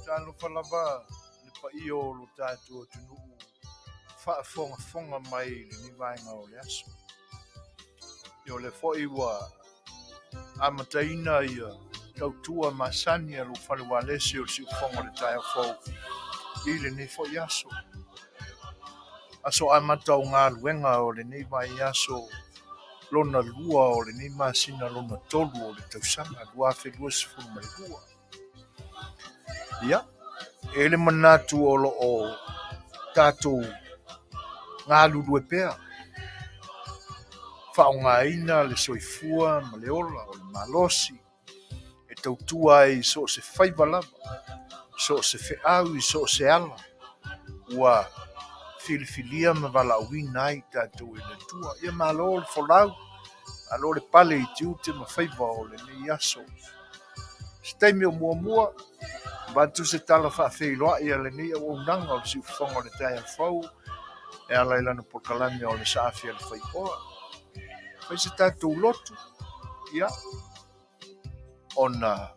Talofa lava le paia o lo tatou atunuu faafogafoga mai i lenei vaega o le aso. Ia o lea foi ua amataina ia tautua masani a lou fale ualesi o le siufofoga o le taeao fou i lenei foi aso. Aso amata o galuega o lenei vaiaso lona lua o lenei masina lona tolu o le tausaga 2022. Ia, e i ai le manatu o lo o tatou galulue pea, faaaogaina le soifua ma le ola o le malosi e tautua ai i so o se faiva lava, so o se feau i so o se ala ua filifilia ma valaauina ai tatou e le Atua. Ia malo le folau, malo le pale i tiute ma faiva o lenei aso. Se taimi o muamua, avatu se tala faafeiloai a lenei auaunaga o le siufofoga o le taeao fou e ala i lana polokalame o le Saafi a le Faioa. Fai se tatou lotu, ia, ona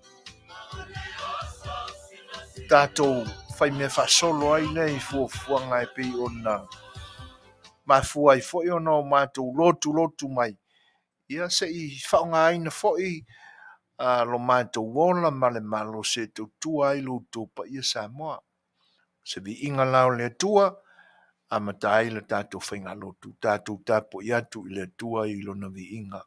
tatou fai mea faasolo ai lea i fuafuaga e pei ona mafua ai foi ona o matou lotulotu mai, ia se i faaaogaina foi lo matou ola ma le malosi e tautua ai lo outou paia Samoa. Se viiga la o le Atua, amata ai le tatou faigalotu, tatou tapuai atu i le Atua i lona viiga.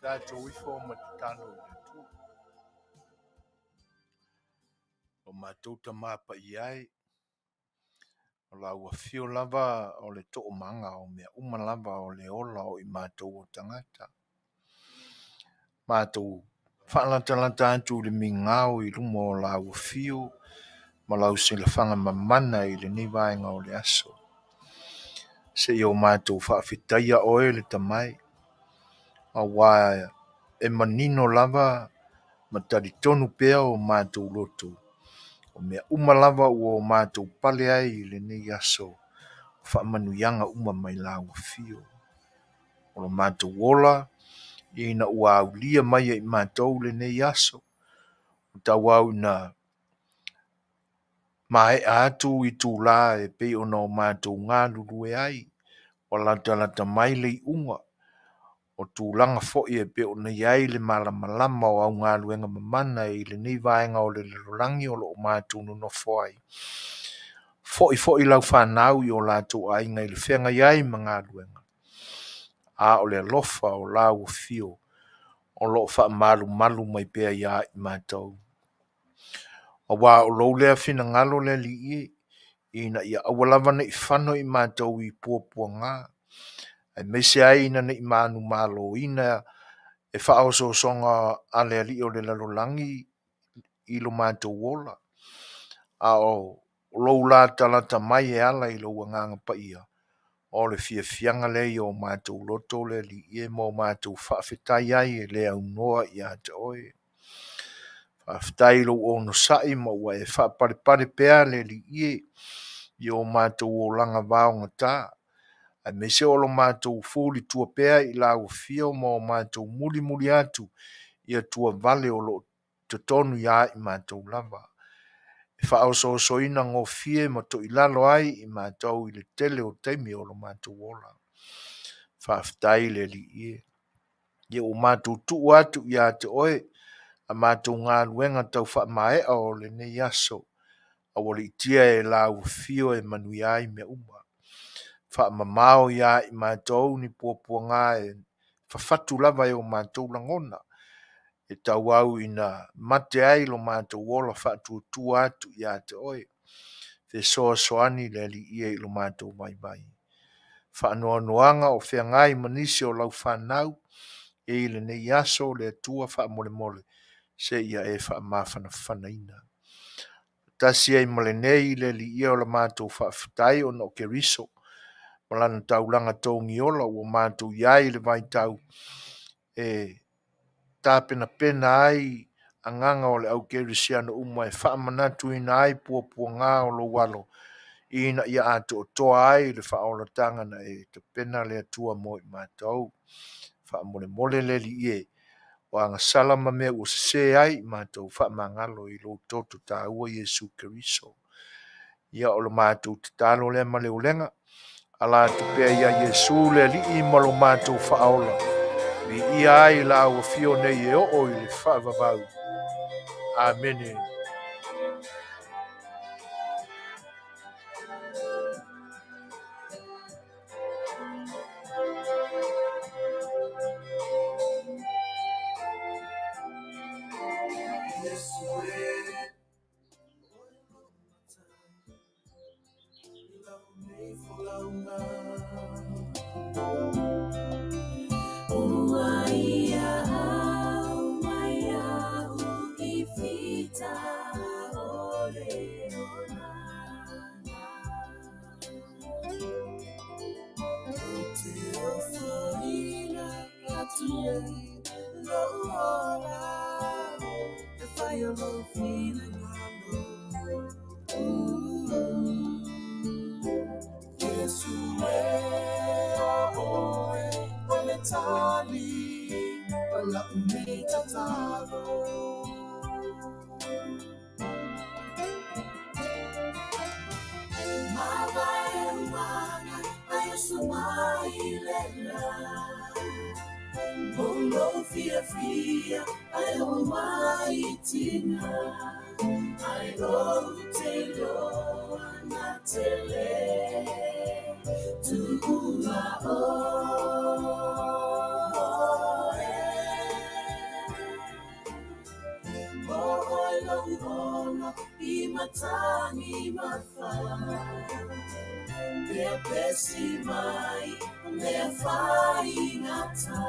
Tatou ifo ma tatalo i le Atua. O matou Tama Paia e, o lau afio lava o le toomaga o mea uma lava o le ola o i matou o tagata. Matou faalatalata atu i le migao i luma o lau afio ma lau silafaga mamana i lenei vaega o le aso. Seia o matou faafetaia oe le Tama e, aua e manino lava ma talitonu pea o matou loto, o mea uma lava ua o matou pale ai i lenei aso, o faamanuiaga uma mai lau afio. O lo matou ola ina ua aulia mai e i matou lenei aso, tauau ina maea atu itula e pei ona o matou galulue ai, ua latalata mai le iuga o tulaga foi e pei ona i ai le malamalama o au galuega mamana i lenei vaega o le lalolagi o lo o matou nonofo ai. Foi foi lau fanau i o latou aiga i le feagai ai ma galuega, a o le alofa o lau afio o lo o faamalumalu mai pea ia i matou. Aua o lou lea finagalo le Alii e, ina ia aua lava ne i fano i matou i puapuaga, aemaise ai ina ne i manumaloina e faaosoosoga a le alii o le lalolagi i lo matou ola, a o lou latalata mai e ala i lou Agaga Paia, o le fiafiaga lea i o matou loto le Alii e, ma o matou faafetai ai e le aunoa ia te oe. Faafetai i lou onosai ma ua e faapalepale pea le Alii e i o matou olaga vaogata, aemaise o lo matou fulitua pea i lau afio ma o matou mulimuli atu i atuavale o lo o totonu ia i matou lava, e faaosoosoina gofie ma toilalo ai i matou i le tele o taimi o lo matou ola. Faafetai le Alii e. Ia ua matou tuu atu ia te oe a matou galuega tau faamaea o lenei aso, aualiitia e lau afio e manuia ai mea uma. Faamamao ia i matou ni puapuaga e fafatu lava e o matou lagona, e tauau ina mate ai lo matou ola faatuatua atu ia te oe. Fesoasoani le Alii e i lo matou vaivai. Faanoanoaga o feagai ma nisi o lau fanau i lenei aso, le Atua faamolemole, seia e faamafanafanaina. Tasi ai ma lenei le Alii e, o la matou faafetai ona o Keriso ma lana taulaga togiola ua matou i ai i le vaitau e tapenapena ai agaga o le au kerisiano uma e faamanatuina ai puapuaga o lou alo, ina ia atoatoa ai le faaolataga na e tapena le Atua mo i matou. Faamolemole le Alii e, o agasala ma mea ua sese ai i matou, faamagalo i lou toto taua Iesu Keriso. Ia o le matou tatalo lea ma le ulega, ala atu pea ia Iesu le Alii ma lo matou faaola, viia ai lau afio nei e oo i le faavavau. Amene. Ua ia au mai au i fita o le olaga. Ou te ofoina atu nei lou ola, e fai o lou finagalo. Iesu e, o oe o le tali o lau nei tatalo. Mavae uaga ai o mai le la. Mo lou fiafia ai o mai tina. Ai ou te loa na tele tuua oe. matagi mafa Pepesi mai mea faigata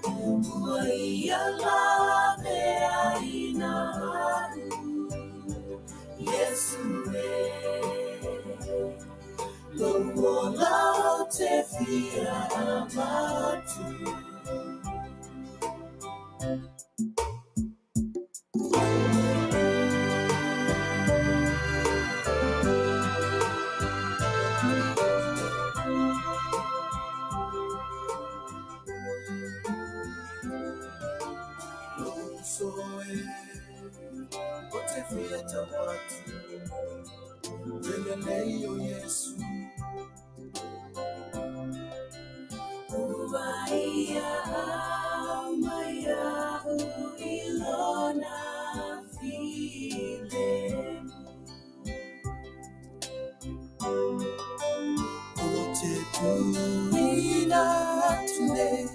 Ua ia laveaina a'u Iesu e Lou ola ou te fia avatu. Lou uso e, ou te fia tau atu, Le lelei o Iesu. Ua ia aumai a'u i lona filemu. Ou te tuuina atu nei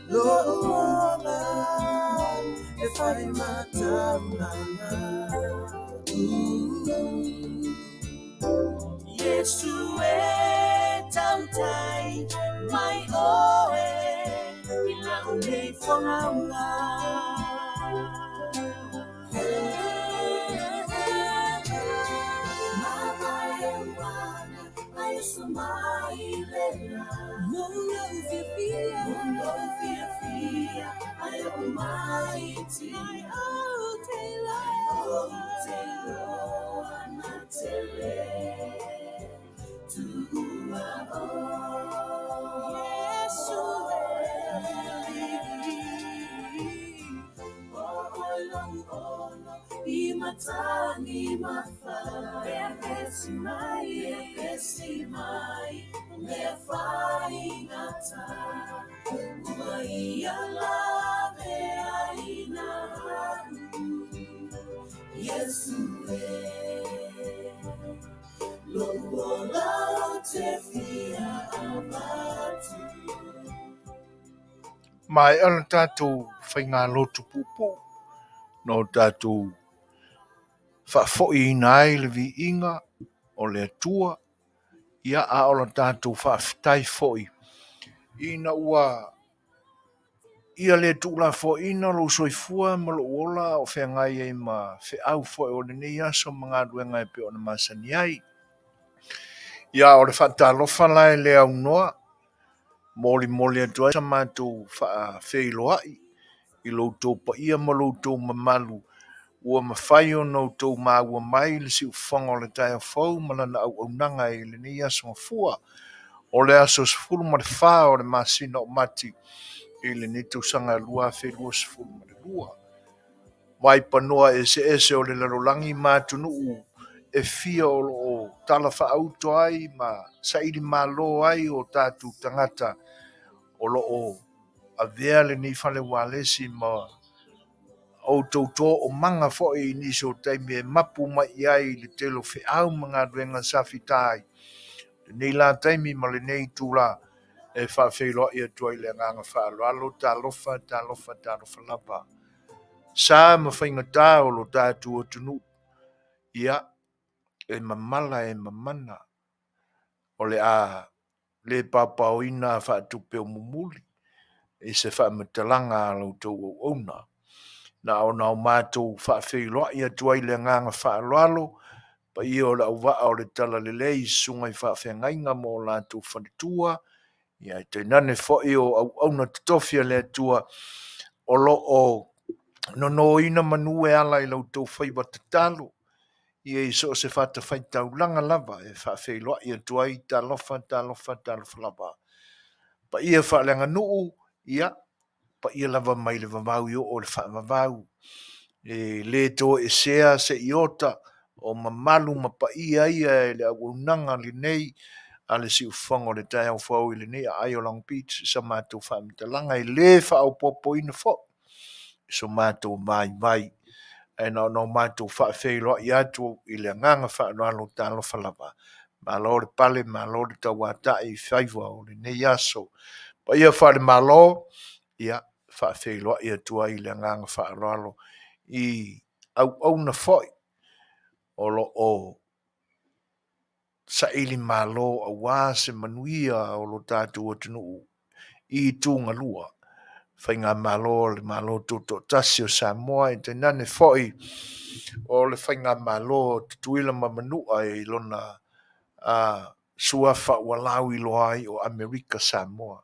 lo'u ola e fai ma taulaga. Iesu e tautai mai oe i la'u nei fogaula. I matagi mafa Pepesi mai, pepesi mai Mea faigata Ua ia laveaina a'u Iesu e Lou ola ou te fia avatu. Maea le tatou faigalotu puupuu na o tatou faafoiina ai le viiga o le Atua, ia a o le tatou faafetai foi ina ua ia le tuulafoaiina lou soifua ma lou ola a o feagai ai ma feau foi o lenei aso ma galuega e pei ona masani ai. Ia o le faatalofa la e le aunoa, molimoli atu ai sa matou faafeiloai i lo outou paia ma lo outou mamalu ua mafai ona outou maua mai le siufofoga o le taeao fou ma lana auaunaga i lenei aso Gafua, o le aso 14 o le masina o Mati i lenei tausaga 2022. Vaipanoa eseese o le lalolagi ma atunuu e fia o lo o talafaauto ai ma saili malo ai o tatou tagata o lo o avea lenei fale ualesi ma outou toomaga foi i nisi o taimi e mapu mai i ai i le tele o feau ma galuega sa fita ai. Lenei la taimi ma lenei itula e faafeiloai atu ai i le agaga faaaloalo, talofa, talofa, talofa lava. Sa ma faigata o lo tatou atunuu, ia, e mamala e mamana, o le a le paopaoina faatupe o mumuli i se faamatalaga a la outou auauna. Na ona o matou faafeiloai atu ai i le agaga faaaloalo, paia o le auvaa o le Talalelei i susuga i faafeagaiga ma o latou faletua, ia ae tainane foi o auauna totofi a le Atua o lo o nonoina manu e ala i la outou faiva tatalo, ia i so o se fatafaitaulaga lava e faafeiloai atu ai, talofa, talofa, talofa lava. Paia faaleaganuu, ia, paia lava mai le vavau i oo i le faavavau. E le toesea se iota o mamalu ma paia ia e le auaunaga lenei a le siufofoga o le taeao fou i lenei aai o Long Beach i sa matou faamatalaga e le faaopoopoina foi i so matou vaivai. Ae na ona o matou faafeiloai atu i le agaga faaaloalo, talofa lava. Malo le pale, malo le tauatai i faiva o lenei aso. Paia faale-Malo, ia, faafeiloai atu ai i le agaga faaaloalo i auauna foi o lo o saili malo aua se manuia o lo tatou atunuu i itugalua, Faigamalo a le Malo Tutoatasi o Samoa e tainane foi o le Faigamalo a Tutuila ma Manua i lona suafa ua lauiloa ai o Amerika Samoa.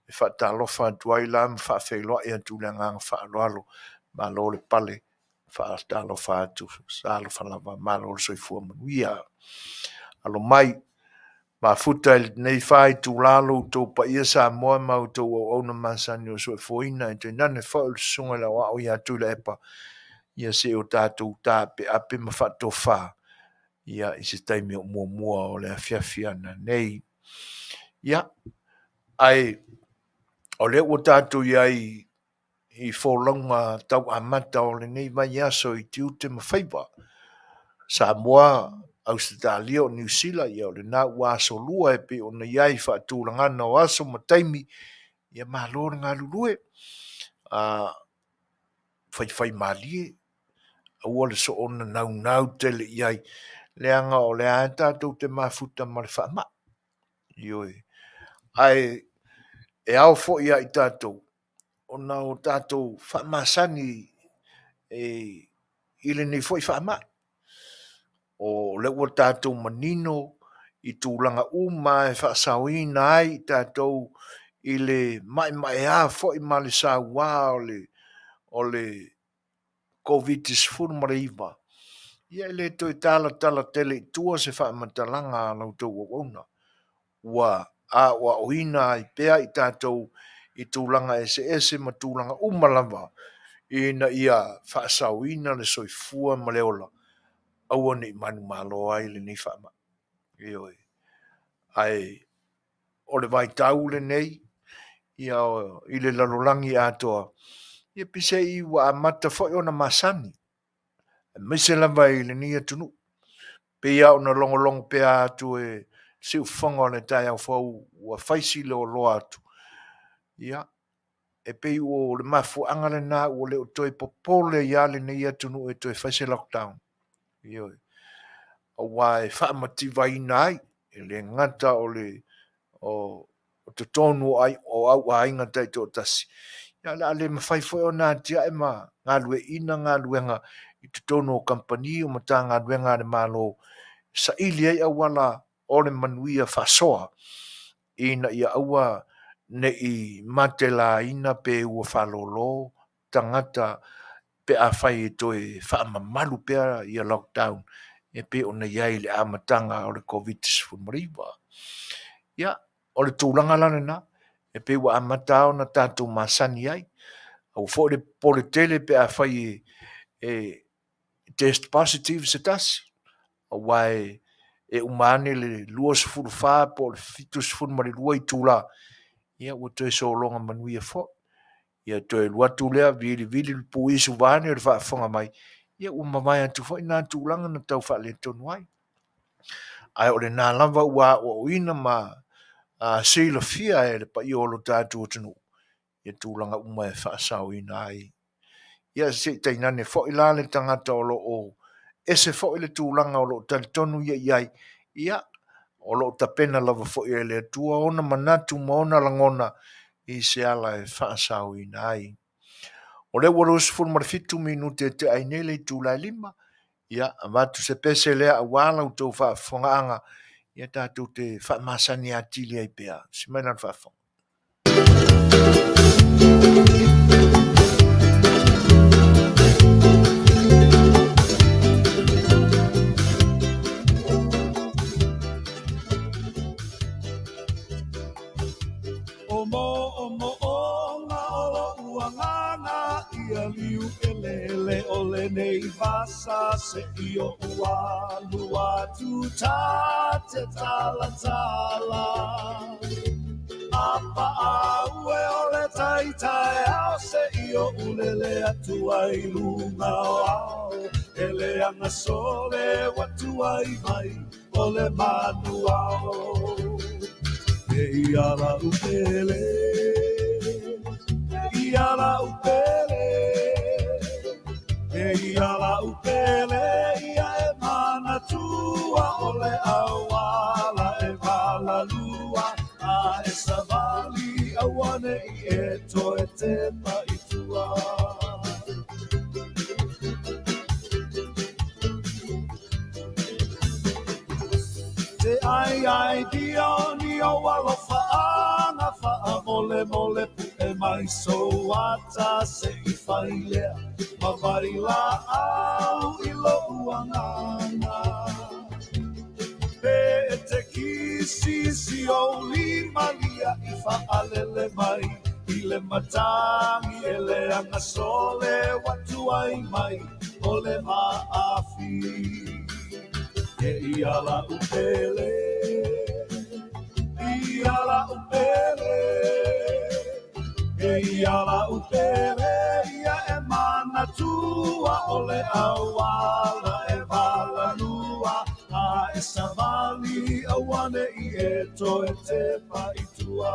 E faatalofa atu ai la ma faafeiloai atu i le agaga faaaloalo, malo le pale, faatalofa atu, talofa lava, malo le soifua manuia. Alo mai, mafuta i lenei fa-itula lo outou paia Samoa ma outou auauna masani o soifuaina, e tainane foi o le Susuga i le Aoao ia Tuilaepa, ia se i o tatou taapeape ma faatofa ia i se taimi o muamua o le afiafi a nanei. Ia, ae o lea ua tatou i ai i folauga tau amata o lenei vaiaso i tiute ma faiva. Samoa, Ausetalia o Niu Sila, ia o lena ua asolua e pei ona i ai faatulagana o aso ma taimi, ia malo le galulue. Faifaimalie, aua le soona naunau tele i ai, leaga o lea lava tatou te mafuta ma le faamai. Ioe. Ae e ao foi ia i tatou ona o tatou faamasani i lenei foi faamai. O lea ua tatou manino i tulaga uma e faasaoina ai i tatou i le maemaea foi ma le saua o le Koviti-19, ia e le toe talatala tele i tua se faamatalaga a la outou auauna. Ua aoaoina ai pea i tatou i tulaga eseese ma tulaga uma lava ina ia faasaoina le soifua ma le ola, aua ne i manumalo ai lenei faamai. Ioe. Ae o le vaitau lenei ia i le lalolagi atoa, ia peiseai ua amata foi ona masani, aemaise lava i lenei atunuu. Pei lava ona logologo pea atu e siufofoga o le taeao fou ua fai si loaloa atu, ia, e pei o le mafuaaga lena ua le o toe popole ai lava lenei atunuu e toe fai se lockdown. Ioe. Aua e faamativaina ai, e le gata o le o totonu o au aiga taitoatasi, ae o le a le mafai foi ona atiae ma galueaiina galuega i totonu o kamupani o Matagaluega a le Malo e saili ai auala o le manuia faasoa ina ia aua ne i matelaina pe ua faalolo tagata pe afai e toe faamamalu pea ia lockdown e pei ona i ai i le amataga o le Koviti-19. Ia, o le tulaga la lena, e pei ua amata lava ona tatou masani ai. Aua foi le popole tele pe afai e test positive se tasi, aua e uma ane le 24 po o le 72 itula, ia ua toe sologa manuia foi. Ia toe alu atu lea vilivili le puisu vaeane le faafofoga mai, ia ua mavae atu foi na tulaga na tau faaletonu ai. Ae o lena lava ua aoaoina ma silafia e le paia o lo tatou atunuu ia tulaga uma e faasaoina ai. Ia se i tainane foi la le tagata o lo o ese foi le tulaga o lo o talitonu ia i ai, ia, o lo o tapena lava foi e le Atua ona manatu ma ona lagona i se ala e faasaoina ai. O lea ua 27 minute e tea ai nei le itula e 5, ia avatu se pese lea aua la outou faafofogaaga, ia tatou te faamasani atili ai pea. Si mai lana faafofoga. O moomooga o lo'u agaga ia liu eleele o lenei vasa se'i o'u alu atu ta te talatala a paau e o le tai taeao se'i o'u lele atu ai i luga o ao e leaga sole ua tuai mai o le manu ao. E ia la'u pele, e ia la'u pele, e ia la'u pele ia e. manatua o le auala e valalua a e savali auane'i e toe tepa i tua. Te ai ai dioni o alofaaga faamolemole pu'e mai sou ata se i fai lea ma vai laau i lo'u agaga. Pe e te kisi si ou lima lia i faalele mai i le matagi e leaga sole ua tuai mai o le vaafi. E ia la'u pele, ia la'u pele, e ia la'u pele, ia e manatua o le auala e valalua a e savali auane'i e toe tepa i tua.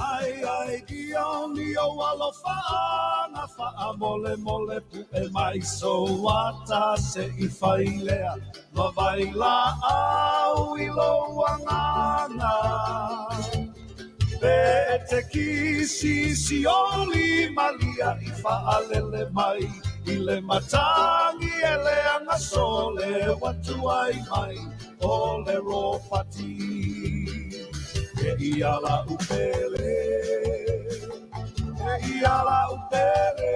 Ai ai dioni o alofaaga faamolemole pu'e mai sou ata se i fai lea ma vai laau i lou agaga. Pe e te kisi si ou lima lia i faalele mai i le matagi e leaga sole ua tuai mai o le ropati. E ia la'u pele, e ia la'u pele,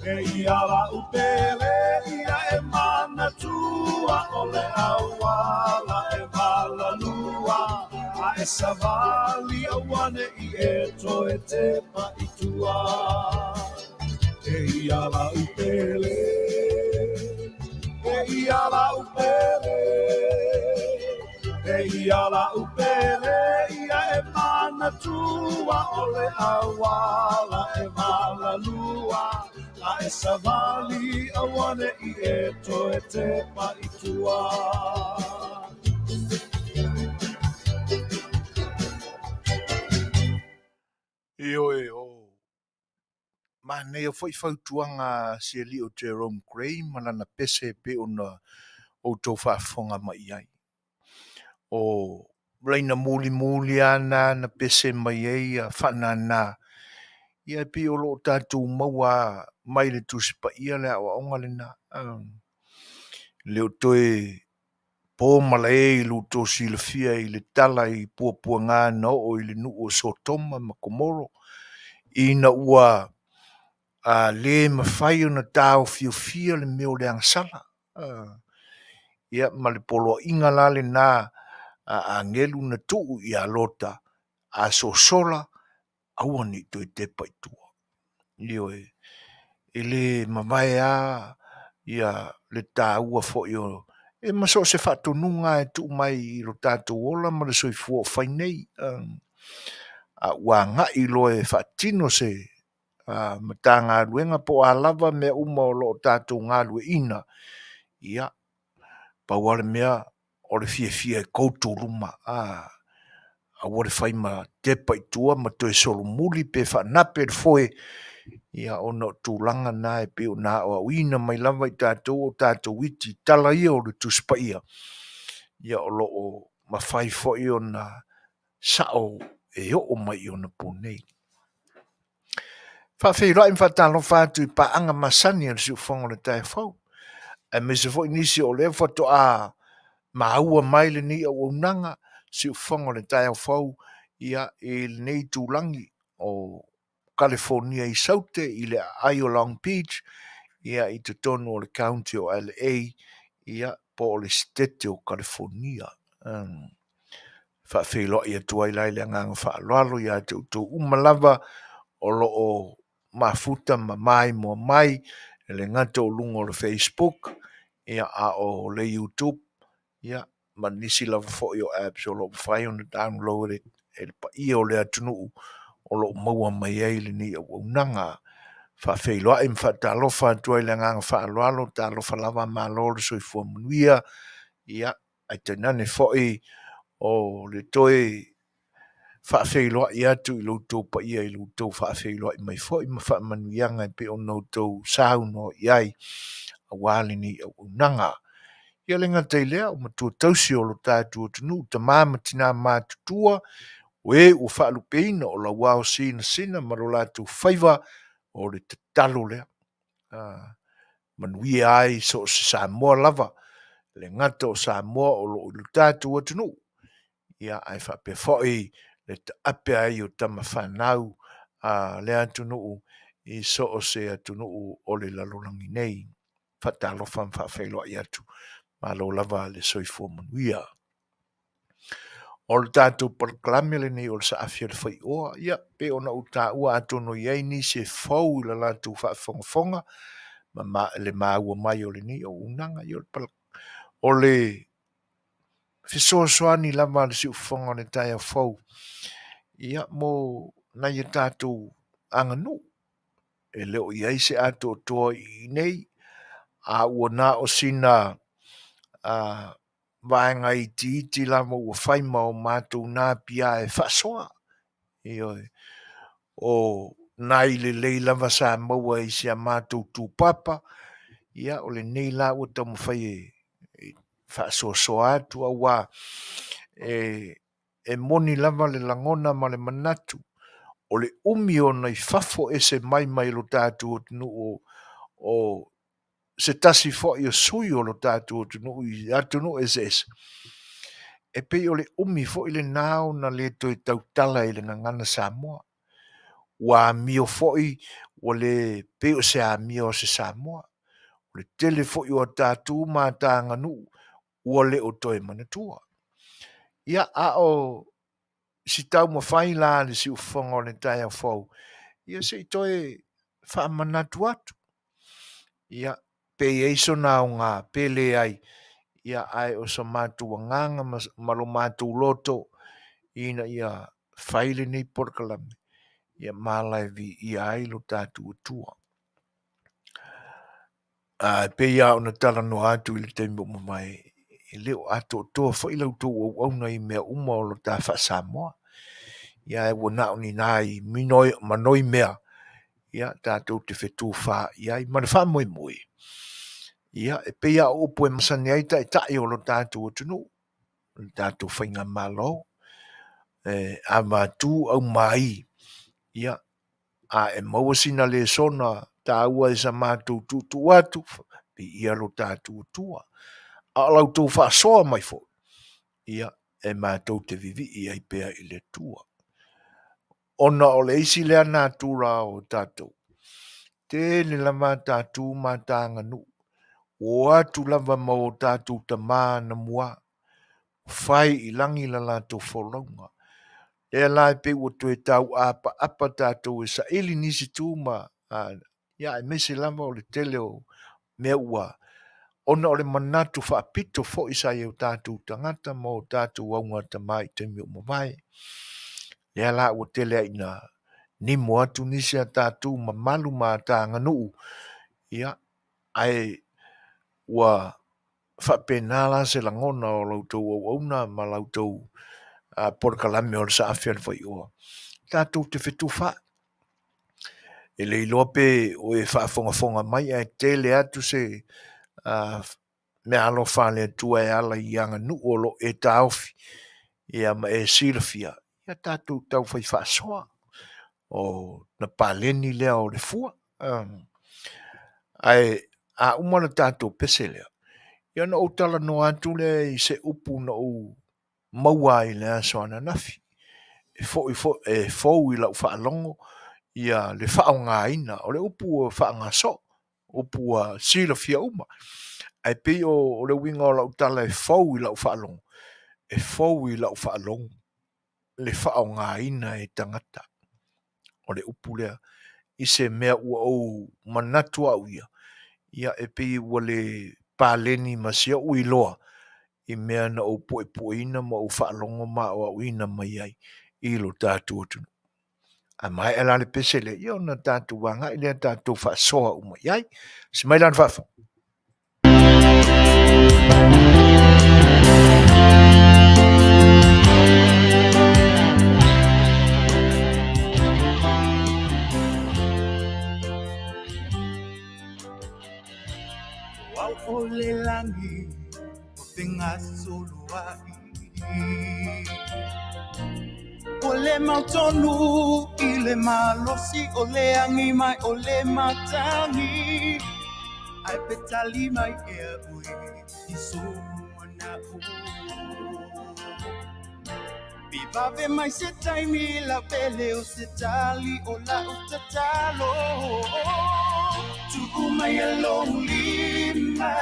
e ia la'u pele, ia e manatua o le auala e valalua a e savali auane'i e toe tepa i tua. E ia la'u pele, e ia la'u pele, e ia la'u pele, ia e manatua o le auala e valalua a e savali auane'i e toe tepa i tua. Ioe o manaia foi fautuaga a si alii o Jerome Gray ma lana pese pei ona outou faafofoga mai i ai. O laina mulimuli lava na na pese mai ai ia faanana, ia e pei o loo tatou maua mai le Tusi Paia le aoaoga lena. Le o toe po malae i lo outou silafia i le tala i puapuaga na oo i le nuu o Sotoma ma Komoro, ina ua le mafai ona taofiofia le mea o le agasala. Ia ma le poloaiga la lena a agelu na tuu ia Lota, a sosola aua nei toe tepa i tua. Ioe, e le mavae a ia le taua foi o e ma so o se faatonuga e tuu mai i lo tatou ola ma le soifua o fai nei. A ua agai loa e faatino se Matagaluega po o a lava mea uma o loo tatou galueaiina, ia pau lava le mea o le fiafia e go to luma, aua le fai ma tepa i tua ma toe solomuli pe faanape le foe, ia ona o tulaga na e pei ona aoaoina mai lava i tatou o tatou iti tala ia o le Tusi Paia, ia o loo mafai foi ona sao e oo mai i ona po nei. Faafeiloai ma faatalofa atu i paaga masani a le siufofoga o le taeao fou, aemaise foi nisi o lea faatoa maua mai lenei auaunaga siufofoga o le taeao fou, ia i lenei itulagi o Kalifonia i Saute i le aai o Long Beach, ia i totonu o le County o LA, ia po o le Sitete o Kalifonia. Faafeiloai atu ai la i le agaga faaaloalo ia te outou uma lava o loo mafuta ma maimoa mai, e le gata o luga o le Facebook, ia a o le YouTube, ia ma nisi lava foi o apps o loo mafai ona download e le paia o le atunuu o lo o maua mai ai lenei auaunaga. Faafeiloai ma faatalofa atu ai i le agaga faaaloalo, talofa lava malo le soifua manuia, ia ae tainane foi o le toe faafeiloai atu i lo outou paia i lo outou faafeiloai mai foi ma faamanuiaga e pei ona outou saunoa i ai aua lenei auaunaga. Ia le gata i lea, o matua tausi o lo tatou atunuu, tama ma tina matutua, o e ua faalupeina o lauao sinasina ma lo latou faiva, o le tatalo lea. Manuia ai so o se Samoa lava, e le gata o Samoa o lo o i lo tatou atunuu, ia ae faapea foi le taape ai o tama fanau a le atunuu i so o se atunuu o le lalolagi nei. Faatalofa ma faafeiloai atu, malo lava le soifua manuia. O le tatou polokalame lenei o le Saafi a le Faioa, ia pei ona ou taua atonu e i ai nisi e fou i le latou faafogafoga ma le maua mai o lenei auaunaga. Ia o le fesoasoani lava a le siufofoga o le taeao fou ia mo nai a tatou aganuu. E le o i ai se atoatoa i inei, a ua na o sina vaega itiiti lava ua fai ma o matou napia e faasoa. Ioe. O nai lelei lava sa maua i si a matou tupapa, ia o lenei la ua taumafai e faasoasoa atu aua e moni lava le lagona ma le manatu o le umi ona i fafo ese mai mai lo tatou atunuu o se tasi foi o sui o lo tatou atunuu i atunuu eseese, e pei o le umi foi lena ona le toe tautala i le gagana Samoa. Ua amio foi, ua le pei o se amio a se Samoa. O le tele foi o a tatou ma ta aganuu ua le o toe manatua. Ia, a o si taumafai la a le siufofoga o le taeao fou, ia se i toe faamanatu atu. Ia, pe i ai sona aoga pe leai, ia ae o so matou agaga ma lo matou loto ina ia fai lenei polokalame, ia ma la e viia ai lo tatou Atua. E pei lava ona talanoa atu i le taimi ua mavae, e le o atoatoa foi la outou auauna i mea uma o lo ta faa-Samoa. Ia ae ua na o ni nai manoi mea ia tatou te fetufaai ai ma le faamoemoe. Ia, e pei lava o upu e masani ai taitai o lo tatou atunuu, le tatou faigamalo, e avatu aumai, ia, a e maua sina lesona taua i sa matou tuutuu atu, viia lo tatou Atua. A o la outou faasoa mai foi, ia, e matou te vivii ai pea i le Atua. Ona o le isi lea natura o tatou, tele lava a tatou ma ta aganuu, ua o atu lava ma o tatou tama anamua, fai i lagi la latou folauga. Lea la e pei ua toe tauapaapa tatou e saili nisi tu ma ia aemaise lava o le tele o mea ua ona o le manatu faapito foi sa i o tatou tagata ma o tatou augatama i taimi ua mavae. Lea la ua tele ai ina nimo atu nisi a tatou mamalu ma ta aganuu, ia, ae ua faapena la se lagona o la outou auauna ma la outou polokalame o le Saafi a le Faioa, tatou te fetufaai. E le iloa pe o e faafogafoga mai ae tele atu se meaalofa a le Atua e ala i aganuu o lo o e taofi ia ma e silafia, ia tatou taufai faasoa. O na paleni lea o le fua. Ae a uma le tatou pese lea, ia ona ou talanoa atu lea i se upu na ou maua ai i le aso ananafi. E foi foi e fou i lau faalogo ia le faaaogaina o le upu ua faaaoga soo, upu ua silafia uma. Ae pei o le uiga o lau tala e fou i lau faalogo, e fou i lau faalogo le faaaogaina e tagata o le upu lea i se mea ua ou manatu au ia, ia e pei ua le paleni ma si ou iloa i mea na ou puepueina ma ou faalogo ma aoaoina mai ai i lo tatou atunuu. A maea la le pese lea, ia ona tatou agai lea tatou faasoa uma i ai. Se mai lana faafofoga. Au o le lagi o fegasoloai O le mautonu i le malosi o le agi mai o le matagi Ai pe tali mai ea oe i sou mana'o Pe vave mai se taimi lau pele o se tali o la'u tatalo Tuu mai e lou lima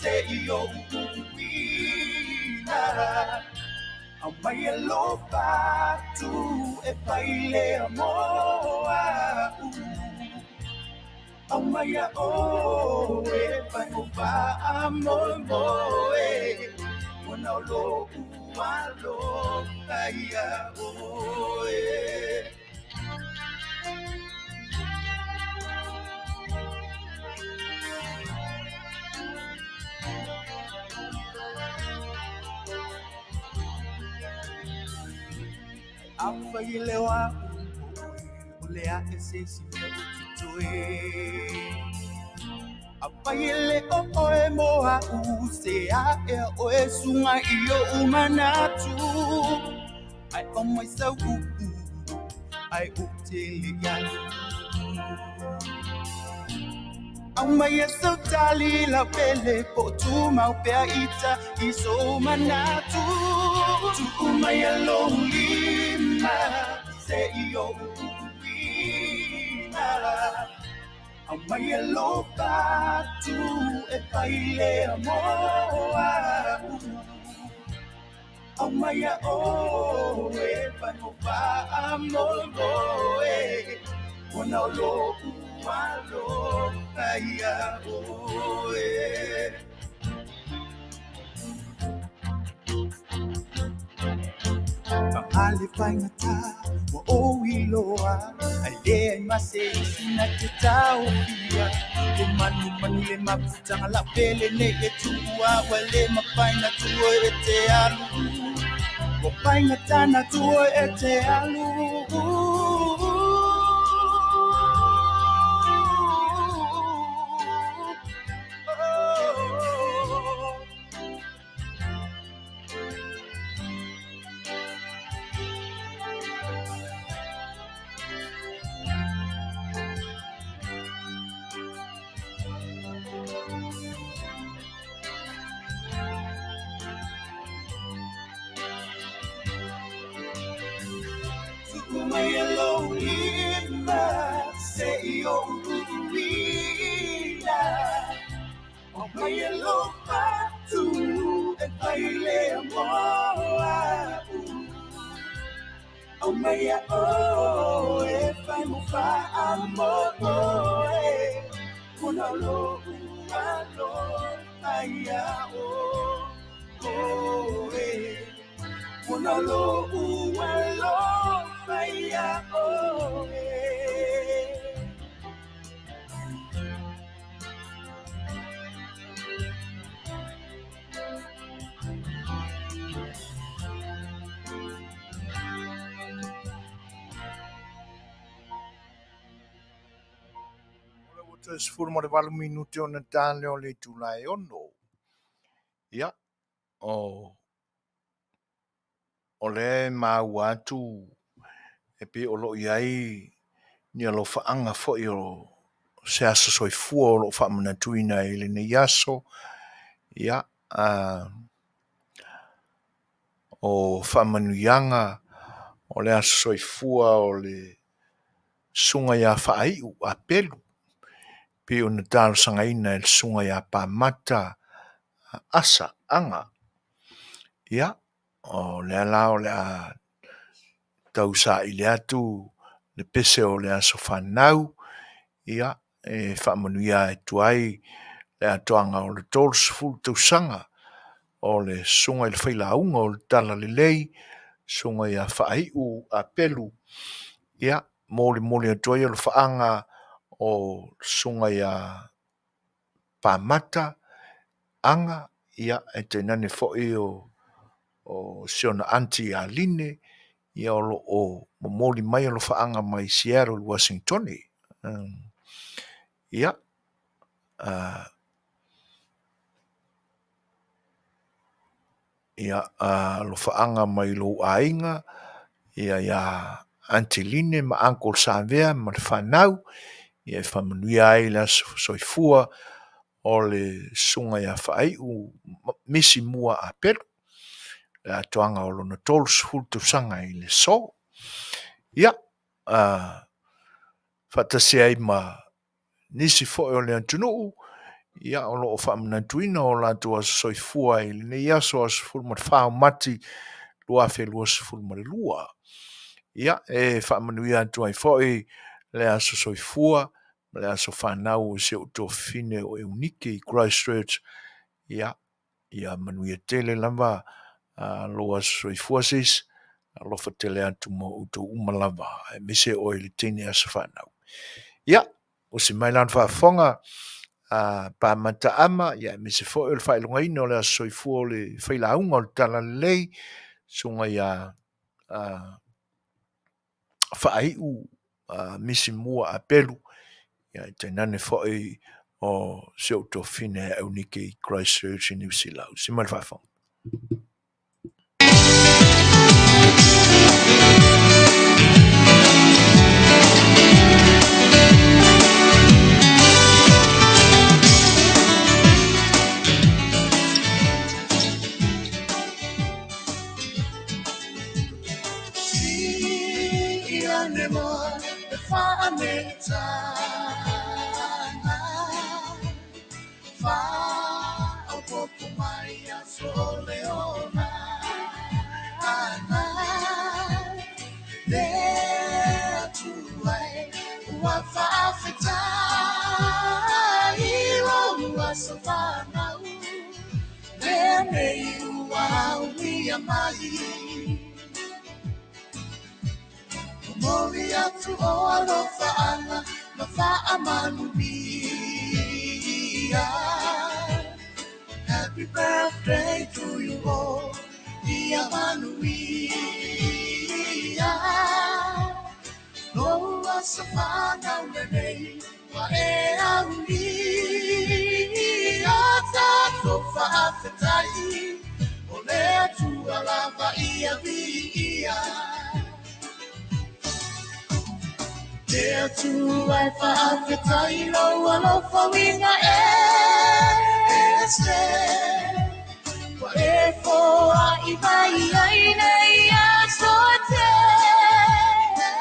se i o'u uuina Aumai e lou fatu e fai lea mo a'u Aumaia oe e fai mo faamoemoe Ona o lo'u alofa iā oe. Afai e le o a'u oe, o le a ea se isi mea o totoe? Afai e le o oe mo a'u, se a ea oe suga i o'u manatu? Ae aumai sau upu, ai ou te le i alu. Aumaia sau tali lau pele po o tumau pea ita i sou manatu. Tuu maia lou lima se i o'u uuina. Aumaia lou fatu e fai lea mo a'u. Aumaia oe e fai mo faamoemoe Ona o lo'u alofa iā oe. Paga le faigata ua ou iloa Ae leai ma se isi na te taofia Le manumanu le mafutaga lau pele nei e tuua Ua le mafai na tuu oe e te alu Ua faigata na tuu oe e te alu. Tuu mai lou lima se i o'u uuina Aumaia lou fatu e fai lea mo a'u Aumaia oe e fai mo faamoemoe Ona o lo'u alofa iā oe Ona o lo'u alofa iā oe. O lea ua toe 18 minute ona ta lea o le itula e 6. Ia, o, o lea e maua atu e pei o lo o i ai ni alofaaga foi o se aso soifua o lo o faamanatuina i lenei aso. Ia, o faamanuiaga o le aso soifua o le Susuga ia Faaiu Apelu, pei ona talosagaina e le Susuga ia Pamata Asa Aga. Ia, o lea la o le a tausaili atu le pese o le aso fanau, ia, e faamanuia atu ai le atoaga o le 30 tausaga o le Susuga i le Failauga o le Talalelei, Susuga ia Faaiu Apelu, ia, molimoli atu ai alofaaga o Susuga ia Pamata Aga, ia, e tainane foi o si ona aunty ia Line, ia o lo o momoli mai alofaaga mai Seattle, Uasihitone. Ia, ia, alofaaga mai lou aiga, ia ia Aunty Line ma Uncle Savea ma le fanau, ia e faamanuia ai le aso soifua o le Susuga ia Faaiu Misi Mua Apelu, le atoaga o lona 30 tausaga i le aso. Ia, faatasi ai ma nisi foi o le atunuu, ia o lo o faamanatuina o latou aso soifua i lenei aso, aso 14 o Mati 2022. Ia, e faamanuia atu ai foi le aso soifua ma le aso fanau o si ou tuafafine o Eunike i Christchurch. Ia, ia manuia tele lava lou aso soifua sis, alofa tele atu mo outou uma lava, aemaise oe i le teine aso fanau. Ia, usi mai la le faafofoga a Pamata Ama, ia aemaise foi o le faailogaina o le aso soifua o le failauga o le Talalelei, susuga ia Faaiu Misi Mua Apelu, ia e tainane foi o si ou tuafafine a Eunike i Christchurch i Niu Sila. Usi mai le faafofoga. Happy birthday to you all, ia manuia. Lou aso fanau lenei, ua e aulia. Tatou faafetai, o le Atua lava ia viia. Le Atua e faafetai lou alofa uiga ese. Ua e foai mai ai nei aso e tele.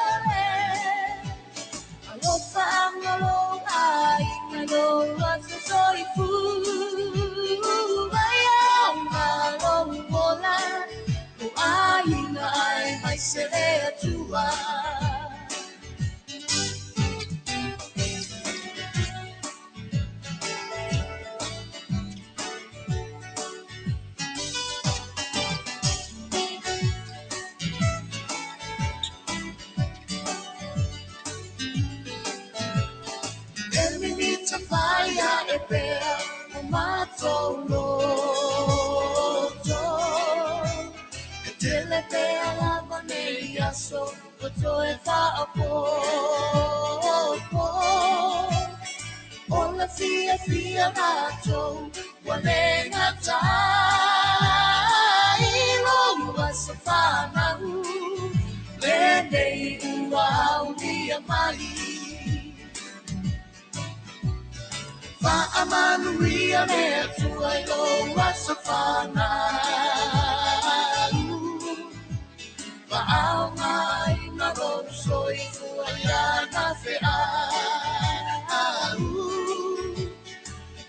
Alofa anga lou aiga, lou aso soifua. Ia lou ola, lou aiga aemaise le Atua. E mimita faia e pea o matou loto. E tele pea lava nei aso ua toe faaopoopo. O le fiafia matou ua le gatai lou aso fanau. Lenei ua aulia mai. Faamanuia le Atua i lou aso fanau. Faaaogaina lou soifua ia na feau.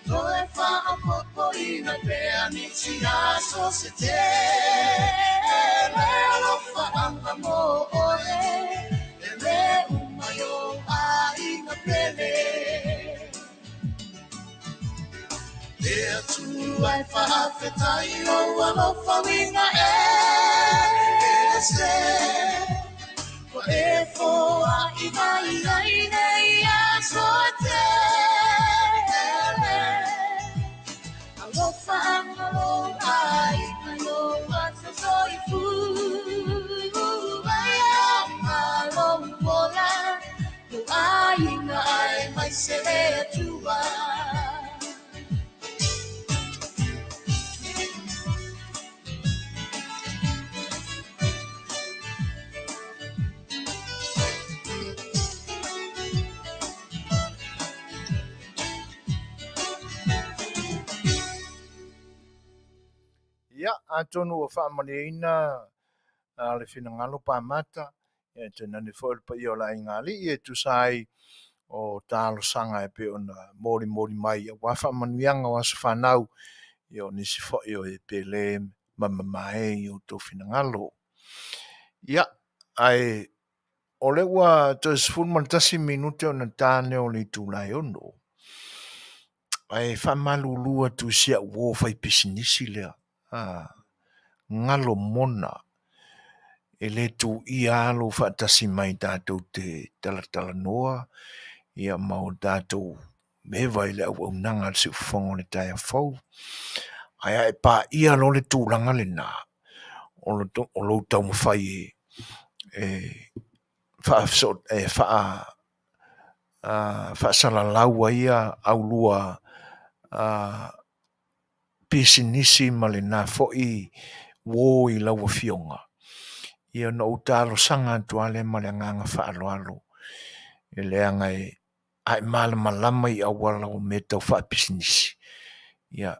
Toe faaopoopoina pea nisi aso se tele. Alofaaga mo oe, e le uma i ou aiga pele. Le Atua e faafetai lou alofa uiga ese. ese Ua e foai mai ai nei aso tele Alofa ma lou aiga i o matou soifua Ma lou ola lou aiga aemaise le Atua. Ia, atonu ua faamalieina le finagalo pamata, ia tainane foi le paia o le aiga alii e tusa ai o talosaga e pei ona molimoli mai aua faamanuiaga o aso fanau, ia o nisi foi o e pele ma mamae i outou finagalo. Ia, ae o lea ua toe 11 minute ona ta lea o le itula e 6, ae faamalulu atu i si au uo faipisinisi lea, galo mona e le tuia lava lou faatasi mai tatou te talatalanoa ia ma o tatou eva i le auaunaga a le siufofoga o le taeao fou. Ae a e paia loa le tulaga lena, o lou taumafai e faasalalau ai aulua pisinisi ma lena foi uo i lau afioga, ia ona ou talosaga atu lava lea ma le agaga faaaloalo, leaga a e malamalama i auala o mea tau faapisinisi, ia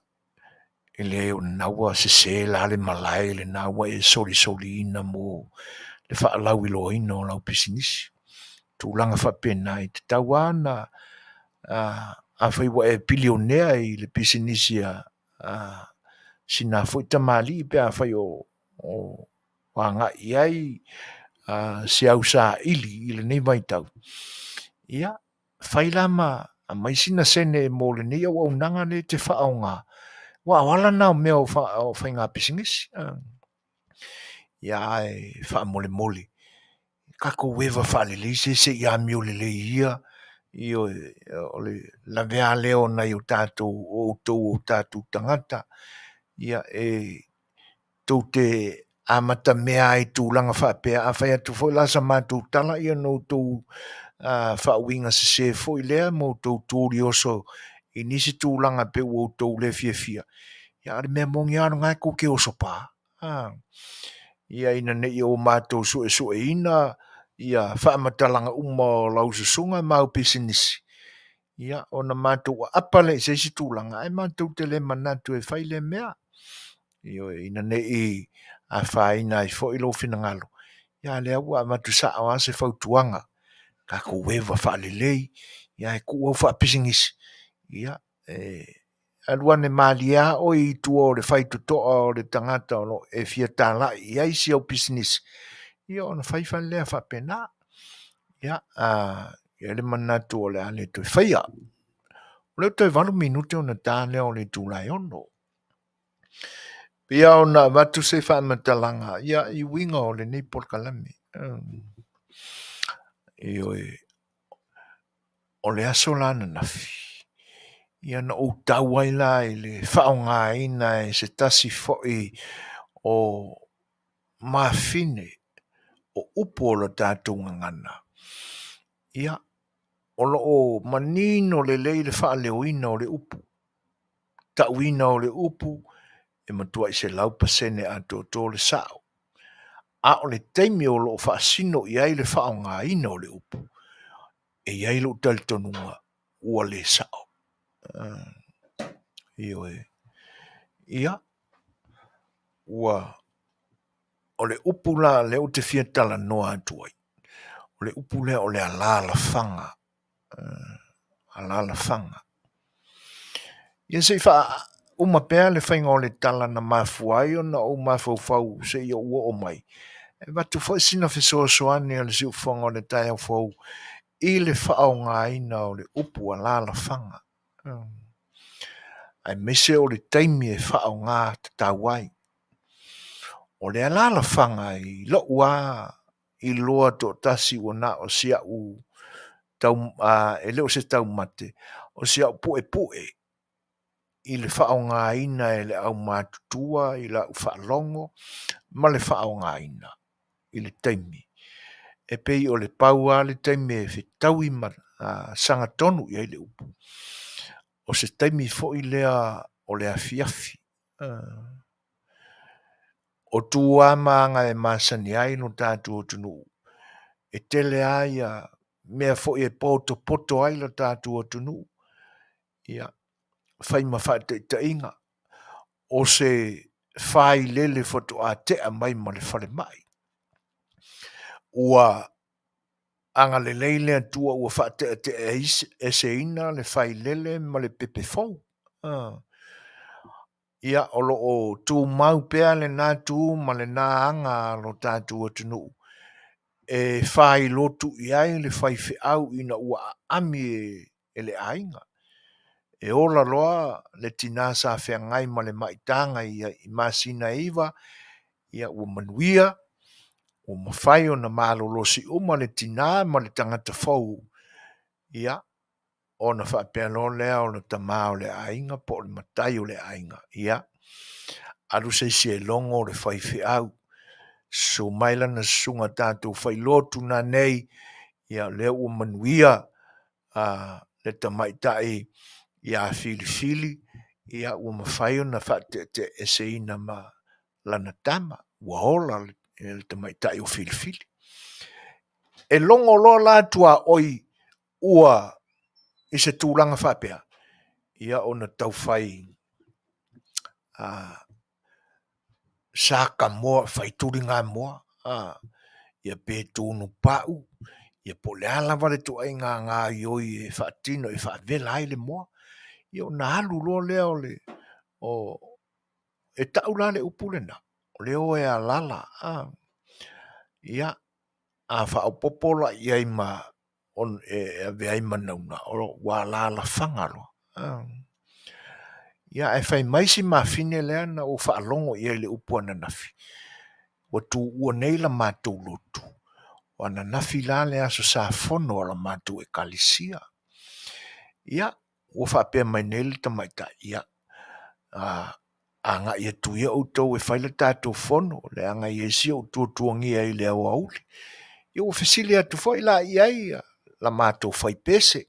e leai o lena ua sese la le malae lena ua e solisoliina mo le faalauiloaina o lau pisinisi. Tulaga faapena e tatau lava ona afai ua e pilionea i le pisinisi a sina foi tamalii pe afai o agai i ai se au saili i lenei vaitau, ia fai la ma aumai sina sene mo lenei auaunaga lea e te faaaoga, aua o ala na o mea o faiga pisinisi. Ia ae faamolemole, tatou eva faalelei se se i amio lelei ia, ioe, o le lavea lea o nai o tatou o outou o tatou tagata, ia e tou te amatamea lava i tulaga faapea, a fai atu foi la sa matou tala ona outou faauigasese foi lea ma outou tu oso i nisi tulaga pei ua outou le fiafia, a o le mea moni lava o lena tou te oso pa. Ia ina ne i o matou suesueina ia faamatalaga uma o lau susuga ma au pisinisi, ia ona matou aapa lea i se isi tulaga, ae matou te le manatu e fai lea mea. Ioe, ina ne i afaina ai foi lou finagalo, a o lea ua avatu sao lava se fautuaga, tatou eva faalelei, ae tuu au faapisinisi, ia e alu ane malie lava oe i tua o le faitotoa o le tagata o lo o e fia talai i ai si au pisinisi, ia ona fai lea faapena. Ia, e i ai le manatu o le a le toe faia. O lea ua toe 8 minute ona ta lea o le itula e 6. Pei ona avatu se faamatalaga ia i uiga o lenei polokalame. Ioe, o le aso la ananafi, ia na ou tau ai la i le faaaogaina e se tasi foi o mafine o upu o le tatou gagana, ia, o lo o manino lelei le faaleoina o le upu, tauina o le upu, e matuai 100% atoatoa le sao. A o le taimi o lo o faasino i ai le faaaogaina o le upu, e i ai lou talitonuga ua le sao. Ioe. Ia, ua o le upu la lea ou te fia talanoa atu ai, o le upu lea o le alaalafaga. Alaalafaga. Ia se i faauma pea le faiga o le tala na mafua ai ona ou mafaufau se i ou oo mai, e avatu foi sina fesoasoani a le siufofoga o le taeao fou i le faaaogaina o le upu alaalafaga, aemaise o le taimi e faaaoga tatau ai. O le alaalafaga i lo'u a iloa to'atasi ua na o si a'u tau e le o se taumate, o si a'u pu'epu'e i le fa'aaogāina e le aumatutua i la'u faalogo ma le fa'aaogāina i le taimi e pei o le pau a le taimi e fetaui ma sagatonu i ai le upu. O se taimi foi lea o le afiafi. O tu a ma aga e masani ai lo tatou atunuu, e tele a ia mea foi e potopoto ai lo tatou atunuu, ia fai ma faataitaiga, o se failele faatoa tea mai ma le falemai. Ua agalelei le Atua ua faateateaeseina le failele ma le pepe fou. Ia, o lo o tumau pea lena tu ma lena aga a lo tatou atunuu e failotu i ai le faifeau ina ua aami e le aiga. E ola loa le tina sa feagai ma le maitaga i masina e 9, ia ua manuia, ua mafai ona malolosi uma le tina ma le tagata fou, ia ona faapea loa lea o le tama o le aiga po o le matai o le aiga, ia alu se isi e logo le faifeau, susu mai lana susuga tatou failotu nanei, ia o lea ua manuia le tamaitai ia Filifili, ia ua mafai ona faateateaeseina ma lana tama, ua ola le tamaitai o Filifili. E logo loa la tuaoi ua i se tulaga faapea, ia ona taufai sakamoa, fai tuligamoa, ia pe tunupau, ia po o le a lava le ituaiga gaoioi e faatino e faavela ai le moa, ia ona alu loa lea o le o e tau la le upu lena, o le o e alala. Ia, a faaopoopo la i ai ma e avea ai ma nauna, ua alaalafaga loa. Ia ae fai mai si mafine lea na ou faalogo i ai i le upu ananafi, ua tuua nei la matou lotu, o ananafi la le aso sa fono a la matou ekalesia. Ia, ua faapea mai nei le tamaitai, ia, agai atu ia outou e fai le tatou fono, leaga e i ai si ou tuatuagia i le aoauli. Ia ua fesili atu foi la i ai la matou faipese,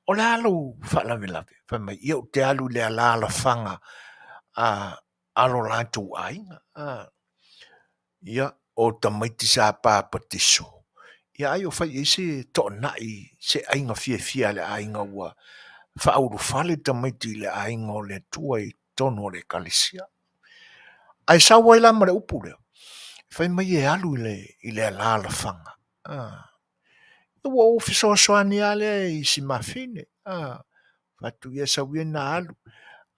o le a lou faalavelave? Fai mai, ia ou te alu i le alaalafaga a lo latou aiga. Ia, o tamaiti sa papatiso, ia ai o fai i ai se toonai, se aiga fiafia a le aiga ua faaulufale tamaiti i le aiga o le Atua i totonu o le ekalesia. Ae sau ai la ma le upu lea, fai mai e alu i le alaalafaga. Ua ou fesoasoani lava lea i si mafine. Fai atu, ia sau ia ina alu,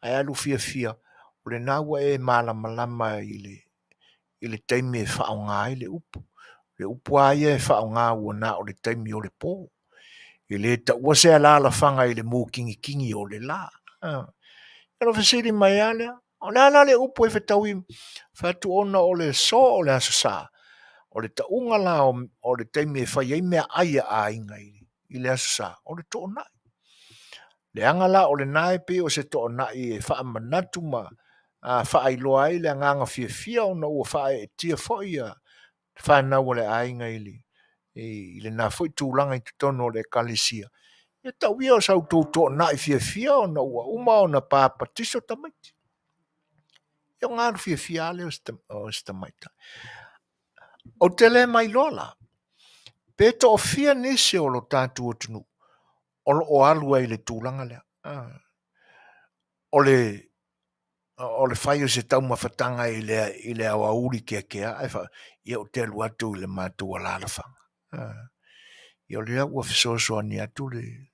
ae alu fiafia, o lena ua e malamalama i le taimi e faaaoga ai le upu. Le upu lava ia e faaaoga ua na o le taimi o le po. E le taua se alaalafaga i le mutigitige o le la. Ona fesili mai lava lea, o le a la le upu e fetaui? Fai atu ona o le aso o le Aso Sa, o le tauga la o le taimi e fai ai meaai a aiga i le Aso Sa, o le toonai. Leaga la o lena e pei o se toonai e faamanatu ma faailoa ai le agaga fiafia ona ua faaeetia foi fanau a le aiga i lena foi tulaga i totonu o le ekalesia. Ia tau ia o sa outou toonai fiafia ona ua uma ona papatiso tamaiti. Ia ona alu fiafia lava lea o si tamaitai. Ou te le mailoa la, pe toafia nisi o lo tatou atunuu o lo o alu ai i le tulaga lea. O le fai o se taumafataga i le aoauli keakea ae fai, ia ou te alu atu i le matou alaalafaga. Ia o lea ua fesoasoani atu le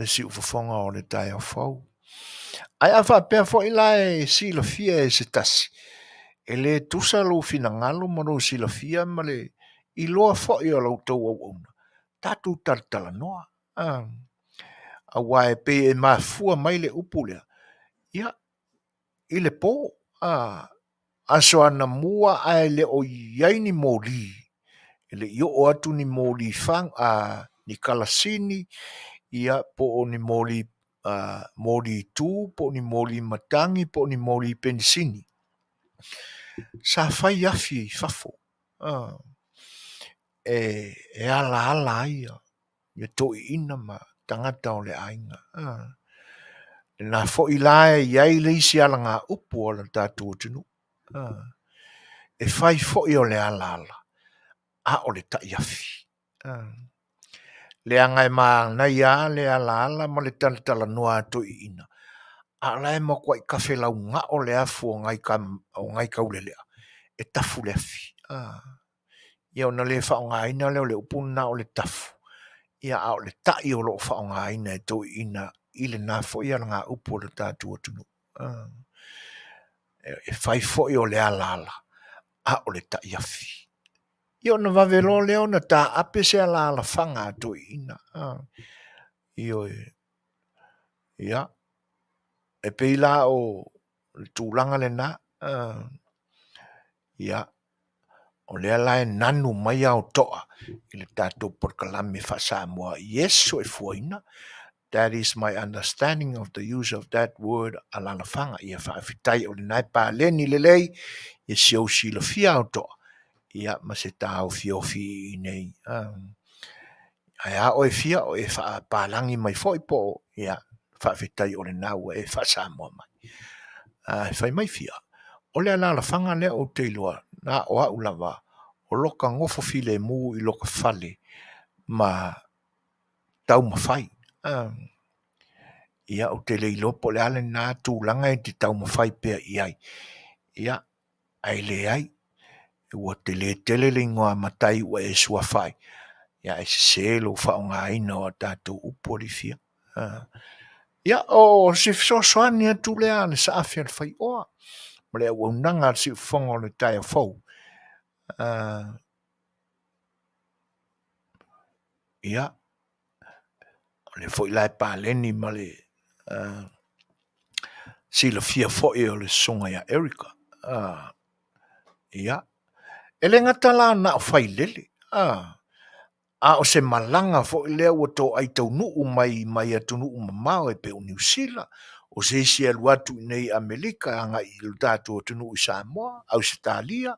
siufofoga o le taeao fou. Ae a faapea foi la e silafia e se tasi, e le tusa lou finagalo ma lou silafia ma le iloa foi o la outou auauna, tatou talatalanoa. Aua e pei e mafua mai le upu lea, ia, i le po. aso anamua ae le o i ai ni moli, e le i oo atu ni moli ni kalasini, ia po o ni moli moli tu, po o ni moli matagi, po o ni moli penisini. Sa fai afi i fafo e alaala ai ia toeaiina ma tagata o le aiga. Lena foi la e i ai le isi alagaupu a le tatou atunuu. E fai foi o le alaala, a o le taiafi. Leaga e manaia lava le alaala ma le talatalanoa a toeaiina, a o la e matuai tafe laugao le afu o nai taulelea e tafu le afi. Ia ona le faaaogaina lea o le upu lena o le tafu, ia a o le tai o lo o faaaogaina e toeaiina i lena foi alagaupu a le tatou atunuu. E fai foi o le alaala, a o le taiafi. Ia ona vave loa lea ona taape se alaalafaga a toeaiina. Ioe. Ia, e pei la o le tulaga lena, ia, o lea la e nanu mai aotoa i le tatou polokalame faa-Samoa Iesu e fuaina. That is my understanding of the use of that word alaalafaga. Ia faafetai o lena e paleni lelei ia si ou silafia aotoa ia ma se taofiofi i inei. Ae a oe fia o e faapalagi mai foi po o ia faafetai o lena ua e faasamoa mai. Fai mai fia, o le alaalafaga lea ou te iloa, na o au lava, o loka nofo filemu i loka fale ma taumafai. Ia ou te le iloa po o le a lena tulaga e te taumafai pea i ai. Ia, ae leai, ua tele tele le igoa matai ua e suafa ai, ia ae sese lou faaaogaina o a tatou upu alifia. Ia, o se fesoasoani atu lea a le saafi a le faioa ma le auaunaga a le siufofoga o le taeao fou. Ia, o lea foi la e paleni ma le silafia foi o le susuga ia Erica. Ia, e le gata la na o failele, a o se malaga foi lea ua toai taunuu mai mai atunuu mamao e pei o Niu Sila, o se isi e alu atu i inei i Amerika agai i lo tatou atunuu i Samoa, Ausetalia,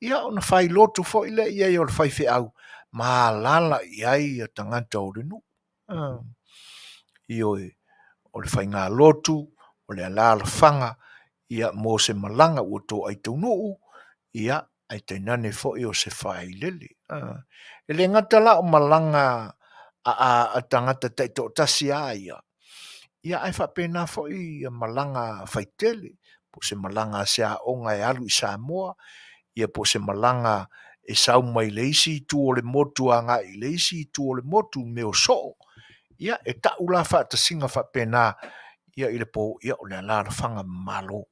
ia ona failotu foi lea i ai o le faifeau ma alaala i ai ia tagata o le nuu. Ioe, o le faigalotu, o le alaalafaga, ia mo se malaga ua toai taunuu, ia ae tainane foi o se failele. E le gata la o malaga a tagata taitoatasi lava ia, ia ae faapena foi ia malaga faitele, po o se malaga a se aoga e alu i Samoa, ia po o se malaga e sau mai le isi itu o le motu agai i le isi itu o le motu, mea o soo. Ia e tau la faatasiga faapena ia i le po, ia o le alaalafaga malo.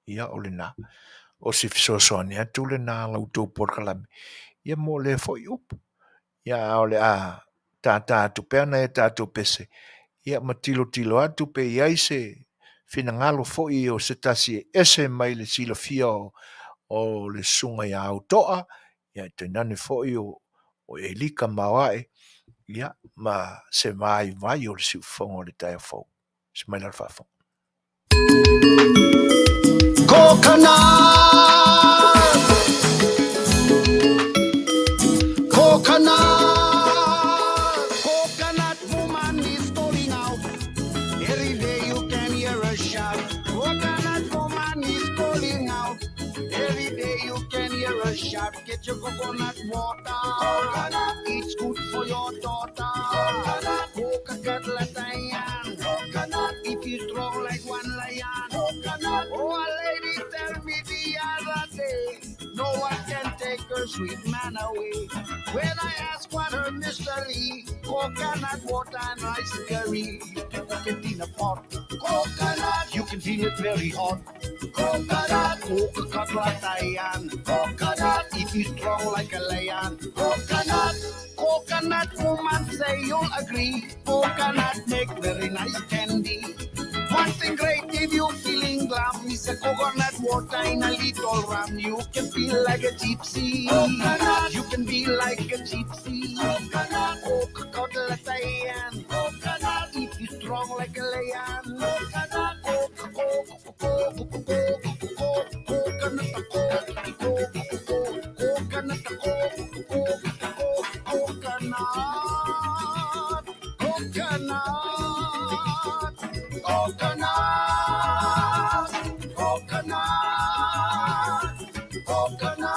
Ia o lena. O se fesoasoani atu lena a la outou polokalame, ia mo lea foi upu. Ia a o le a tātā atu pea nai a tatou pese, ia ma tilotilo atu pe i ai se finagalo foi o se tasi e ese mai le silafia o le susuga ia Autoa, ia tainane foi o Elika Maoae, ia ma se vaivai o le siufofoga o le taeao fou. Se mai la le faafofoga. Coconut, coconut, coconut woman is calling out. Every day you can hear her shout. Coconut woman is calling out. Every day you can hear her shout. Get your coconut water. Coconut, it's good for your daughter. Coconut, coconut latayan. Coconut, if you strong like one lion. Coconut, oh a lady tell me the other day, no one can take her sweet man away. When I ask what her mystery, coconut water and rice curry. You can cook it in a pot. Coconut, you can feel it very hot. Coconut, coconut latayan. Coconut, if you strong like a lion. Coconut, coconut woman say you'll agree. Coconut make very nice candy. One thing great if you feeling glum is It's a coconut water in a little rum. You can feel like a gypsy. Coconut. You can be like a gypsy. Coconut. Coca-Cola Coconut. If you strong like a lion. Coconut. Coca, coconut, coconut, coconut, coconut, coconut, coconut.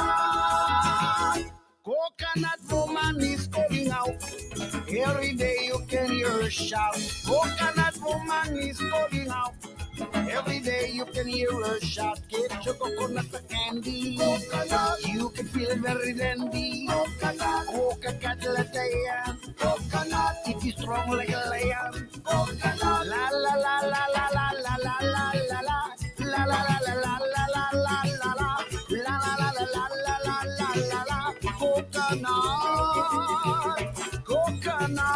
Coconut woman is calling out. Every day you can hear her shout. Coconut woman is calling out. Every day you can hear her shout. Get your coconut candy. Coconut. You can feel very dandy. Coconut. Coca-Cola. Coconut. It is strong like a lion. Coconut. La la la la la la la la la la la. La la la la la la la la la la. La la la la la la la la la la. Coconut. Coconut.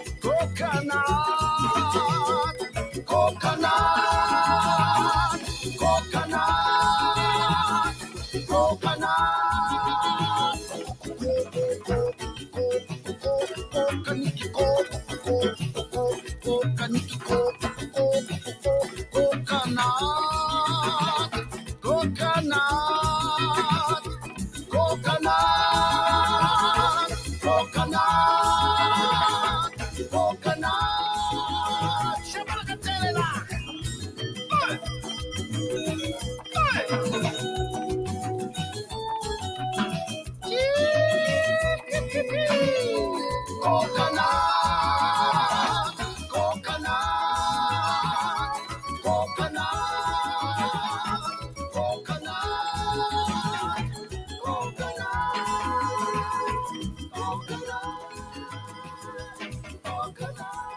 Coconut. Coconut. Coconut. Coconut. Coconut. Coconut. Coconut. Coconut. Coconut. Shabalakatelela. Coconut, coconut, coconut, coconut, coconut, coconut, coconut,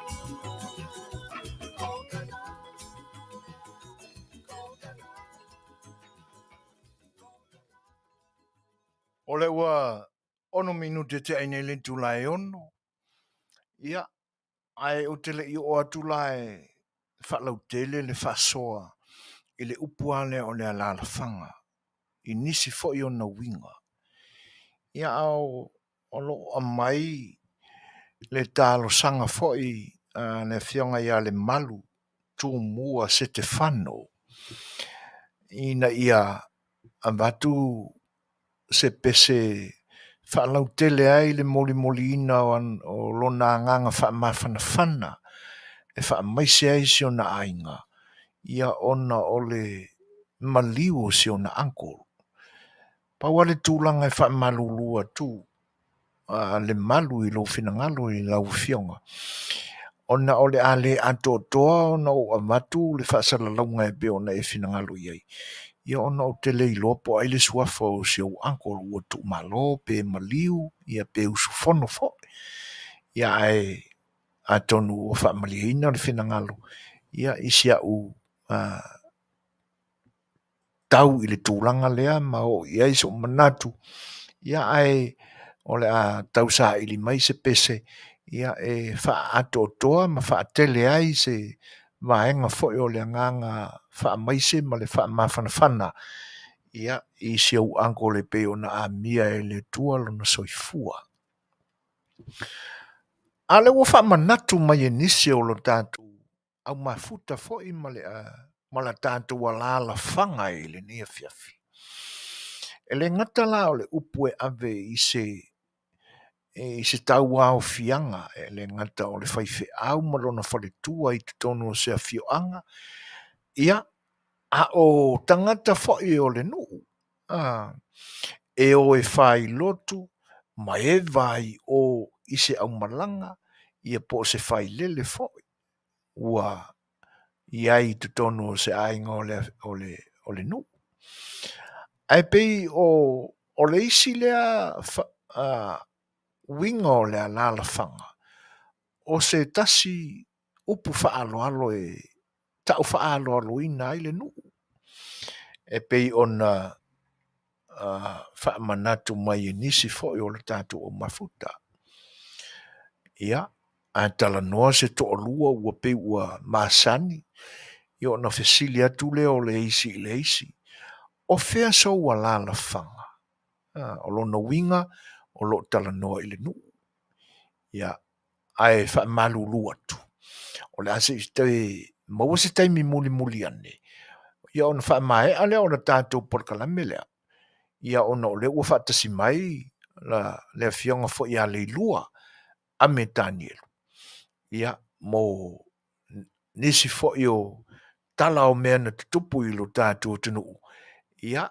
coconut. O le ua 6 minute tea i nei le itula e 6. Ia, ae ou te le i oo atu la e faalautele le faasoa i le upu lava lea o le alaalafaga i nisi foi ona uiga. Ia, a o lo o aumai le talosaga foi a le Afioga ia Lemalu Tumua Setefano ina ia avatu se pese faalautele ai le molimoliina o lona agaga faamafanafana e faamaise ai si ona aiga, ia ona o le maliu o si ona uncle. Pau lava le tulaga e faamalulu atu a Lemalu i lou finagalo i lau afioga, ona o le a le atoatoa ona ou avatu le faasalalauga e pei ona e finagalo i ai, ia ona ou te le iloa po o ai le suafa o si ou uncle ua tuumalo pe maliu, ia pe usufono foi. Ia ae atonu ua faamalieina le finagalo, ia i si au tau i le tulaga lea ma oo i ai sou manatu, ia ae o le a tausaili mai se pese, ia e faaatoatoa ma faatele ai se vaega foi o le agaga faamaise ma le faamafanafana, ia i si ou uncle e pei ona amia e le Atua lona soifua. A o lea ua faamanatu mai e nisi o lo tatou aumafuta foi ma le ma la tatou alaalafaga i lenei afiafi. E le gata la o le upu e ave i se tauaofiaga, e le gata o le faifeau ma lona faletua i totonu o se afioaga, ia, a o tagata foi o le nuu, e o e failotu ma e vai o i se aumalaga, ia po o se failele foi, ua i ai i totonu o se aiga o le nuu. Ae pei o le isi lea uiga o le alaalafaga, o se tasi upu faaaloalo e tau faaaloaloina ai le nuu, e pei ona faamanatu mai e nisi foi o le tatou aumafuta. Ia, a talanoa se toalua ua pei ua masani, Ia ona fesili atu lea o le isi i le isi, O fea sou alaalafaga? O lona uiga o lo o talanoa i le nuu. Ia, ae faamalulu atu, o le a se i toe maua se taimi mulimuli ane, ia ona faamaea lea o le tatou polokalame lea, ia ona o lea ua faatasi mai la, le afioga foi ia Leilua Ame Tanielu, ia, mo nisi foi o tala o mea na tutupu i lo tatou atunuu, ia,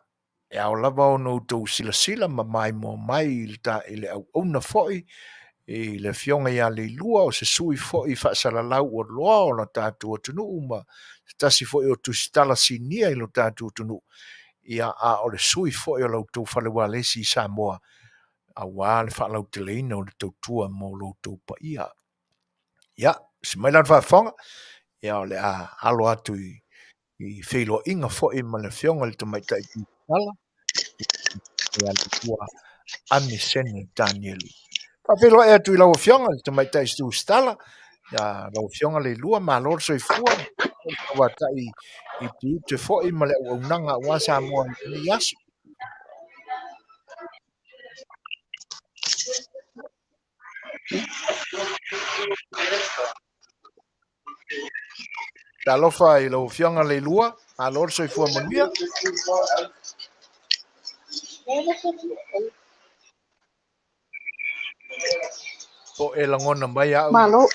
e ao lava ona outou silasila ma maimoa mai i le, ta, i le auauna foi i le afioga ia Leilua, o se sui foi faasalalau ua loa o lo tatou atunuu ma se tasi foi o tusitala sinia i lo tatou atunuu, ia, a o le sui foi o la outou fale ualesi i Samoa, aua le faalauteleina o le tautua mo lo outou paia. Ia, si mai la le faafofoga, ia o le a alo atu i, i feiloaiga foi ma le afioga i le Tamaitai Tusitala, ia Leilua Ame Sene Tanielu. Faafeiloai atu i lau afioga i le Tamaitai Tusitala, ia lau afioga Leilua, malo le soifua, tauatai i tiute foi ma le auaunaga aua Samoa i lenei aso. Talofa i lau Afioga Leilua, malo le soifua manuia. Po e lagona mai au. Malo.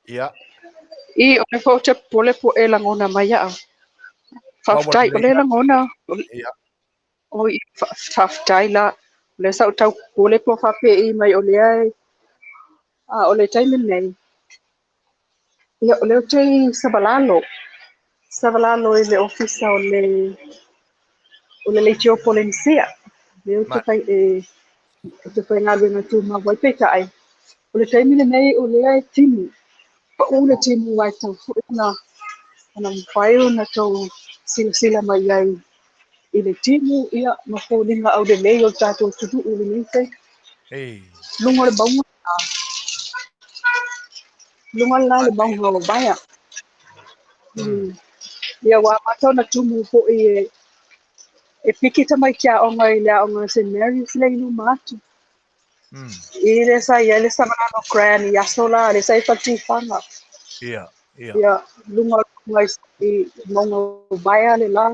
Ia. I, o le foi ou te popole po e lagona mai au. Faafetai, o le lagona. Ia. Oi, faafetai la. O lea sa ou tau popole po o faapei mai o lea e... A o le taimi lenei, ia, o lea ou te i Savalalo, Savalalo i le ofisa o le o le Leitio Polenisia. Lea ou te fai, e, ou te faigaluega tumau ai, peitai, o le taimi lenei o lea e timu, pau le timu ae tatau foi ona ona mafai ona tou silasila mai ai i le timu ia ma foliga aulelei o le tatou atunuu i lenei taimi. Luga o le mauga luga la le mauga o Vaea. Ia ua amata ona tumu foi e e piki tamaiti aoga i le aoga a St Mary's lea i luma atu. I lea sa i ai le Savalalo Grand i aso la, lea sa i ai Faletifaga. Ia, ia. Ia, luga o le i mauga o Vaea le la.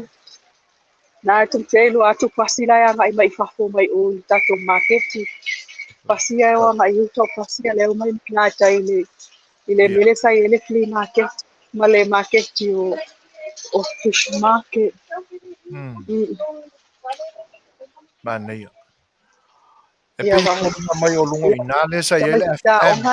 Na e tou te iloa atu pasi la e agai mai i fafo mai o i tatou maketi. Pasi ia e o agai i uta o pasi ia lea e omai mai gatai i le i le mea lea sa i ai le flea market ma le maketi o o fish market. Manaia. E pei e foliga mai o luga i ina lea sa i ai le FM.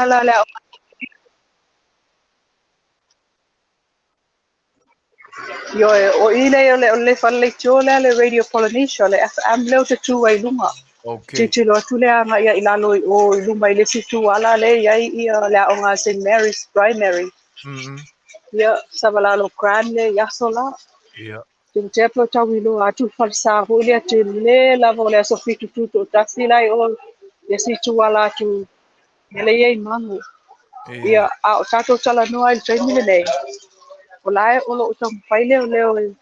Ioe, o i lea o le fale leitio lea le Radio Polynesia, o le FM lea ou te tu ai i luga. Okay. Tilotilo atu lea agai i lalo i o i luma i le isi itu ala lea e i ai ia le aoga a St Mary's Primary. Ia, Savalalo Grand lea i aso la. Ia. Te pe tau iloa atu le falesa foi lea tele lava o le aso 7 tutoatasi la i o le isi itu ala atu lea e i ai mago. Ia, a o tatou talanoa i le taimi lenei, o la e o lo o taumafai leoleo e,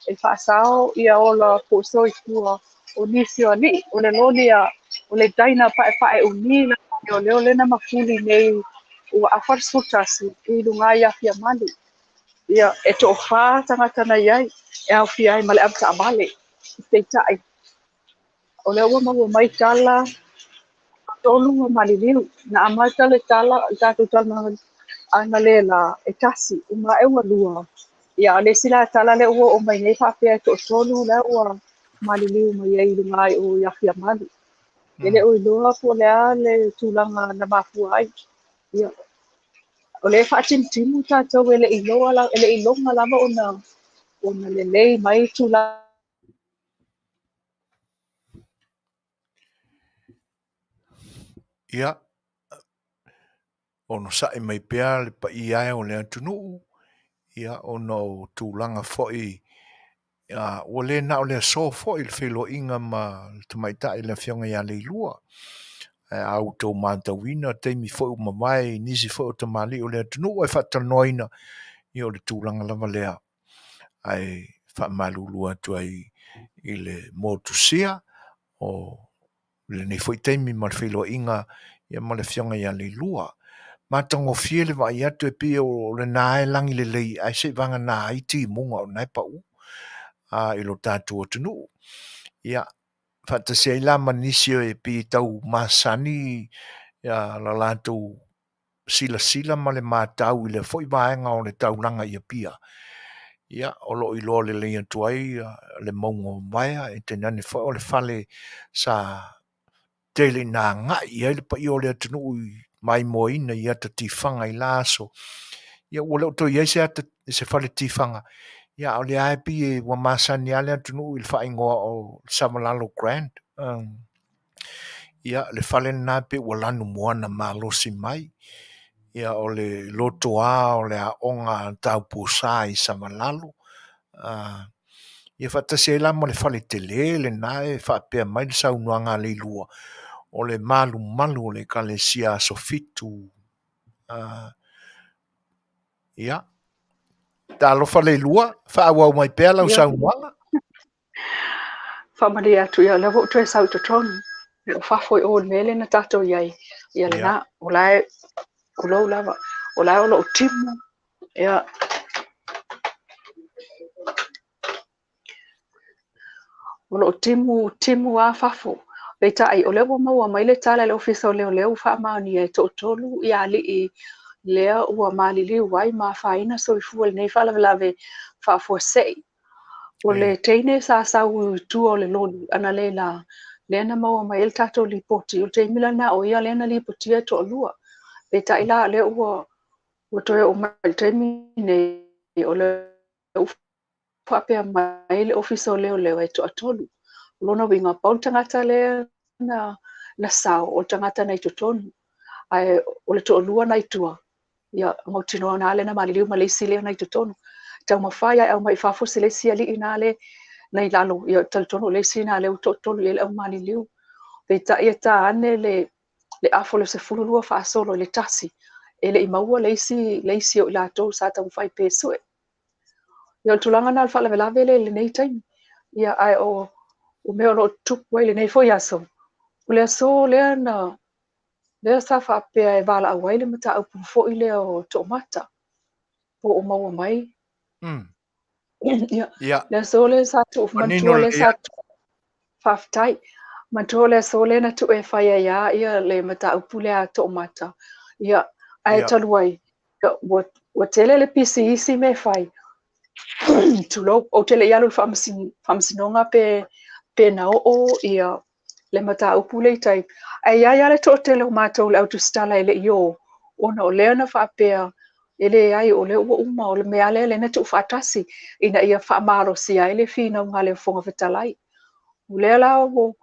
e faasao ia ola po o soifua o nisi o alii, o le loli a, o le Dyna paepae umi la leoleo lea na mafuli nei ua afa le 11 i luga i Afiamalu. Ia, e toafa tagata na i ai, e aofia ai ma le avetaavale. Peitai, o lea ua maua mai tala, tolu ua maliliu. Na amata le tala, le tatou talanoaga analeila, e tasi, uma ae ua lua. Ia, a o le isi la tala lea ua oo mai nei faapea e toatolu la ua maliliu mai ai i luga i o i Afiamalu. E le o iloa po o le a le tulaga na mafua ai. Ia, o lea e faatimutimu tatou e le i iloa e le i iloga lava ona ona lelei mai tulaga. Ia, onosai mai pea le paia e o le atunuu, ia ona o tulaga foi ua le na o le aso foi le feiloaiga ma le tamaitai le afioga ia Leilua. Ae a outou matauina taimi foi ua mavae i nisi foi o tamalii o le atunuu ae faatalanoaina, ia o le tulaga lava lea. Ae faamalulu atu ai i le motusia o lenei foi taimi ma le feiloaiga ia ma le Afioga ia Leilua. Matagofie le vaai atu e pei o lena e lagi lelei ae se i vagana ai timuga o lena e pau i lo tatou atunuu. Ia, faatasi ai la ma nisi e pei e tau masani la latou silasila ma le matau i lea foi vaega o le taulaga i Apia, ia, o lo o iloa lelei atu ai le mauga o Vaea, e tainane foi o le fale sa tele ina agai i ai le paia o le atunuu i maimoaina i ata tifaga i la aso. Ia ua le o toe i ai se ata se fale tifaga, ia a o lea lava e pei e ua masani lava le atunuu i le faaigoa o Savalalo Grand. Ia, le fale lena pei ua lanumoana malosi mai. Ia, o le lotoa o le aoga a Taupusa i Savalalo. Ia faatasi ai la ma le fale tele lena e faapea mai le saunoaga a Leilua, o le malumalu o le Ekalesia Aso Fitu. Ia, talofa Leilua, faaauau mai pea lau saunoaga. Faamalie atu, ia, o lea ua ou toe sau i totonu. O fafo i o i le mea lea na tatou i ai. Ia lena, o la e, tulou lava, o la e o lo o timu, ia, o lo o timu, timu lava fafo. Peitai, o lea ua maua mai le tala i le Ofisa o Leoleo ua faamaonia e toatolu ia alii lea ua maliliu ai ma afaina soifua i lenei faalavelave faafuasei. O le teine sa sau i tua o le loli analeila lea na maua mai ai le tatou lipoti, o le taimi lena o ia lea na lipotia e toalua. Peitai la o lea ua toe oo mai i le taimi nei, o lea ua faapea mai le Ofisa o Leoleo e toatolu. O lona uiga, pau le tagata lea na sao o le tagata na i totonu, ae o le toalua na i tua, ia mautinoa na lea na maliliu ma le isi lea na i totonu. Taumafai ae aumai i fafo se le isi alii na le na i lalo, ia talitonu o le isi na lea ua toatolu i ai le au maliliu. Peitai e ta ane le afa o le 12 faasolo i le 1, e le i maua le isi o i latou sa taumafai pe sue. Ia o le tulaga na o le faalavelave le i lenei taimi. Ia ae o mea o lo o tutupu ai lenei foi aso. O le aso lea na lea sa faapea e valaau ai le mataupu foi lea o toomata po o maua mai. Ia, le aso lea sa tuu manatua lea sa faafetai. Manatua le aso lea na tuu e fai ai lava ia le mataupu lea a toomata. Ia, ae talu ai, ua tele le pisi isi mea fai. Tulou, ou te le i alu i le faamasinoga pe na oo ia le mataupu le i tai. Ae i ai lava le toatele o matou le autusitala e le i o, ona o lea na faapea e leai o lea ua uma, o le mea lea lea na tuufaatasi ina ia faamalosia ai le finauga a le Fofoga Fetalai. O lea la o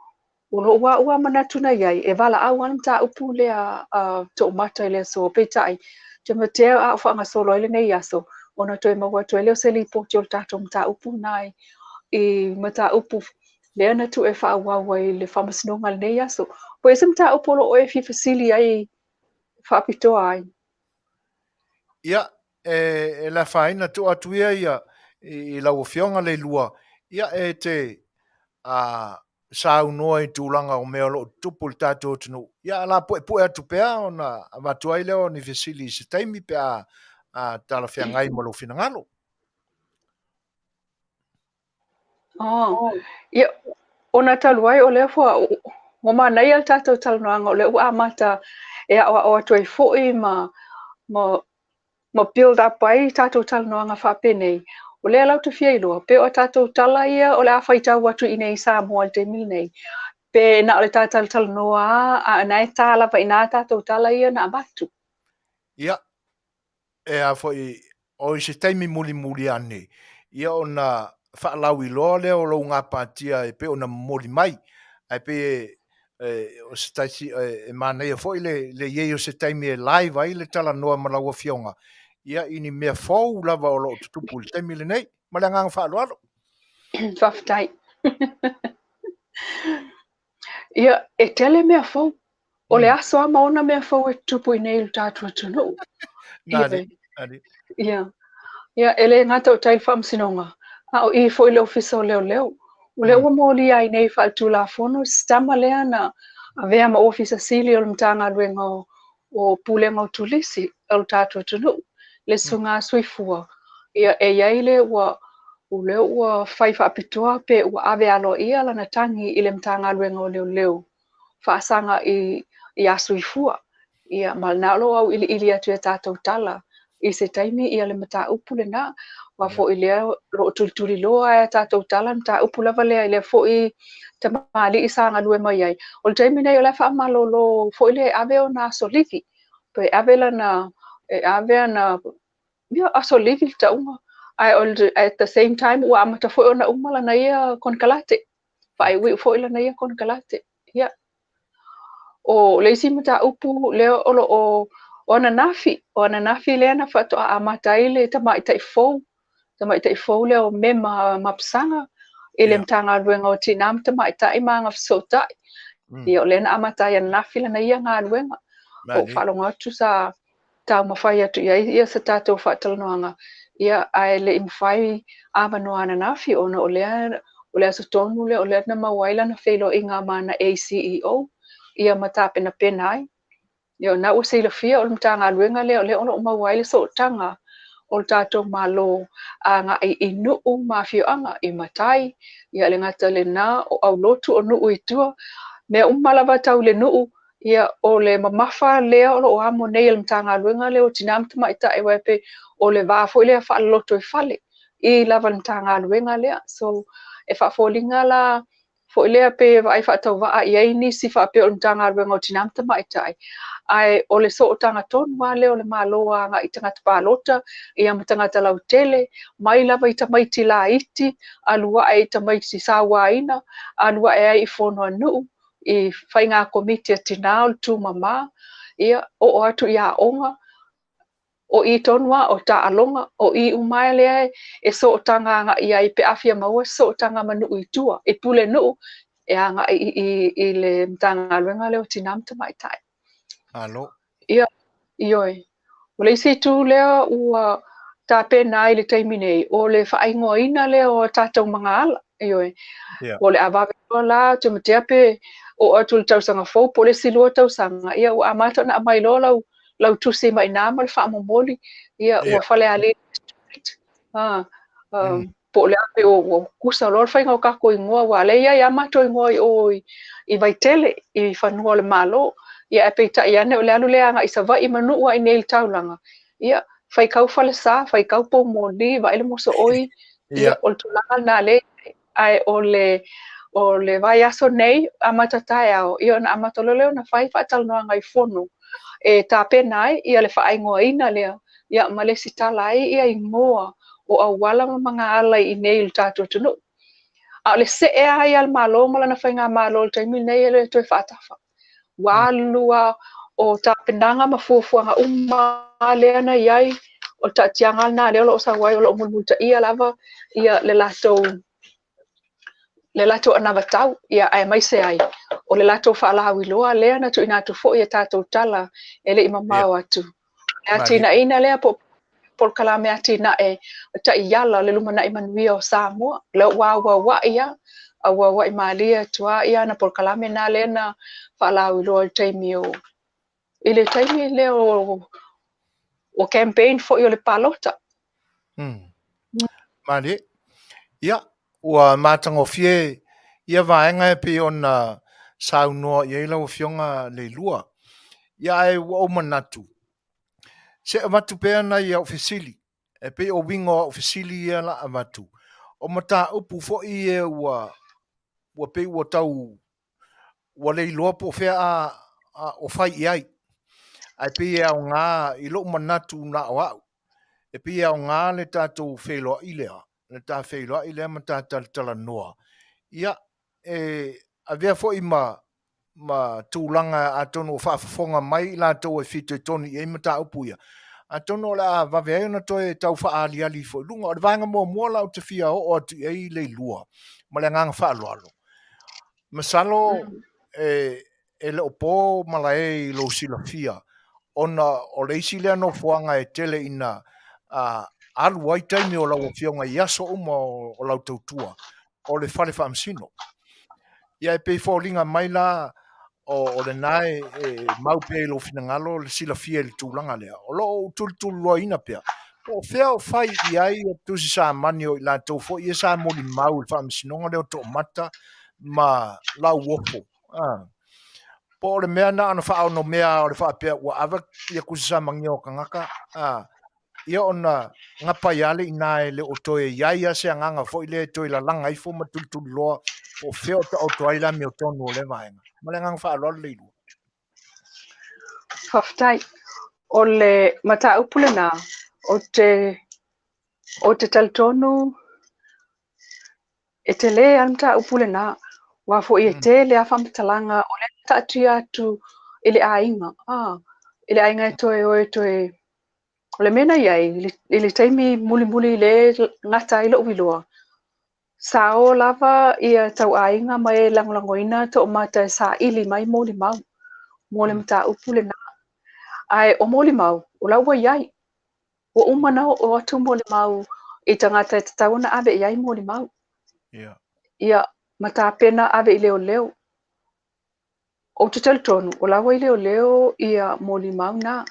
lou au manatu na i ai, e valaau lava le mataupu lea toomata i le aso. Peitai, te matea a o faagasolo ai lenei aso, ona toe maua atu ai lea o se lipoti o le tatou mataupu na i mataupu lea na tuu e faaauau ai le faamasinoga lenei aso. Po o se mataupu o lo o e fia fesili ai faapitoa ai. Ia, e le afaina tuu atu ia ia i lau Afioga Leilua, ia e te saunoa i tulaga o mea o lo o tutupu i le tatou atunuu. Ia, ala puepue atu pea ona avatu ai lea o ni fesili i se taimi pe a talafeagai ma lou finagalo. Ia, ona talu ai o lea fua, ua manaia le tatou talanoaga, o lea ua amata e aoao atu ai foi ma build up ai tatou talanoaga faapenei. O lea lau te fia iloa, pe o tatou tala ia o le a faitau atu i nei Samoa i le taimi lenei, pe na o le talatalanoa a na e tā lava i nā tatou tala ia na avatu. Ia, e a foi, o i se taimi mulimuli ane, ia ona faalauiloa lea o lou gapatia e pei ona momoli mai. Ae pei o se tasi e manaia foi le i ai o se taimi e live ai le talanoa ma lau Afioga, ia i ni mea fou lava o lo o tutupu i le taimi lenei. Ma le agaga faaaloalo. Faafetai. Ia, e tele mea fou. O le aso a ma ona mea fou e tutupu i nei i le tatou atunuu. Ia, e le gata o tai i le faamasinoga. A o i foi i le Ofisa o Leoleo, o lea ua molia ai nei faaletulafono se tama lea na avea ma Ofisa Sili o le Matagaluega o Pulega o Turisi o le tatou atunuu, le Susuga a Suifua. Ia, e i ai le ua o lea ua fai faapitoa pe ua ave aloaia lana tagi i le Matagaluega o Leoleo faasaga i a Suifua. Ia, ma lena o lo o auiliili atu i a tatou tala i se taimi ia le mataupu lena. Aua foi lea o lo o tulituliloa ai a tatou tala le mataupu lava lea i lea foi tamalii sa galue mai ai. O le taimi nei o la e faamalolo foi lea e ave ona aso livi, pe ave lana, e ave ana ia, aso livi le tauga. Ae at the same time ua amata foi ona uma lana ia konekarate, faaiuiu foi lana ia konekarate. Ia. O le isi mataupu lea o lo o o ananafi, o ananafi lea na faatoa amata ai le tamaitai fou, tamaitai fou lea o Mema Mapusaga i le Matagaluega o Tina ma Tamaitai ma Agafesootai. Ia, o lea na amata ai ananafi lana ia galuega. O faalogo atu sa taumafai atu i ai ia se tatou faatalanoaga, ia, ae le i mafai avanoa ananafi ona o lea o le aso tonu lea o lea na maua ai lana feiloaiga ma ana ACEO ia ma tapenapena ai. Ia, o lena ua silafia o le Matagaluega lea o lea o lo o maua ai le sootaga o le tatou Malo agai i nuu ma afioaga, i matai, ia le gata lena o aulotu o nuu i tua, mea uma lava tau le nuu, ia o le mamafa lea o lo o amo nei e le Matagaluega lea o Tina ma Tamaitai, aua e pei o le va foi lea faaloloto i fale i lava le Matagaluega lea. So, e faafoliga la foi lea pe vaai faatauvaa i ai nisi faapea o le Matagaluega o Tina ma Tamaitai, ae o le sootaga tonu lava lea o le Malo agai i tagata palota ia ma tagata lautele, mai lava i tamaiti laiti, alu ae i tamaiti sauaina, alu ae ai i fono a nuu, i faiga komiti a tina o le tumama, ia, oo atu i aoga, o i tonu lava o taaloga, o i uma lea e sootaga agai ai pe a fia maua se sootaga ma nuu i tua, i pulenuu, e agai i le Matagaluega lea o Tina ma Tamaitai. Malo. Ia, ioe. O le isi itu lea ua tapena ai i le taimi nei, o le faaigoaina lea o tatou magaala. Ioe. O le a vave loa la Timotea pe oo atu i le tausaga fou po o le isi 2 tausaga, ia ua amata ona aumai loa lau tusi mai i ina ma le faamomoli, ia ua Falealili Street, po o le a pe ua kusa loa le faiga o tatou igoa, aua o lea e i ai lava matou igoa i o i Vaitele, i fanua o le Malo. Ia ae peitai ane o le alu lea agai i Savaii ma nuu lava i inei i le taulaga, ia faitau falesa, faitau poumoli, vaai le mosooi, ia o le tulaga lena lea, ae o le vaiaso nei, amata taeao, ia ona amata loa lea ona fai faatalanoaga i fono e tapena ai ia le faaigoaina lea, ia ma lesitala ai ia igoa o auala ma magaala i inei i le tatou atunuu. A o le see lava ia a le Malo ma lana faigamalo i le taimi lenei e le toe faatafa. Ua alu lava o tapenaga ma fuafuaga uma lea na i ai, o le taatiaga lena lea o lo o sau ai, o lo o mulimulitaia lava ia le latou anavatau, ia aemaise ai o le latou faalauiloa lea na tuuina atu foi e tatou tala e le i mamao atu. Le atinaeina lea po polokalame atinae taiala o le lumanai manuia o Samoa. Lea ua auauai lava, auauai malie atu lava ia ana polokalame na lea na faalauiloa i le taimi o i le taimi lea o campaign foi o le palota. Malie. Ia, ua matagofie ia vaega e pei ona saunoa i ai lau Afioga Leilua. Ia, ae ua ou manatu, se avatu pea nai au fesili, e pei o uiga o au fesili ia la avatu, o mataupu foi ia ua pei ua tau ua le iloa po o fea a o fai i ai. Ae pei e aoga i lou manatu na o au, e pei e aoga le tatou feiloai lea, le ta feiloai lea ma ta talatalanoa. Ia, e avea foi ma tulaga atonu o faafofoga mai i latou e fitoitonu i ai mataupu ia, atonu o le a vave ai ona toe tau faaaliali ifo i luga. O le vaega muamua la ou te fia oo atu i ai Leilua ma le agaga faaaloalo. Masalo e le o po malae i lou silafia, ona o le isi lea nofoaga e tele ina alu ai taimi o lau afioga i aso uma o lau tautua o le fale faamasino. Ia e pei e foliga mai la o lena e mau pea i lou finagalo le silafia i le tulaga lea. O lo o ou tulituliloaina pea, po o fea o fai i ai tusi samani o i latou foi ia sa molimau i le faamasinoga lea o Toomata ma Lauofo. Po o le mea na ona faaonomea o le faapea ua ave ia tusi samania o tagata, ia ona gapai lava le i ina e le o toe i ai lava se agaga foi lea e toe lalaga ifo ma tulituliloa po o fea o taoto ai le amiotonu o lea vaega. Ma le agaga faaaloalo Leilua. Faafetai. O le mataupu lena, o te talitonu e tele lava le mataupu lena. Aua foi e tele lava faamatalaga o lea na taatia atu i le aiga. I le aiga e toe o e toe. O le mea na i ai, i le taimi mulimuli le gata ai lou iloa, sa o lava ia tauaiga ma e lagolagoina Toomata e saili mai molimau mo le mataupu lena. Ae o molimau, o la ua i ai. Ua uma na oo atu molimau i tagata e tatau ona ave i ai molimau. Ia, ma tapena ave i leoleo. Ou te talitonu, o la ua i leoleo ia molimau na.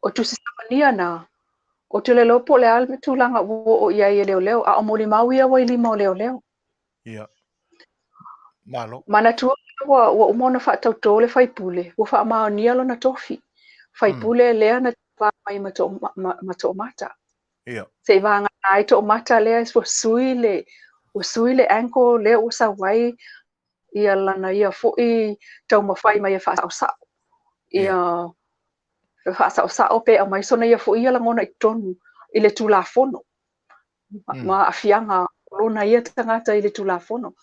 O tusi samania na, o te le iloa po o le a le tulaga ua oo i ai e leoleo, a o molimau ia ua i lima o leoleo. Ia. Malo. Manatua ua uma ona faatautō le faipule, ua faamaonia lona tofi. Faipule lea na tauva mai ma Toomata. Se i vagana ai Toomata lea ua sui le ankle lea ua sau ai ia lana ia foi taumafai mai e faasaosao. Ia faasaosao pe aumai sona ia foi ia lagona i totonu i le Tulafono. Ma aafiaga o lona ia tagata i le Tulafono.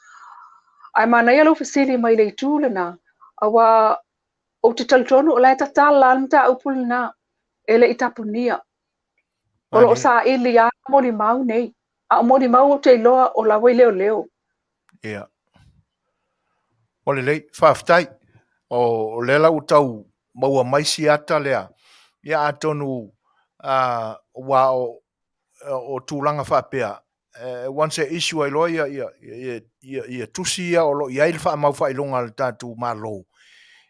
Ae manaia lou fesili mai le itu lena, aua ou te talitonu o la e tatala le mataupu lena e le i tapunia. O loo saili lava molimau nei. A o molimau ou te iloa o la ua i leoleo. Ia. O lelei, faafetai. O lea la ua tau maua mai si ata lea. Ia atonu ua o tulaga faapea, once e issue ai loa ia tusi ia o lo o i ai le faamau faailoga a le tatou Malo,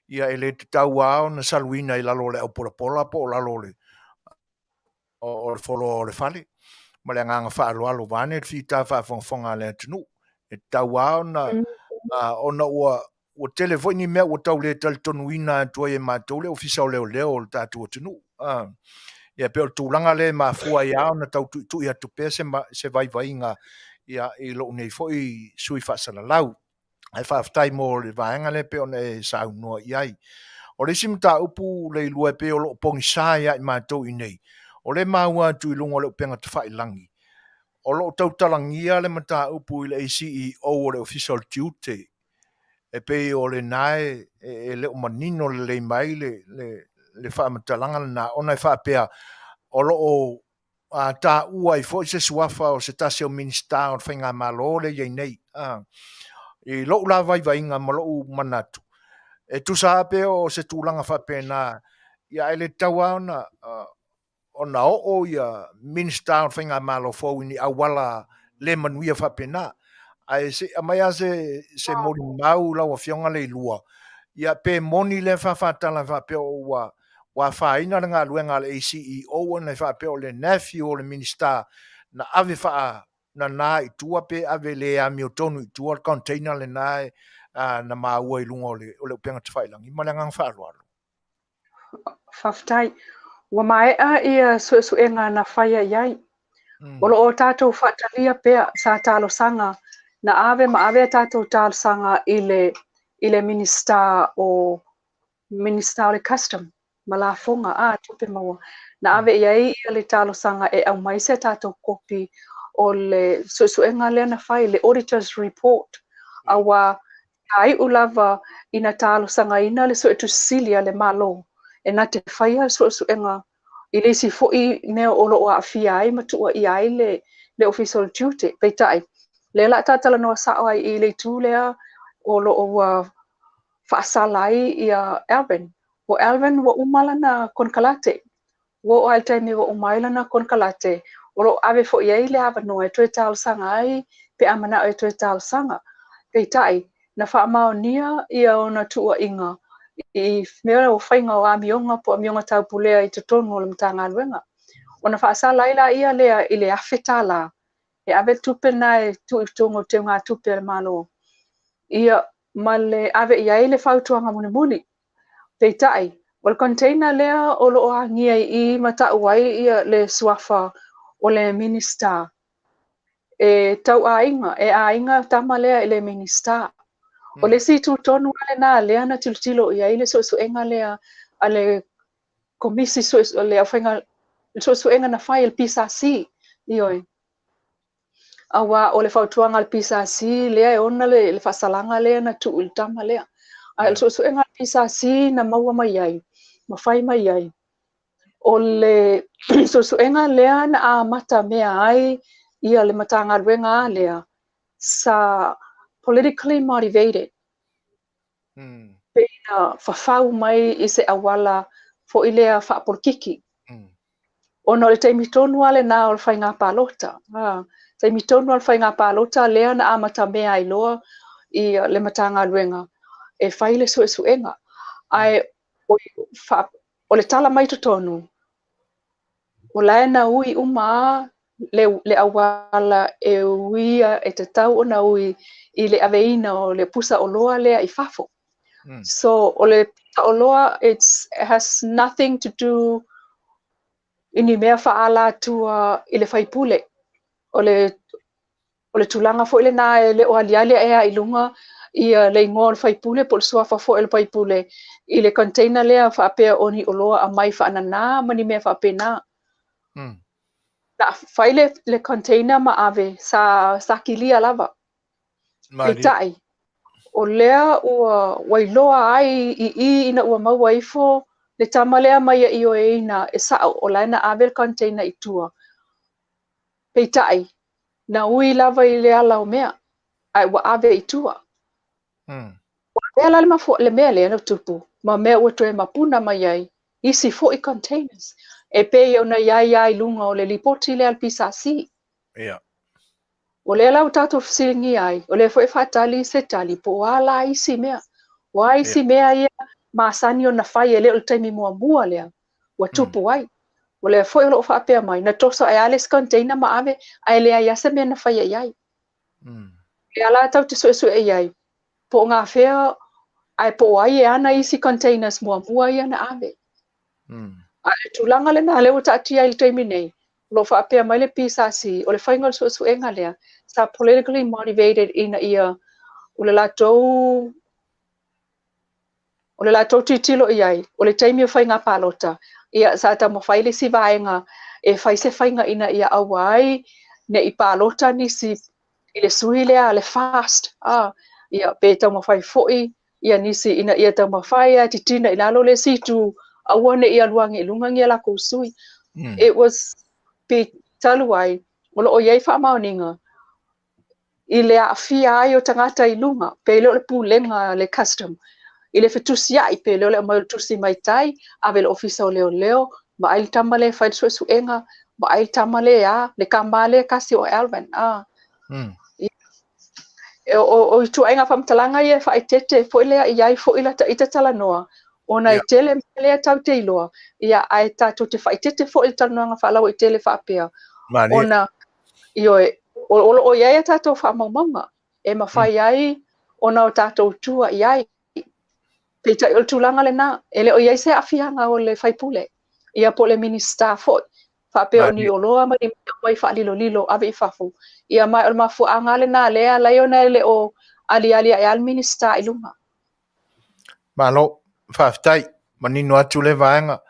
ia e le tatau lava ona saluina i lalo o le aupolapola po o lalo o le foloa o le fale. Ma le agaga faaaloalo vaeane le fita faafogafoga a le atunuu. E tatau lava ona ua tele foi ni mea ua tau le talitonuina atu ai e matou le ofisa o leoleo o le tatou atunuu. Ia pei o le tulaga lea e mafua ai lava ona tau tuitui atu pea se vaivaiga ia i lou nei foi sui faasalalau. Ae faafetai mo le vaega lea pei ona e saunoa i ai. O le isi mataupu Leilua e pei o loo pogisa ia i matou i nei, o le maua atu i luga o le upega tafailagi, o loo tautalagia le mataupu i le ACEO o le Ofisa o le Tiute, e pei o lena e le o manino lelei mai le faamatalaga lena, ona e faapea o loo taua ai foi se suafa o se tasi o Minisita o le Faigamalo lea i ai nei. I lou la vaivaiga ma lou manatu, e tusa lava pe o se tulaga faapena, ia e le tatau lava ona oo ia Minisita o le Faigamalo fou i ni auala le manuia faapena. Ae se aumai lava se molimau lau afioga Leilua, ia pe moni lea faafatala faapea ua afaina le galuega a le ACEO ona e faapea o le nephew o le Minisita na ave faanana i tua pe ave le amiotonu i tua le container lena na maua i luga o le upega tafailagi. Ma le agaga faaaloalo. Faafetai. Ua maea ia suesuega na faia i ai. O loo tatou faatalia pea sa talosaga na ave ma ave a tatou talosaga i le Minista o le Custom ma lafoga a tupe maua. Na ave i ai ia le talosaga e aumai se tatou kopi o le suesuega lea na fai, le Auditor's Report. Aua taiu lava ina talosagaina le suetusi sili a le Malo e na te faia le suesuega i le isi foi mea o loo aafia ai ma tuuaia ai le Ofisa o le Tiute. Peitai, lea la tatalanoa sao ai i le itu lea o loo ua faasala ai ia Alvin. O Alvin ua uma lana konekarate. Ua oo lava i le taimi ua uma ai lana konekarate, O lo o ave foi i ai le avanoa e toe talosaga ai pe a manao e toe talosaga. Peitai, na faamaonia ia ona tuuaiga i mea o faiga o amioga po o amioga taupulea i totonu o le Matagaluega. Ona faasala ai laia lea i le $1,000 e ave le tupe lena e tuu i totonu o le teugatupe a le Malo, ia ma le ave i ai le fautuaga mulimuli. Peitai, o le container lea o lo o agia i i ma tau ai ia le suafa o le Minisita, e tauaiga, e aiga tama lea i le Minisita. O le isi itu tonu lava lena lea na tilotilo i ai le suesuega lea a le Komisi o le aufaiga le suesuega na fai e le PSC, ioe. Aua o le fautuaga a le PSC lea e ona le faasalaga lea na tuu i le tama lea. Ae o le suesuega a le PSC na maua mai ai, ma fai mai ai, o le suesuega lea na amata mea ai ia le Matagaluega lea sa politically motivated. Pei na fafau mai i se auala foi lea faapolokiki. Ona o le taimi tonu lava lena o le faiga palota. Taimi tonu lava o le faiga palota lea na amatamea ai loa i le Matagaluega e fai le suesuega. Ae o le tala mai totonu, o la e na ui uma le auala e uia e tatau ona ui i le aveina o le pusa oloa lea i fafo. So o le pusa oloa, it has nothing to do i ni mea faaalatua i le faipule. O le tulaga foi lena e le o aliali ae i luga ia le igoa o le faipule po o le suafa foi o le faipule i le container lea faapea o ni oloa aumai faanana ma ni mea faapena. Na fai le container ma ave sa kilia lava. Peitai, o lea ua iloa ai i ina ua maua ifo le tama lea mai ia ioeina e sao o la e na ave le container i tua. Peitai, na ui lava i le ala o mea, ae ua ave i tua. Ua avea la le mea lea na tupu, ma mea ua toe mapuna mai ai, isi foi containers. E pei ona iai ai luga o le lipoti lea a le PSC. O lea la ua tatou fesiligia ai, o lea foi e faatali se tali, po o a la isi mea. O a isi mea ia masani ona fai e le o le taimi muamua lea, ua tupu ai. O lea foi o lo o faapea mai, na toso ae a le isi container ma ave, ae leai lava se mea na faia i ai. E ala tatou te suesue i ai, po o ngā whea, ae po o ai e ana isi containers muamua ia na ave. A le tulaga lena lea ua taatia i le taimi nei, o lo o faapea mai le PSC, o le faiga o le suesuega lea, sa politically motivated ina ia o le latou tilotilo i ai, o le taimi o faiga palota, ia sa taumafai le isi vaega e fai se faiga ina ia aua ai ne i palota nisi i le sui lea le fast, ia pe taumafai foi ia nisi ina ia taumafai a titina i lalo le isi itu, aua ne i alu age i luga ni a lakou sui. It was pe talu ai, o lo o i ai faamaoniga i le aafia ai o tagata i luga, pe le o le pulega le custom, i le fetusiai, pe le o le aumai o le tusi mai tai, ave le ofisa o leoleo, vaai le tama lea e fai le suesuega, vaai le tama lea, le kama lea kasi o Alvin. O ituaiga faamatalaga ia e faaeteete foi lea i ai foi lata ita talanoa, ona e tele mea lea tatou te iloa, ia ae tatou te faaeteete foi i le talanoaga faalauaitele faapea. Ona ioe, o lo o i ai a tatou faamaumauga e mafai ai ona o tatou tua i ai. Peitai o le tulaga lena, e le o i ai se aafiaga o le faipule, ia po o le Minisita foi, faapea o ni oloa ma ni mea mai faalilolilo ave i fafo. Ia ma o le mafuaaga lena lea ala ai ona e le o aliali ae a le Minisita i luga. Malo, faafetai, manino atu le vaega.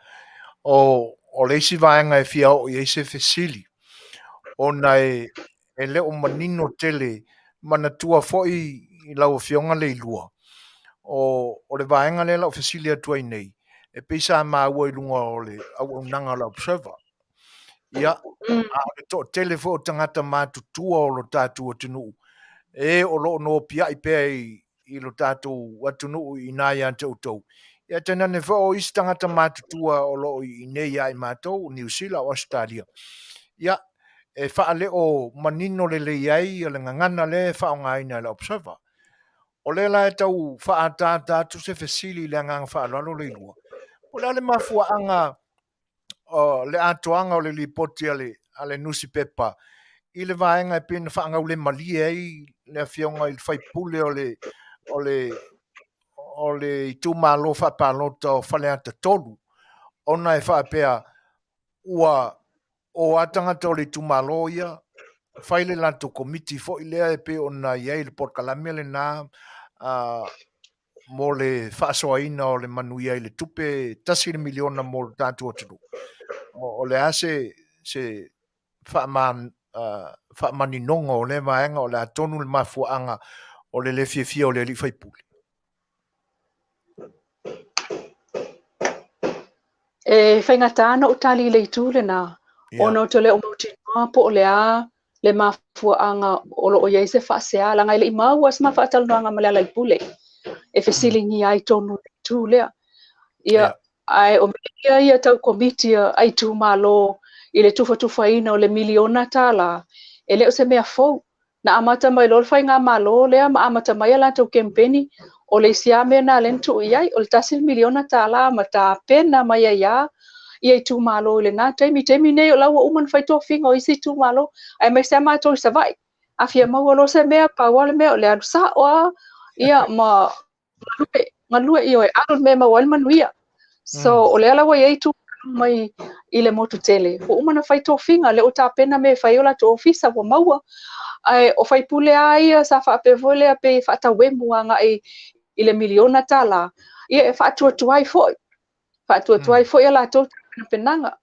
O le isi vaega e fia oo i ai se fesili, ona e le o manino tele, manatua foi i lau afioga le ilua, o le vaega lea lau fesili atu ai nei, e pei sa maua i luga o le auaunaga o le Observer. Ia, a o le toatele foi o tagata matutua o lo tatou atunuu, e o lo o nopiai pea i lo tatou atunuu i ina ia te outou. Ia tainane foi o isi tagata matutua o lo o i inei ia i matou, Niu Sila o Ausetalia. Ia, e faaleo manino lelei ai le gagana lea e faaaogaina e le Observer. O lea la e tau faaataata atu se fesili i le agaga faaaloalo Leilua, po o le a le mafuaaga o le atoaga o le lipoti a le nusipepa i le vaega e pei ona faagaulemalie ai le afioga i le faipule o le itumalo faapalota o Faleata 3, ona e faapea ua o a tagata o le itumalo ia fai le latou komiti foi lea e pei ona i ai le polokalame lena mo le faasoaina o le manuia i le tupe $1 miliona mo le tatou atunuu. O le a se faamaninoga o lea vaega, o le a tonu le mafuaaga o le le fiafia o le alii faipule? E faigata ona ou tali i le itu lena, ona ou te le o mautinoa po o le a le mafuaaga o lo o i ai se faasea, leaga e le i maua se ma faatalanoaga ma Lealailepule e fesiligia ai tonu le itu lea. Ia, ae o mea ia tau komiti a itumalo i le tufatufaina o le $1 miliona, e le o se mea fou. Na amata mai loa le faigamalo lea ma amata mai a latou kempeni, o le isi lava mea na lea na tuu i ai, o le $1 miliona ma tapena mai ai lava ia itumalo i lena taimi. Taimi nei o la ua uma ona fai tofiga o isi itumalo, aemaise lava matou i Savaii. A fia maua loa se mea, pau lava le mea o le alu sao lava ia ma galue, galue, ioe, alu le mea e maua ai le manuia. So o lea la ua i ai itumalo mai i le motu tele, ua uma ona fai tofiga, lea ua tapena mea e fai o latou ofisa ua maua. Ae o faipule lava ia sa faapea foi lea pe faatauemu agai i le $1 miliona, ia e faatuatuai foi, faatuatuai foi a latou tapenapenaga.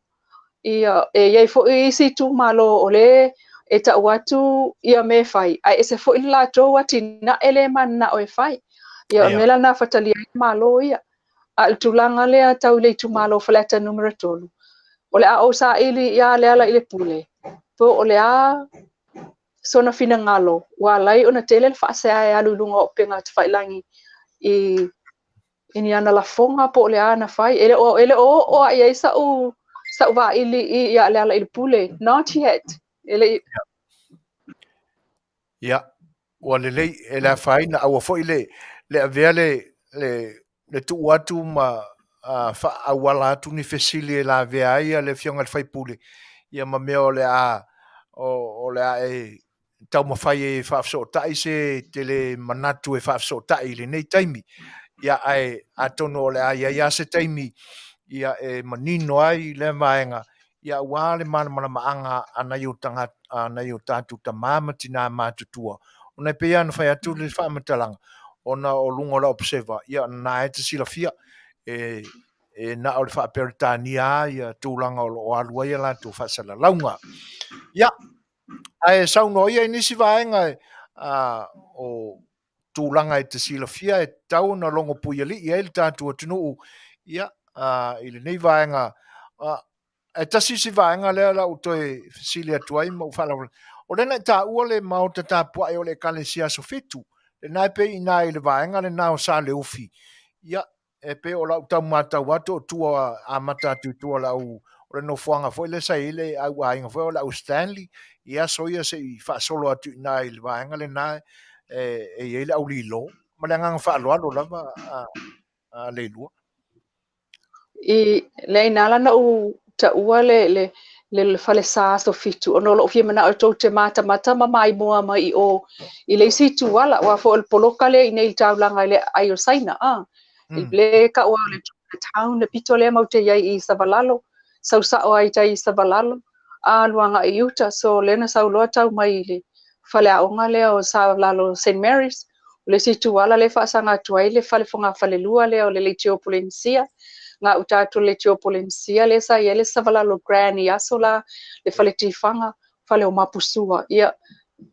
Ia, e i ai foi isi itumalo o lea e tau atu ia mea e fai, ae ese foi le latou atinae lea e mananao e fai. Ia, o le mea la lena faatalia ai Malo ia. A o le tulaga lea tau i le itumalo Faleata Nu.3, o le a ou saili ia Lealailepule, po o le a sona finagalo ua ala ai ona tele le faasea e alu i luga o upega tafailagi i ni ana lafoga po o le a na fai. E le o oo lava i ai sa'u vaili ia Lealailepule, not yet. E le i. Ia, ua lelei, e le afaina, aua foi le avea le tuu atu ma faaauala atu ni fesili e lavea ai le afioga i le faipule, ia ma mea o le a e taumafai e faafesootai se tele manatu e faafesootai i lenei taimi. Ia, ae atonu o le a i ai lava se taimi ia e manino ai lea vaega, ia aua le malamalamaaga a nai o tagata, a nai o tatou tamā ma tinā matutua. Ona e pei lava ona fai atu le faamatalaga, ona o luga o le Observer, ia na e te silafia, e na o le faa-Peretania lava ia tulaga o lo o alu ai a latou faasalalauga. Ia, ae saunoa ia i nisi vaega o tulaga e te silafia e tatau ona logo puialii ai le tatou atunuu ia i lenei vaega. E tasi isi vaega lea la ua toe fesili atu ai ma ou faalavelave. O lea na e taua le maota tapuai o le Ekalesia Aso Fitu, lena e pei i ina i le vaega lena o Saleufi. Ia, e pei o lau tau matau atu o tua amata atu i tua lau o le nofoaga foi lea sa i ai le au aiga foi o le au Stanley i aso ia se i faasolo atu i ina i le vaega lena e i ai le aulilo. Ma le agaga faaaloalo lava a Leilua. I le ina ala na ou taua le falesa Aso Fitu, ona o lou fia manao e tou te matamata ma maimoa mai i o i le isi itu ala, aua foi o le poloka lea i nei i taulaga i le ai o Saina a. Le taua o le town, le pito lea matou te i ai i Savalalo, sau sao ai tai i Savalalo, alu agai i uta. So lea na sau loa tau mai i le faleaoga lea o Savalalo St. Mary's. O le isi itu ala lea e faasaga atu ai le fale fogafalelua lea o le Leitio Polenisia. Gauta atu le Leitio Polenisia lea sa i ai le Savalalo Grand i aso la, le fale tifaga, fale o Mapusua. Ia,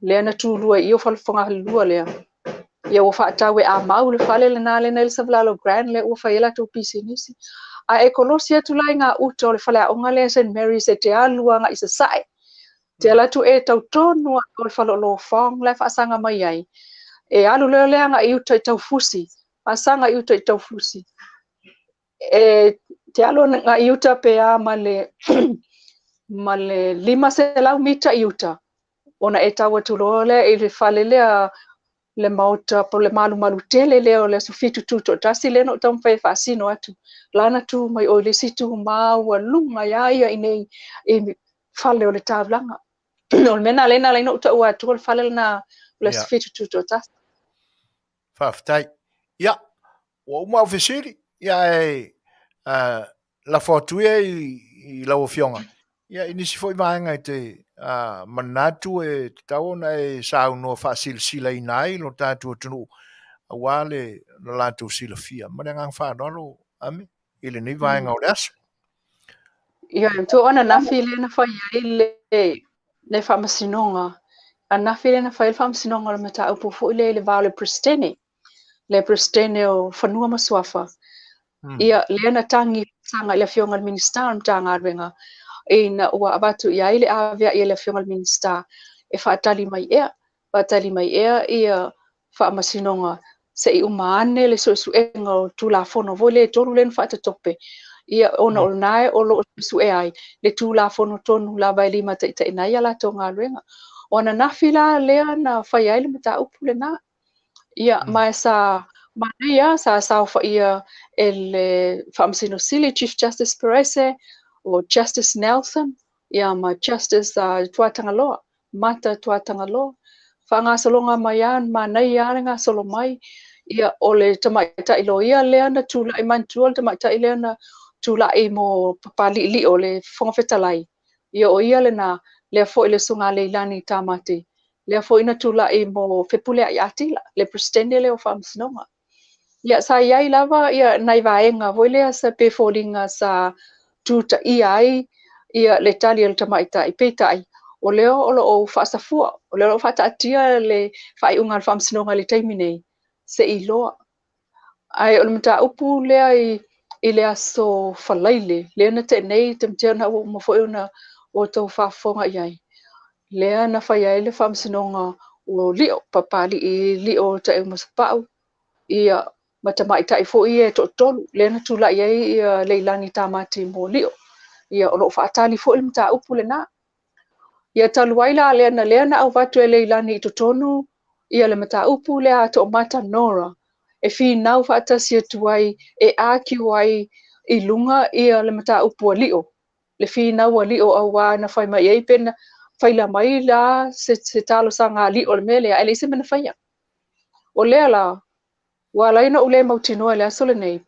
lea na tulua i o fale fogafalelua lea. Ia ua faatau e amau le fale lena lea na i le Savalalo Grand lea ua fai ai latou pisinisi. Ae e kolosi atu la i gauta o le faleaoga lea St. Mary's e te alu agai i sasae. Te alu atu e tautonu o le fale o Lofong la e faasaga mai ai. E alu lea lea agai i uta i Taufusi, faasaga i uta i Taufusi. E te alu agai i uta pe a ma le Ma le 500 mita i uta ona e tau atu loa lea i le fale lea, le maota po o le malumalu tele lea o le Aso Fitu Tutoatasi lea na ou taumafai e faasino atu. Lana tu mai oi le isi tu maualuga ia ia i nei i fale o le taulaga. O le mea lena lea na ala ai ona ou taua atu o le fale lena o le Aso Fitu Tutoatasi. Faafetai. Ia, ua uma au fesili, ia ae lafo atu ia i lau Afioga, ia i nisi foi vaega e te manatu e tatau ona e saunoa faasilasilaina ai lo tatou atunuu aua le latou silafia. Ma le agaga faaaloalo, Ame, i lenei vaega o le aso. Ia, to ananafi lea na fai ai le faamasinoga. Ananafi lea na fai ai le faamasinoga o le mataupu foi lea i le va o le Peresetene, le Peresetene o Fanua ma Suafa. Ia, lea na tagi saga i le Afioga i le Minisita o le Matagaluega, ina ua avatu i ai le aveai e le Afioga i le Minisita e faatali mai ea, faatali mai ea ia faamasinoga se i uma ane le suesuega o Tulafono foi lea e tolu lea na faatatope. Ia, ona o lena o lo o suesue ai le Tulafono tonu lava e limataitaiina ai a latou galuega. O ananafi la lea na fai ai le mataupu lena. Ia, ma sa manaia, sa saofaia e le Faamasino Sili, Chief Justice Perese, o Justice Nelson, ia ma Justice Tuatagaloa, Mata Tuatagaloa. Faagasologa mai lava, manaia lava le gasolo mai. Ia, o le tamaitai loia lea na tulai, manatua le tamaitai lea na tulai mo Papaliilio o le Fofoga Fetalai. Ia, o ia lena, lea foi le Susuga Leilani Tamati, lea foi na tulai mo Fepuleai Atila, le Peresetene lea o Faamasinoga. Ia, sa i ai lava ia nai vaega foi lea sa pe foliga sa tutaia ai ia le tali a le tamaitai. Peitai, o lea o lo o faasafua, o lea o lo o faataatia le faaiuga a le Faamasinoga i le taimi nei, se i loa. Ae o le mataupu lea i le aso Faraile, lea na tea nei, te matea na ua uma foi ona outou faafofoga i ai, lea na fai ai le faamasinoga o Lio, Papalii Lio Taeaumasapau, ia ma tamaitai foi ia e toatolu, lea na tulai ai ia Leilani Tamati mo Lio. Ia, o lo o faatali foi le mataupu lena. Ia, talu ai la lea na avatu e Leilani i totonu ia le mataupu lea a Toomata Nora, e finau faatasi atu ai, e argue ai i luga ia le mataupu a Lio, le finau a Lio auā na fai mai ai pe na faila mai la se talosaga a Lio le mea lea, ae leai se mea na faia. O lea la, ua ala ai ona ou le mautinoa i le aso lenei,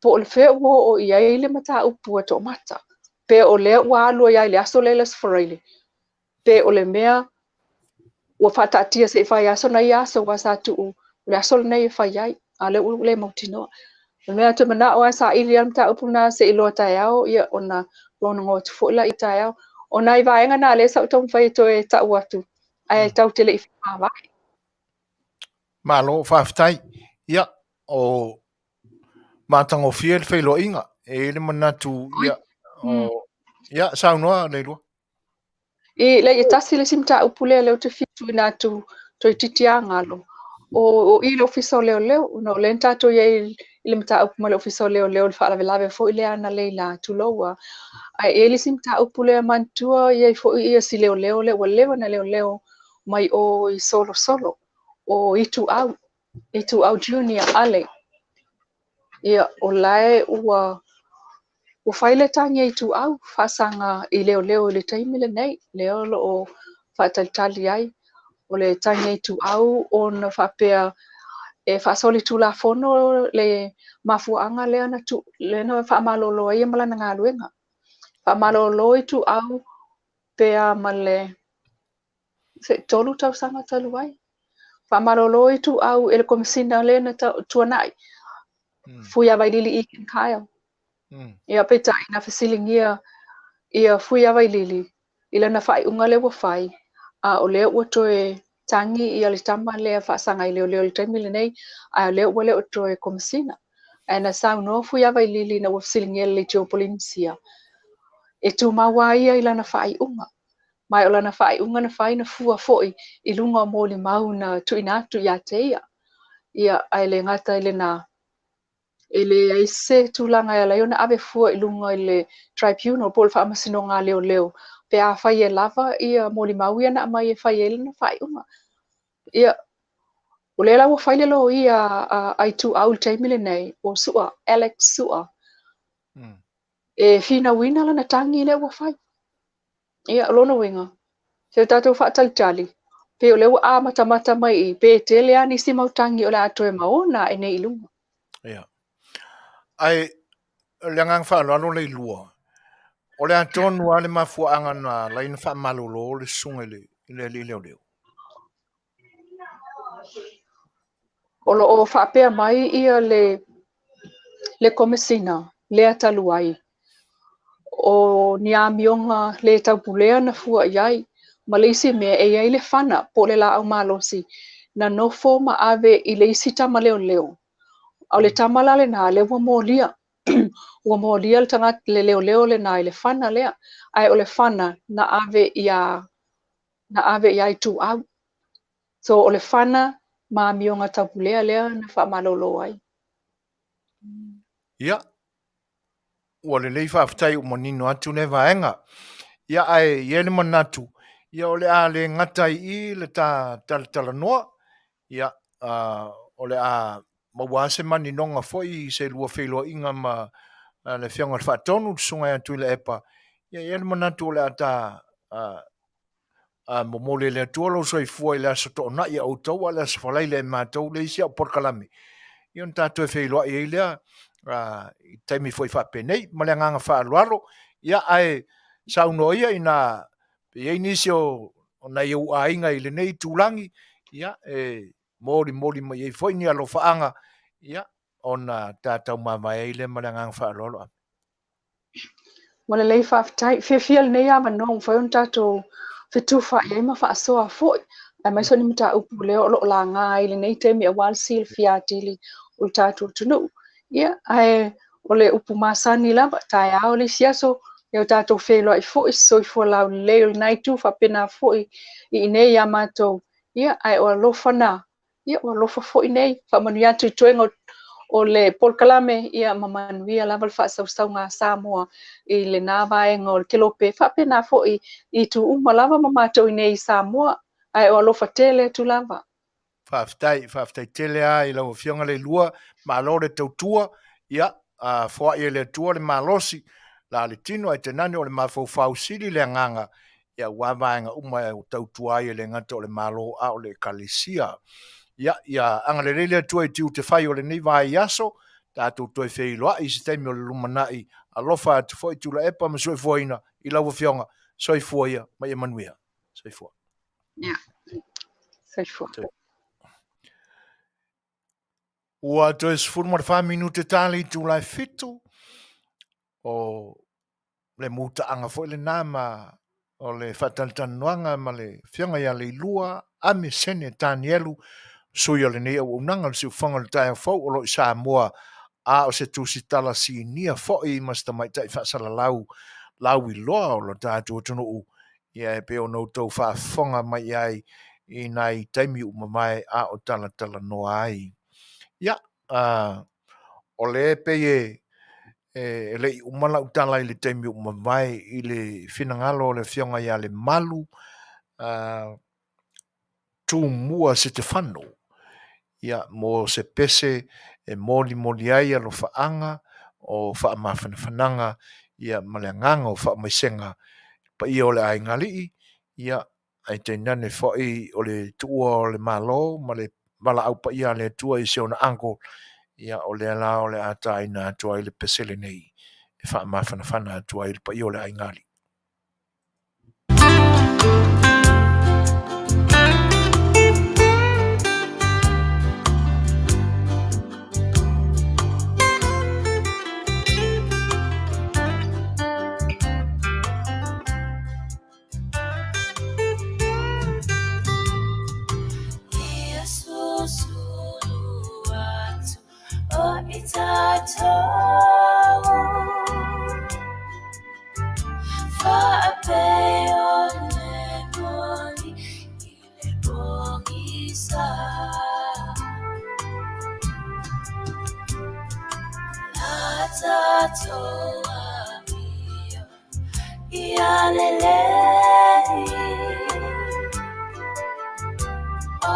po o le fea ua oo i ai le mataupu a Toomata, pe o lea ua alu ai i le aso lea i le Aso Faraile, pe o le mea ua faataatia se i fai aso na ia aso ua sa tuu o le aso lenei e fai ai, a lea ua le mautinoa. O le mea te manao ai saili ai le mataupu na se i loa taeao, ia ona logonogo atu foi la i taeao. O nai vaega na lea sa ou taumafai e toe tau atu, ae tau te le i faamavae. Malo, faafetai. Ia, o matagofie le feiloaiga. E i ai le manatu, ia, o, ia, saunoa Leilua. I le i tasi le isi mataupu lea lea ou te fia tuuina atu toeitiiti lava galo. O i le Ofisa o Leoleo, ona o lea na tatou i ai i le mataupu ma le Ofisa o Leoleo, le faalavelave foi lea na leila tuloua. Ae i ai le isi mataupu lea manatua, i ai foi ia si leoleo lea ua leva na leoleo mai o i Solosolo, o Ituau, Ituau Junior Ale. Ia, o lae ua fai le tagi a Ituau faasaga i leoleo i le taimi lenei, lea o lo o faatalitali ai. O le tagi a Ituau ona faapea e faasoli Tulafono le mafuaaga lea na lea na faamalolo ai ma lana galuega. Faamalolo Ituau pea ma le se 3 tausaga talu ai. Faamalolo Ituau e le Komesina lea na tuanai, Fuiavailili Egan Kyle. Ia, peitai na fesiligia ia Fuiavailili i lana faaiuga lea ua fai, a o lea ua toe tagi ia le tama lea faasaga i leoleo i le taimi lenei, a o lea ua le o toe Komesina. Ae na saunoa Fuiavailili na ua fesiligia le Leitio Polenisia, e tumau lava ia i lana faaiuga. Mai o lana faaiuga na fai na fua foi i luga o molimau na tuuina atu ia te ia. Ia, ae le gata i lena, E leai se tulaga e ala ai ona ave fua i luga i le tribunal po o le faamasinoga a leoleo pe afai e lava ia molimau ia na aumai e fai ai lana faaiuga. Ia, o lea la ua fai le loia a Ituau i le taimi lenei, o Sua, Alex Sua, e finauina lana tagi lea ua fai. Ia, o lona uiga, se o tatou faatalitali, pei o lea ua amatamata mai i i, pe tele lava nisi mau tagi o le a toe maona ae nei i luga. Ia. Ae, o le agaga faaaloalo Leilua, o le a tonu lava le mafuaaga na ala ai ona faamalolo le susuga i le, i le alii leoleo? O lo o faapea mai ia le, le Komesina lea talu ai, o ni amioga le taupulea na fua i ai, ma le isi mea e i ai le fana po o le laau malosi na nofo ma ave i le isi tama leoleo. A o le tama la lena lea ua molia, ua molia le tagata le leoleo lena i le fana lea, ae o le fana na ave iā na ave iā Ituau. So o le fana ma amioga taupulea lea na faamalolo ai. Ia, ua lelei faafetai ua manino atu lea vaega. Ia ae i ai le manatu, ia o le a le gata ai i i le ta talatalanoa, ia o le a maua lava se maninoga foi i se lua feiloaiga ma le Afioga i le Faatonu, le Susuga ia Tuilaepa, ia e i ai le manatu o le a ta A momoli e le Atua lou soifua i le aso Toonai a outou a o le aso Faraile a i matou le isi au polokalame, ia ona ta toe feiloai ai lea i taimi foi faapenei. Ma le agaga faaaloalo, ia ae saunoa ia ina pe i ai nisi o nai ou aiga i lenei itulagi, ia e molimoli mai ai foi ni alofaaga, ia ona ta taumavae ai lea ma le agaga faaaloalo. Ua lelei faafetai. Fiafia lenei avanoa ua mafai ona tatou fetufaai ai ma faasoa foi, aemaise o ni mataupu lea o lo o laga ai i lenei taimi aua le silafia atili o le tatou atunuu. Ia, ae o le upu masani lava, taeao le isi aso, ia o tatou feiloai foi, soifua laulelei o lena itu faapena foi i inei ia matou, ia, ae o alofa na Ia, ua alofa foi nei. Faamanuia atu i toega o le polokalame, ia ma manuia lava le faasausauga a Samoa i lena vaega o le kelope, faapena foi i itu uma lava ma matou i nei i Samoa, ae o alofa tele atu lava. Faafetai, faafetai tele lava i lau Afioga Leilua, malo le tautua, ia, foai e le Atua le malosi, la le tino ae tainane o le mafaufau sili le agaga ia aua vaega uma e tautua ai e le gata o le Malo a o le Ekalesia. Ia, ia agalelei le Atua i tiute fai o lenei vaiaso, tatou toe feiloai i se taimi o le lumanai. Alofa atu foi Tuilaepa ma Soifuaina i lau Afioga. Soifua ia ma ia manuia. Soifua. Ia. Soifua. Ua toe 14 minute ta le itula e 7 o le mutaaga foi lena ma o le faatalatalanoaga ma le Afioga ia Leilua Ame Sene Tanielu, sui o lenei auaunaga o le Siufofoga o le Taeao Fou o lo o i Samoa, a o se tusitala sinia foi ma se tamaitai faasalalau lauiloa o lo tatou atunuu, ia e pei ona outou faafofoga mai ai i nai taimi ua mavae a o talatalanoa ai. Ia, o lea e pei e e le i uma lau tala i le taimi ua mavae i le finagalo o le Afioga ia Lemalu Tumua Setefano, ia, mo se pese e molimoli ai alofaaga o faamafanafanaga, ia, ma le agaga o faamaisega i le paia o le aiga alii, ia, ae tainane foi o le tuua o le Malo ma le valaau paia a le Atua i si ona uncle, ia o lea la o le a taina atu ai le pese lenei e faamafanafana atu ai le paia o le aiga alii. Ia lelei O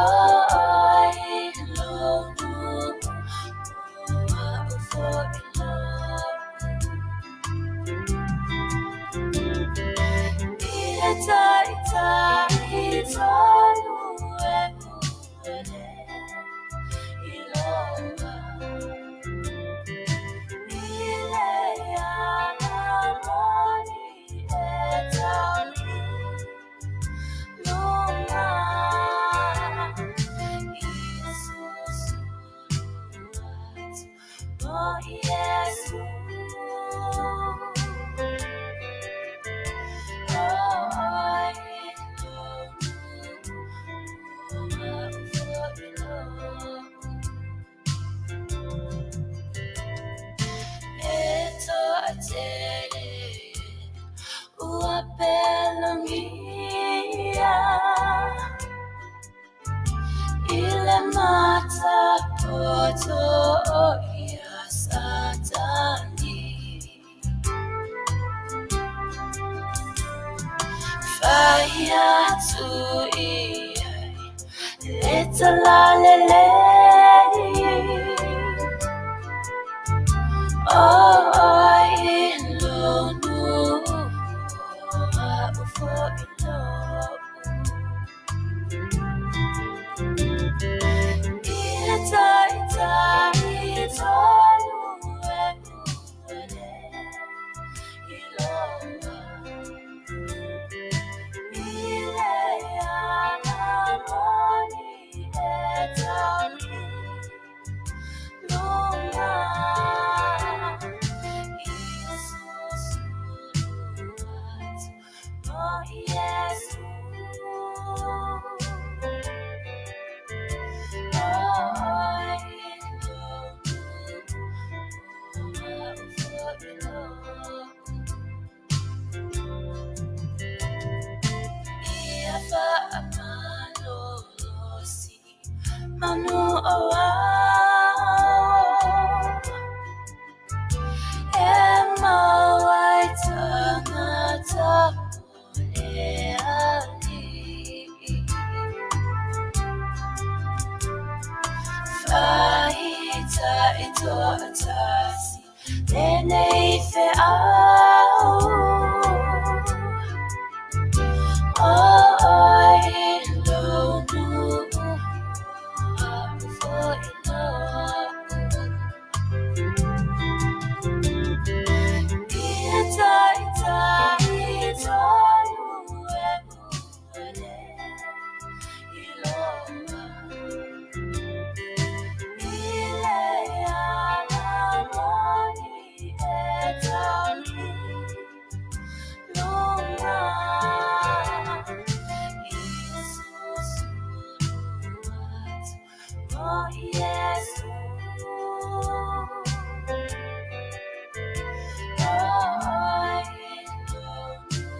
ʻoe lou nuʻu O aʻu foi loʻu I le taitai tonu e uele i loa I le ala moni e tau i luma Ia susulu atu no Iesu O ʻoe lou nuʻu O aʻu foi loʻu E toʻatele ua pelagia I le matapoto o ia Satani Fai atu i ai le talalelei O ʻoe lou nuʻu O aʻu foi loʻu I le taitai tonu e uele i loa I le ala moni e tau i luma Ia susulu atu no Iesu O ʻoe lou nuʻu O aʻu foi loʻu Ia faamalolosi manu o ao E mau ai tagata o le alii Faaita'i toatasi lenei feau O ʻoe lou nuʻu O aʻu foi loʻu I le taitai tonu e uele i loa I le ala moni e tau i luma Ia susulu atu no Iesu O ʻoe lou nuʻu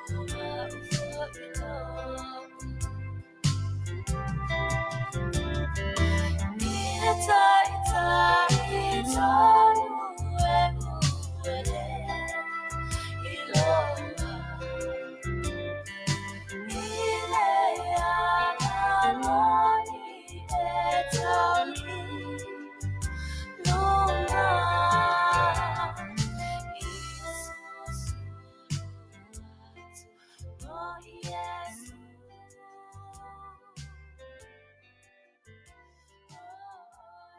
O aʻu foi loʻu I le taitai tonu e uele i loa I le ala moni e tau i luma Ia susulu atu no Iesu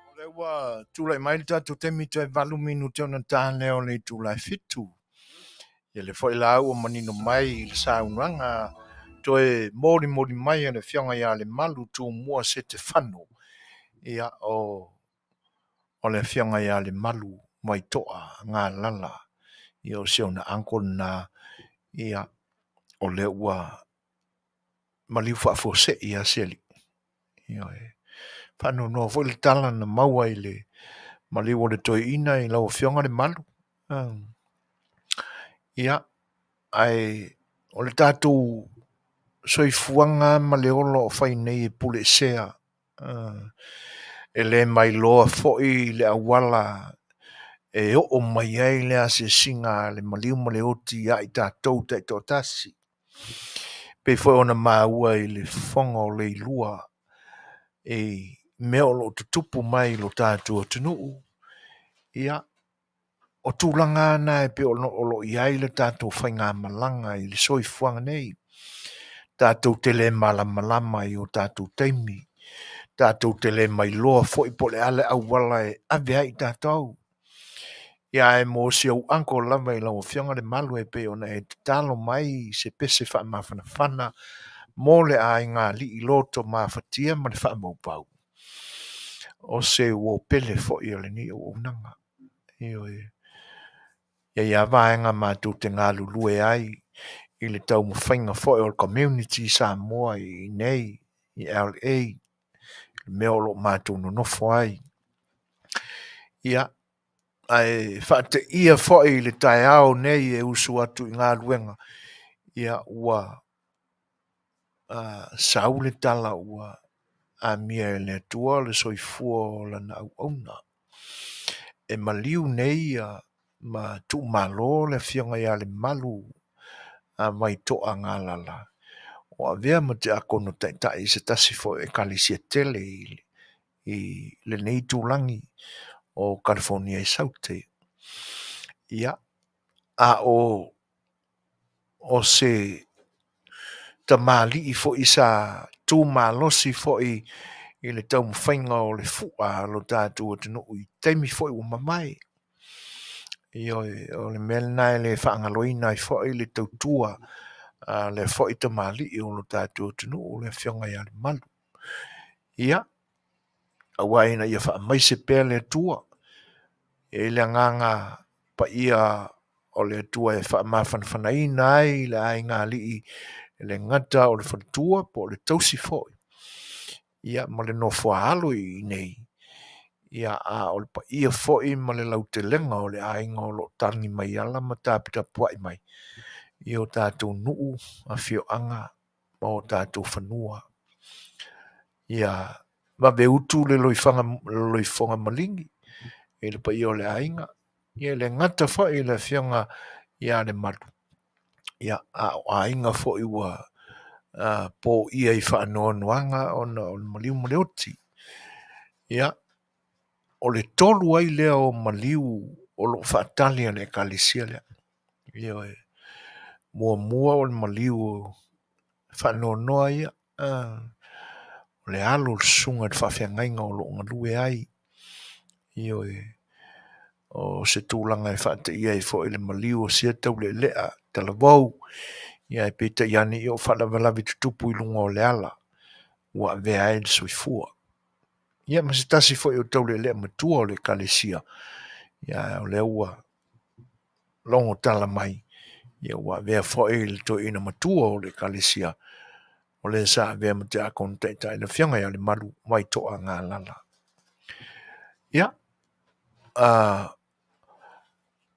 O lea ua tulai mai le tatou taimi toe 8 minute ona ta lea o le itula e 7. Ia lea foi la ua manino mai i le saunoaga toe molimoli mai a le Afioga ia Lemalu Tumua Setefano, ia o o le Afioga ia Lemalu Vaitoa Galala, ia o si ona uncle lena, ia o lea ua maliu faafuasei lava si alii. Ioe. Faanoanoa foi le tala na maua i le maliu o le toeaina i lau Afioga Lemalu. Ia, ae o le tatou soifuaga ma le ola o fai nei e puleesea. E le mailoa foi le auala e oo mai ai le asiasiga a le maliu ma le oti ia i tatou taitoatasi. Pei foi ona maua i le fofoga o Leilua i mea o lo o tutupu mai i lo tatou atunuu, ia, o tulaga na e pei o lo o i ai le tatou faigamalaga i le soifuaga nei. Tatou te le malamalama i o tatou taimi, tatou te le mailoa foi po o le a le auala e ave ai i tatou. Ia ae mo si ou uncle lava i lau Afioga Lemalu e pei ona e tatalo mai i se pese faamafanafana mo le aiga alii loto mafatia ma le faamaupau. O se uo pele foi o lenei auaunaga. Ioe. E i ai vaega matou te galulue ai i le taumafaiga foi o le community Samoa i inei i LA, le mea o lo o matou nonofo ai. Ia, ae faateia foi i le taeao nei e usu atu i galuega, ia ua sau le tala ua amia e le Atua le soifua o lana auauna. E maliu nei ma tuumalo le afioga ia Lemalu a Vaitoa Galala, o avea ma tiakono taitai i se tasi foi o ekalesia tele i lenei itulagi o California i Saute. Ia, a o se tamalii foi sa tumalosi foi i le taumafaiga o le fua a lo tatou atunuu i taimi foi ua mavae. Ioe, o le mea lena e le faagaloina ai foi le tautua a lea foi tamalii o lo tatou atunuu, le afioga ia Lemalu. Ia, aua ina ia faamaise pea le Atua, e i ai le agaga paia o le Atua e faamafanafanaina ai le aiga alii e le gata o le faletua po o le tausi foi, ia ma le nofo a alo i inei, ia a o le paia foi ma le lautelega o le aiga o lo o tagi mai ala ma taputapuai mai i o tatou nuu, afioaga ma o tatou fanua. Ia vave utu le loifoga maligi i le paia o le aiga, ia le gata foi i le afioga ia Lemalu, ia a o aiga foi ua poia i faanoanoaga ona o le maliu ma le oti. Ia, o le tolu ai lea o maliu o lo o faatali a le ekalesia lea. Ioe, muamua o le maliu faanoanoa ia, o le alo o le susuga i le faafeagaiga o lo o galue ai. Ioe, o se tulaga e faateia ai foi le maliu o sia taulealea talavou, ia e peitai ane ia o faalavelave tutupu i luga o le ala ua avea ai le soifua. Ia ma se tasi foi o taulealea matua o le ekalesia, ia o lea ua logo tala mai, ia ua avea foi le toeaina matua o le ekalesia, o le sa avea ma tiakono taitai le afioga ia Lemalu Vaitoa Galala. Ia, avea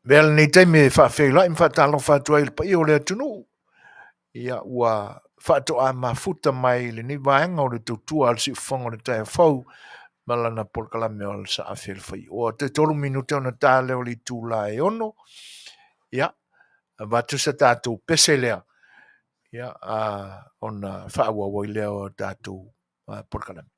lenei taimi e faafeiloai ma faatalofa atu ai i le paia o le atunuu. Ia, ua faatoa mafuta mai lenei vaega o le tautua a le siufofoga o le taeao fou ma lana polokalame o le saafi o le faioa. Toe 3 minute ona ta lea o le itula e 6. Ia, avatu se tatou pese lea, ia, ona faaauau ai lea o tatou polokalame.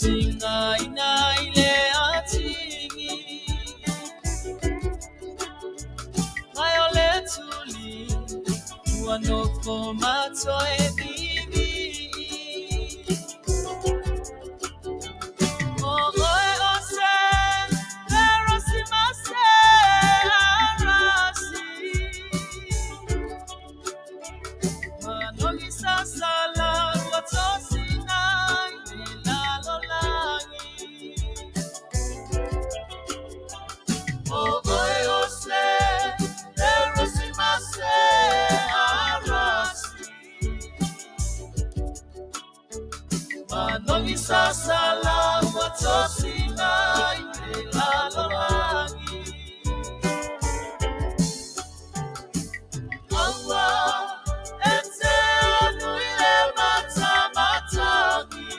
Tinga ina ile atingi Mai o le tuli Ua nofo matoe bibi O oe o se Lerosi mase arasi Manogi sasala ua tosina i lalolangi O oe o se Lerosi mase arasi Manogi sasala ua tosina i lalolangi Aua e te anu i le matamatagi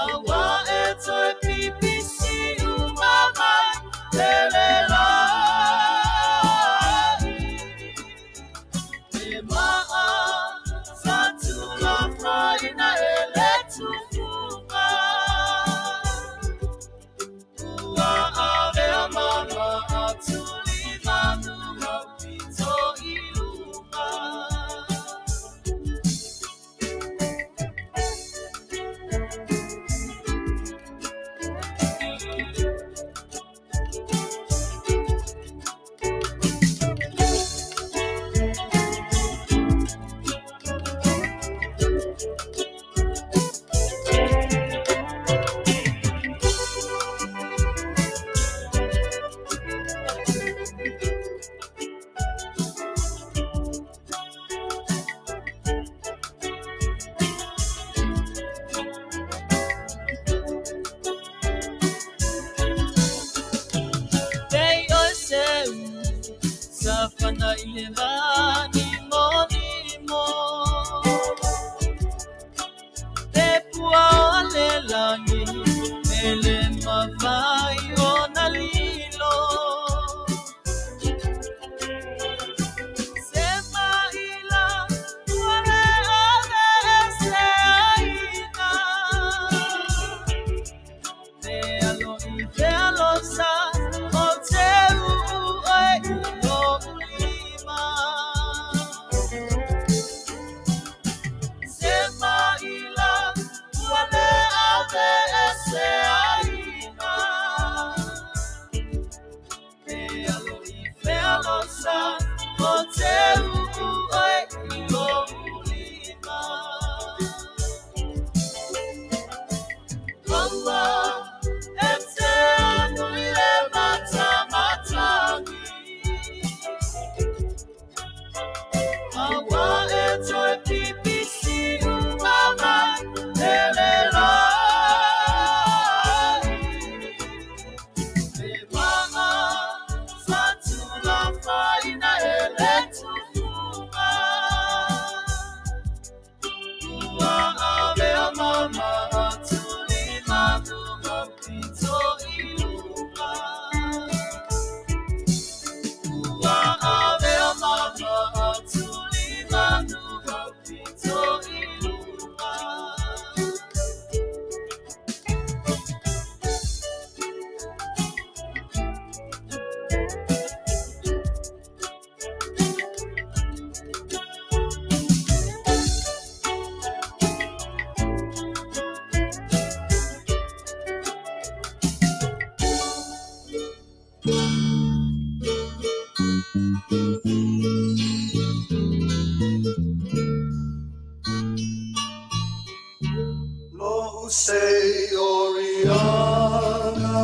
Aua e toe pipisi umamai lele lai E maa sa tula faina e le tufuga Ua avea mama a tuli manu au pito i luga. Te o seu Safana i le vani mo nimo Te pua o le langi Ele mawai o na lilo Se maila ua le ave e se aina Te alo i te alosa o te uu oe i o ulima Se maila ua le ave e se aina Te alo i te alosa o te uu oe i o ulima Aua e te anu i le matamatagi Aua e toe pipisi umamai lele lai E maa sa tula faina e le tufuga Ua avea mama a tuli manu au pito i luga Ua avea mama a tuli manu au pito i luga. Lo se Oriana,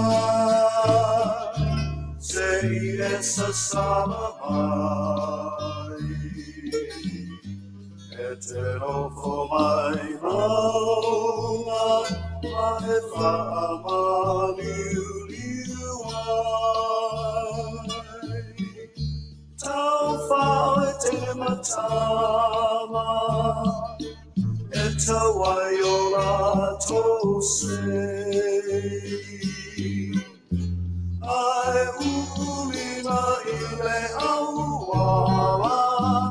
se i esa sama mai, e te rofo mai maunga, ma e whaamaniu liu ai. Tau whao e te matama, e tauai o la tō se. Ai ulina i le auala,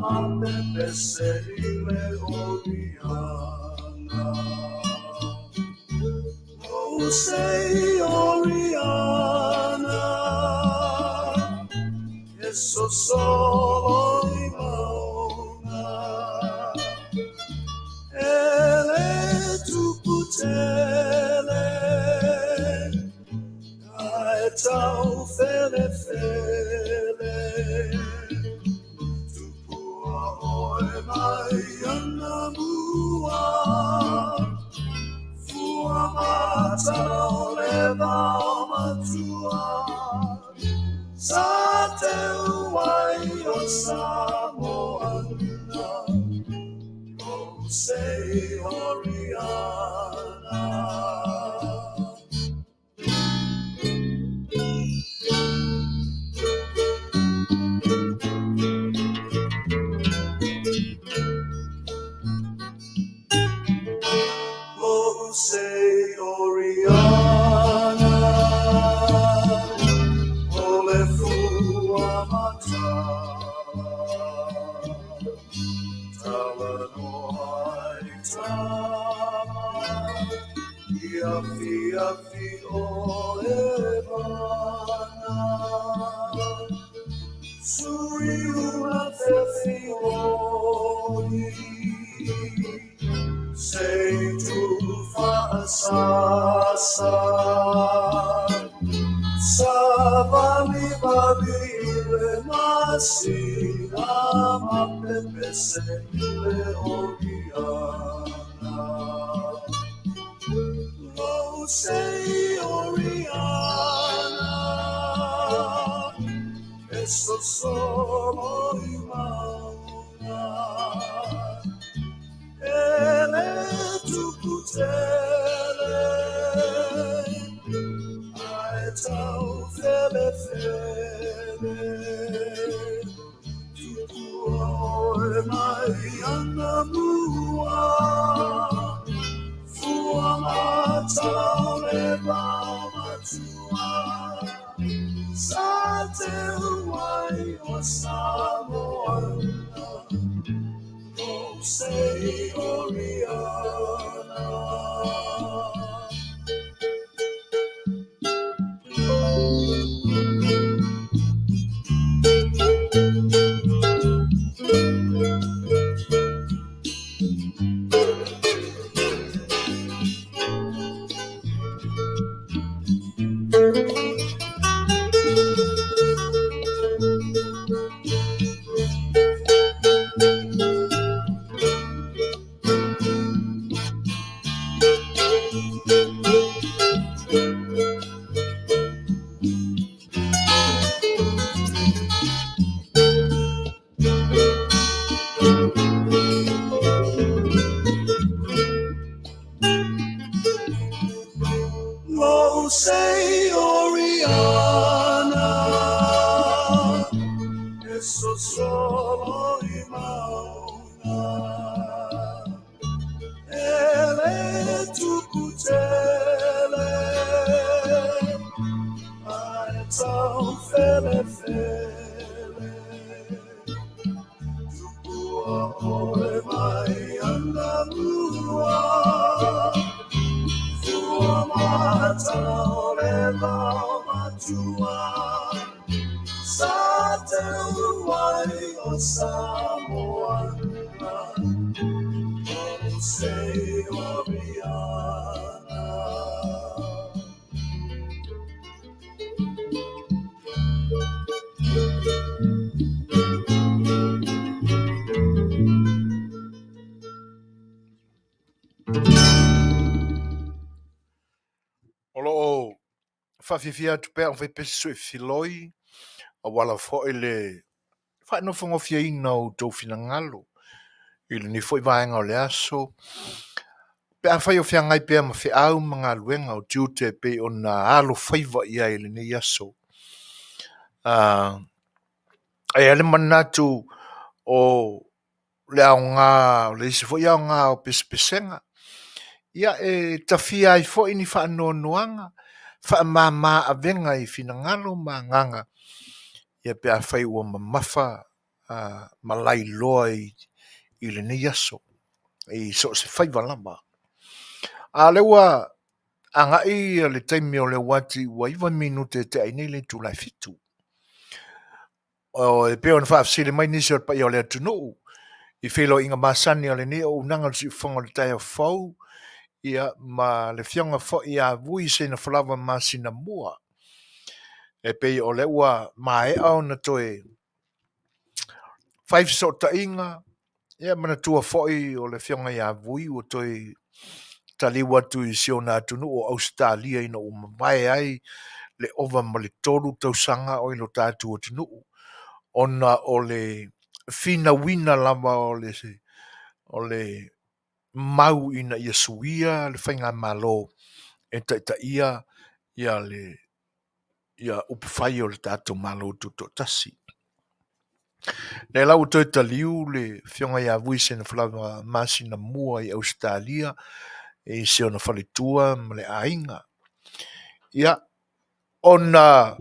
ma pepese i le Oriana. Samoana, oh say Oriana. Oh say Oriana, o le fua matala, tala noa i tama, ia fia fi o e mana. Suri una fefi oi, sei tu faasasa. Sa vali vali le masina ma pepese le Oriana. Lo sei Oriana, eso solo i mauna. Ele tukutele, ae tau fele fele. Tukua oe mai ana mua, fua matau le vao matua. Sa te uai o Samoana, oh say Oriana. Lo say Oriana, eso solo i mauna. Ele tukutele, ae tau fele fele. Tukua oe mai ana mua, fua matau le vao matua. Sa te uai o Samoana, oh say Oriana. O loo faafiafia atu pea ona faipese sue filoi, auala foi le faanofogofiaina o outou finagalo i lenei foi vaega o le aso. Pe afai o feagai pea ma feau ma galuega o tiute e pei ona alofaiva i ai i lenei aso. E i ai le manatu o le aoga, o le isi foi aoga o pesepesega, ia e tafia ai foi ni faanoanoaga, faamama avega i finagalo ma agaga, ia pe afai ua mamafa ma lailoa i lenei aso, i so o se faiva lava. A o lea ua agai le taimi o le uati ua 9 minute e tea ai nei le itula e 7. O, e pei ona faafesili mai nisi o le paia o le atunuu i feiloaiga masani a lenei auaunaga o le Siufofoga o le Taeao Fou, ia ma le afioga foi ia Vui Seinafalava Masinamua. E pei o lea ua maea ona toe fai fesootaiga, ia manatua foi o le afioga ia Vui ua toe taliu atu i si ona atunuu o Ausetalia ina ua mavae ai le ova ma le 3 tausaga o i lo tatou atunuu, ona o le finauina lava o le o le mau ina ia suia le faigamalo e taitaia ia le ia upufai o le tatou Malo Tutoatasi. Lea la ua toe taliu le Afioga ia Vui Senafalava Masinamua i Ausetalia i si ona faletua ma le aiga. Ia, ona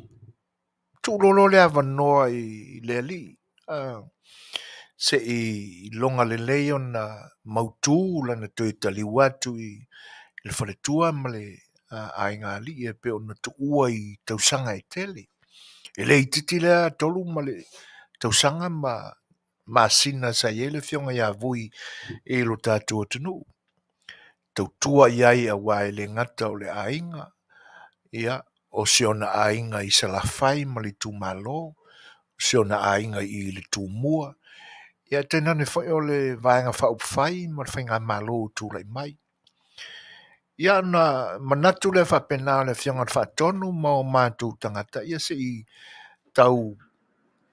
tuu loa lea o le avanoa i le alii se i iloga lelei ona mautu lana toe taliu atu i le faletua ma le aiga alii e pei ona tuua i tausaga e tele. E le itiiti lea 3 ma le tausaga ma masina sa i ai le Afioga ia Vui i lo tatou atunuu. Tautua i ai aua e le gata o le aiga, ia, o si ona aiga i Salafai ma le itumalo, o si ona aiga i le Tumua, ia tainane foi o le Vaega Faaupufai ma le Faigamalo o tulai mai. Ia ona manatu lea faapena o le Afioga i le Faatonu ma o matou tagata, ia se i tau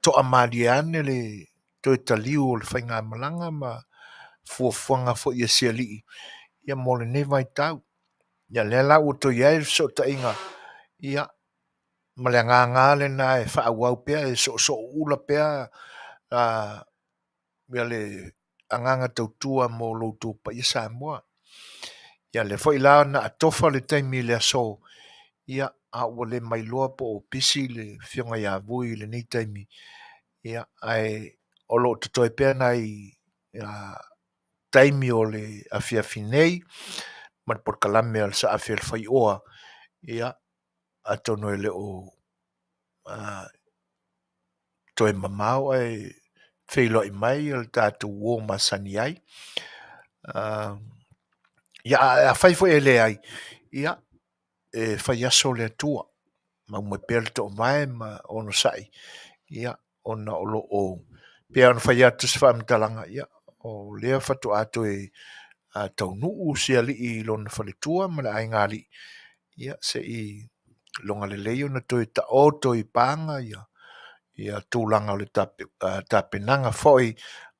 toamalie ane le toe taliu o le faigamalaga ma fuafuaga foi a si alii ia mo lenei vaitau. Ia lea la ua toe i ai le fesootaiga, ia ma le agaga lena e faaauau pea, e soosooula pea ia le agaga tautua mo lo outou paia Samoa. Ia lea foi la na atofa le taimi i le aso, ia a ua le mailoa po o pisi le afioga ia Vui i lenei taimi, ia ae o lo o totoe pea nai taimi o le afiafi nei ma le polokalame a le Saafi a le Faioa, ia atonu e le o toe mamao ae feiloai mai le tatou uo masani ai. Ia, ae afai foi e leai, ia, e fai aso le Atua, mau mai pea le toovae ma onosai, ia, ona o lo o pei ona fai atu se faamatalaga, ia, o lea faatoa toe taunuu si alii i lona faletua ma le aiga alii, ia, se i loga lelei ona toe taoto i paga ia, ia tulaga o le tapenaga foi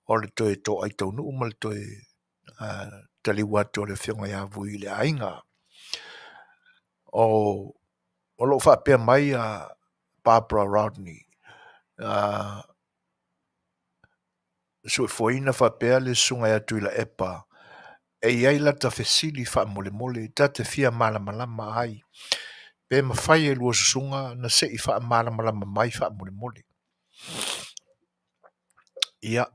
o le toe toai taunuu ma le toe taliu atu o le afioga ia Vui i le aiga. O, o lo o faapea mai a Barbara Rodney, suefuaina faapea le susuga ia Tuilaepa e i ai lata fesili faamolemole ta te fia malamalama ai pe mafai e lua susuga na se i faamalamalama mai faamolemole. Ia,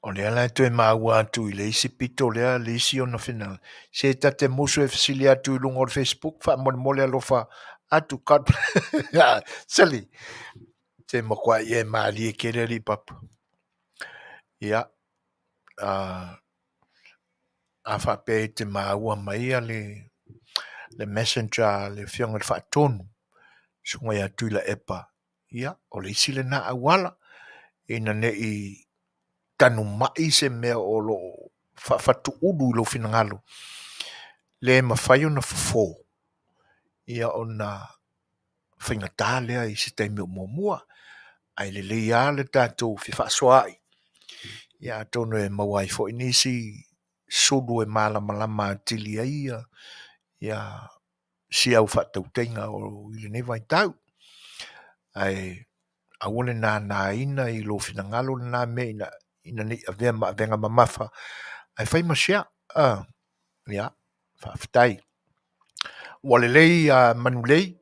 o lea la e toe maua atu i le isi pito lea le isi ona finagalo. Se ta te musu e fesili atu i luga o le Facebook faamolemole alofa atu. God bless. Seli, se makuai e malie tele alii papa. Ia, a faapea e te maua mai ia le, le messenger a le afioga i le Faatonu, susuga ia Tuilaepa, ia, o le isi lena auala, ina ne i tanumai se mea o lo o faafatuulu i lou finagalo, le mafai ona fofo, ia ona faigata lea i se taimi o muamua. Ae lelei lava le tatou fefaasoaai, ia atonu e maua ai foi nisi sulu e malamalama atili ai ia, ia si au faatautaiga o i lenei vaitau. Ae aua le nanaina i lou finagalo lena mea ina, ina ne i avea ma avega mamafa, ae fai ma share. Ia, faafetai. Ua lelei Manulei,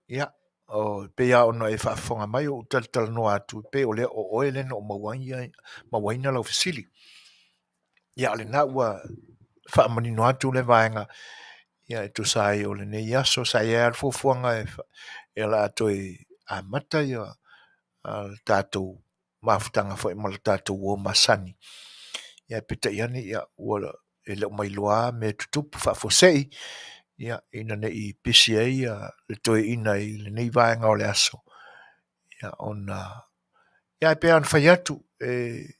ia, o, pei lava ona e faafofoga mai o ou talatalanoa atu, pei o lea o oe lea na ou mauaina lau fesili. Ia, o lena ua faamanino atu le vaega, ia, e tusa ai o lenei aso. Sa i ai lava le fuafuaga e, e o le a toe amata ia le tatou mafutaga foi ma le tatou uo masani. Ia, peitai ane, ia, ua e le o mailoa lava mea e tutupu faafuasei, ia, ina ne i pisi ai ia le toeaina i lenei vaega o le aso, ia, ona, ia, e pei ona fai atu, e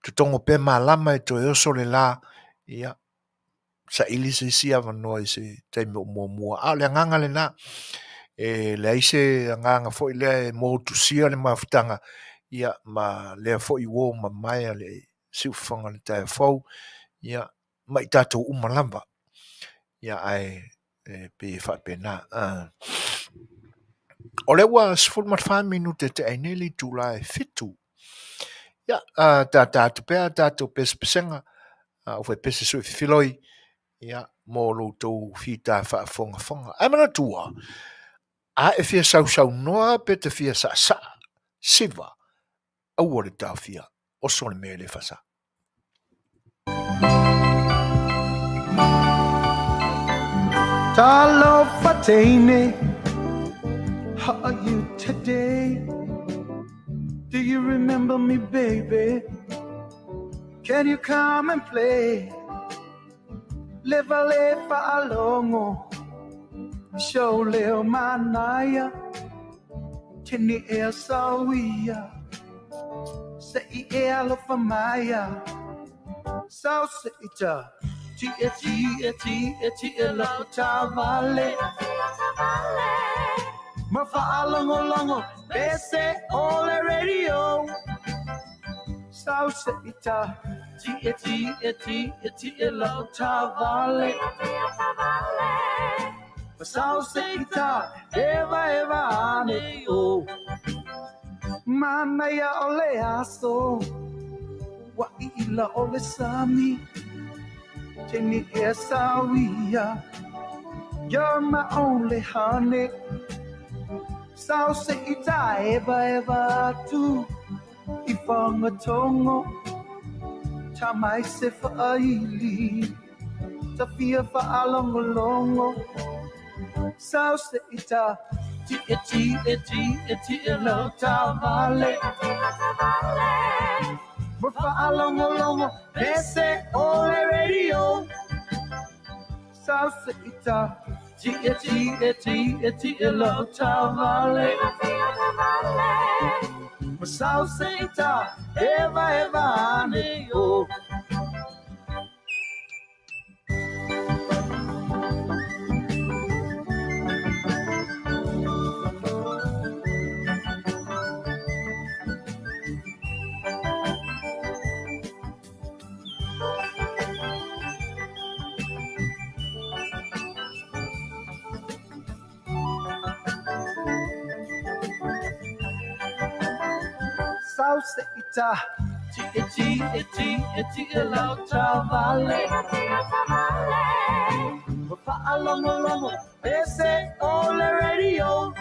totogo pea malama e toe oso le la, ia, saili se isi avanoa i se taimi o muamua. A o le agaga lena, E leai se agaga foi lea e motusia le mafutaga, ia ma lea foi uo mamae a le siufofoga o le taeao fou, ia ma i tatou uma lava. Ia ae e pei e faapena. O lea ua 14 minute tea ai nei le itula e 7. Ia, tata atu pea a tatou pesepesega, au faipese sui fifiloi, ia, mo lo outou fita faafogafoga. Ae manatua, a e fia sausaunoa pe te fia saasaa, siva, aua le taofia, oso le mea e le faasa. Talofa teine, how are you today? Do you remember me, baby? Can you come and play? Leva lefa alongo, show leo manaya, tini ea sawia, se i ea alofa maia, sau se ita, ti e ti e ti e ti e lau tavale, ma faalogologo pese o le radio, sau se ita, ti e ti e ti e ti e lau tavale, ma sau se ita, eva eva ane o, manaia o le aso, wa i ila o le sami, tini e sawia, you're my only honey. Sau se ita eva eva tu, i whangatongo, ta mai se whaaili, ta fia whaalongolongo. Sau se ita, ti e ti e ti e ti e lau tavale, ma whaalongolongo, pese o le radio. Sau se ita, ti e ti e ti e ti e lau tavale, ma sau se ita, eva eva ane o. Sau se ita, ti e ti e ti e ti e lau tavale, ma faalogologo, pese o le radio.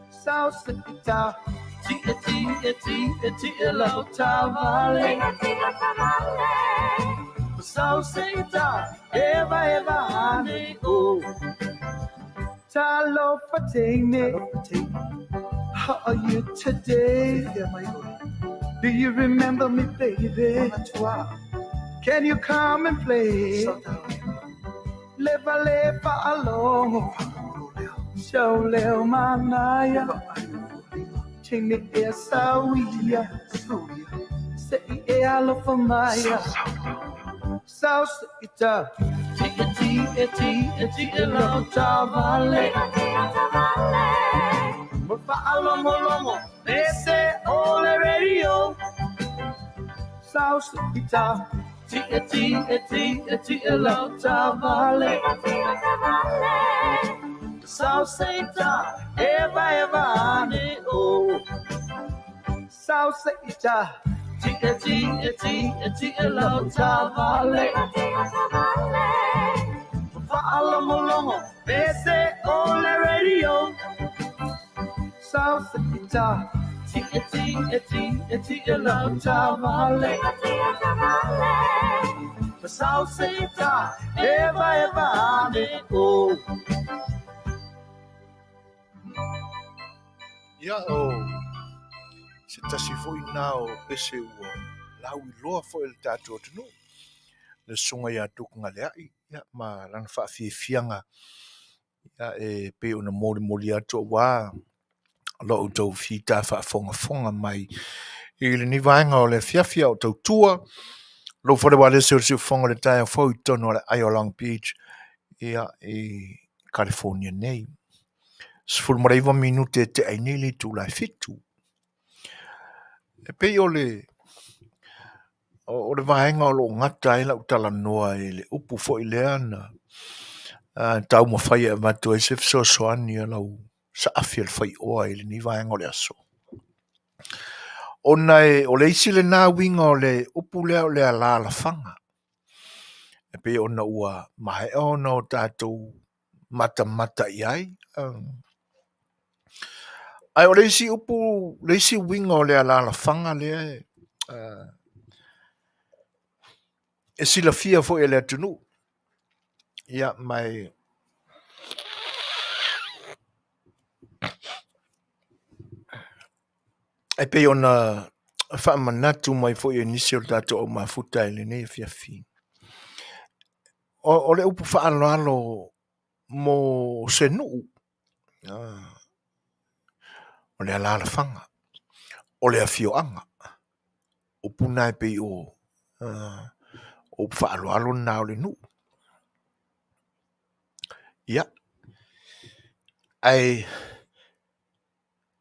Sau se ita, ti e ti e ti e ti e lau tavale, ma sau se ita, eva eva ane o. Talofa teine, how are you today? Do you remember me, baby? Can you come and play? Leva lefa alongo, show leo manaya, tini e sawia, se i e alofa maia, sau se ita, ti e ti e ti e ti e lau tavale, ma faalogologo, pese o le radio. Sau se ita, ti e ti e ti e ti e lau tavale, sau se ita, eva eva ane o. Sau se ita, ti e ti e ti e ti e lau tavale, ma faalogologo, pese o le radio. Sau se ita, ti e ti e ti e ti e lau tavale, ma sau se ita, eva eva ane o. Ia o se tasi foi nā o pese ua lau iloa foi le tatou atunuu, le susuga ia Tuku Galeai, ia ma lana faafiafiaga, ia e pei ona molimoli atu auā lo outou fita faafogafoga mai i lenei vaega o le afiafi a o tautua lou fale ualesi o le siufofoga o le taeao fou i totonu o le aai o Long Beach, ia i California nei. 19 minute e tea ai nei le itula e 7. E pei o le o le vaega o lo o gata ai lau talanoa i le upu foi lea na taumafai e avatu ai se fesoasoani a lau saafi a le faioa i lenei vaega o le aso. Ona e, o le isi lena uiga o le upu lea o le alaalafaga, e pei ona ua maea ona o tatou matamata i ai. Ae o le isi upu, le isi uiga o le alaalafaga lea e silafia foi e le atunuu, ia ma e e pei ona faamanatu mai foi e nisi o le tatou au mafuta i lenei afiafi. O le upu faaaloalo mo se nuu, o le alaalafaga, o le afioaga, upu na e pei o upu faaaloalo na o le nuu. Ia, ae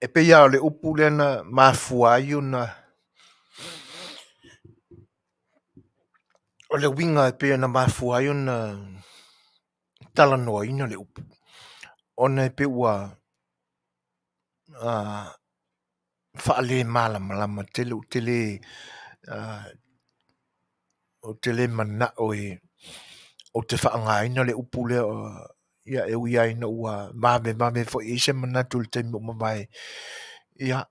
e pei lava o le upu lea na mafua ai ona o le uiga e pei ona mafua ai ona talanoaina le upu, ona e pei ua faalemalamalama tele, ou te le ou te le manao e ou te faaaogaina le upu lea, ia e ui lava ina ua vavevave foi i ai se manatu i le taimi ua mavae, ia,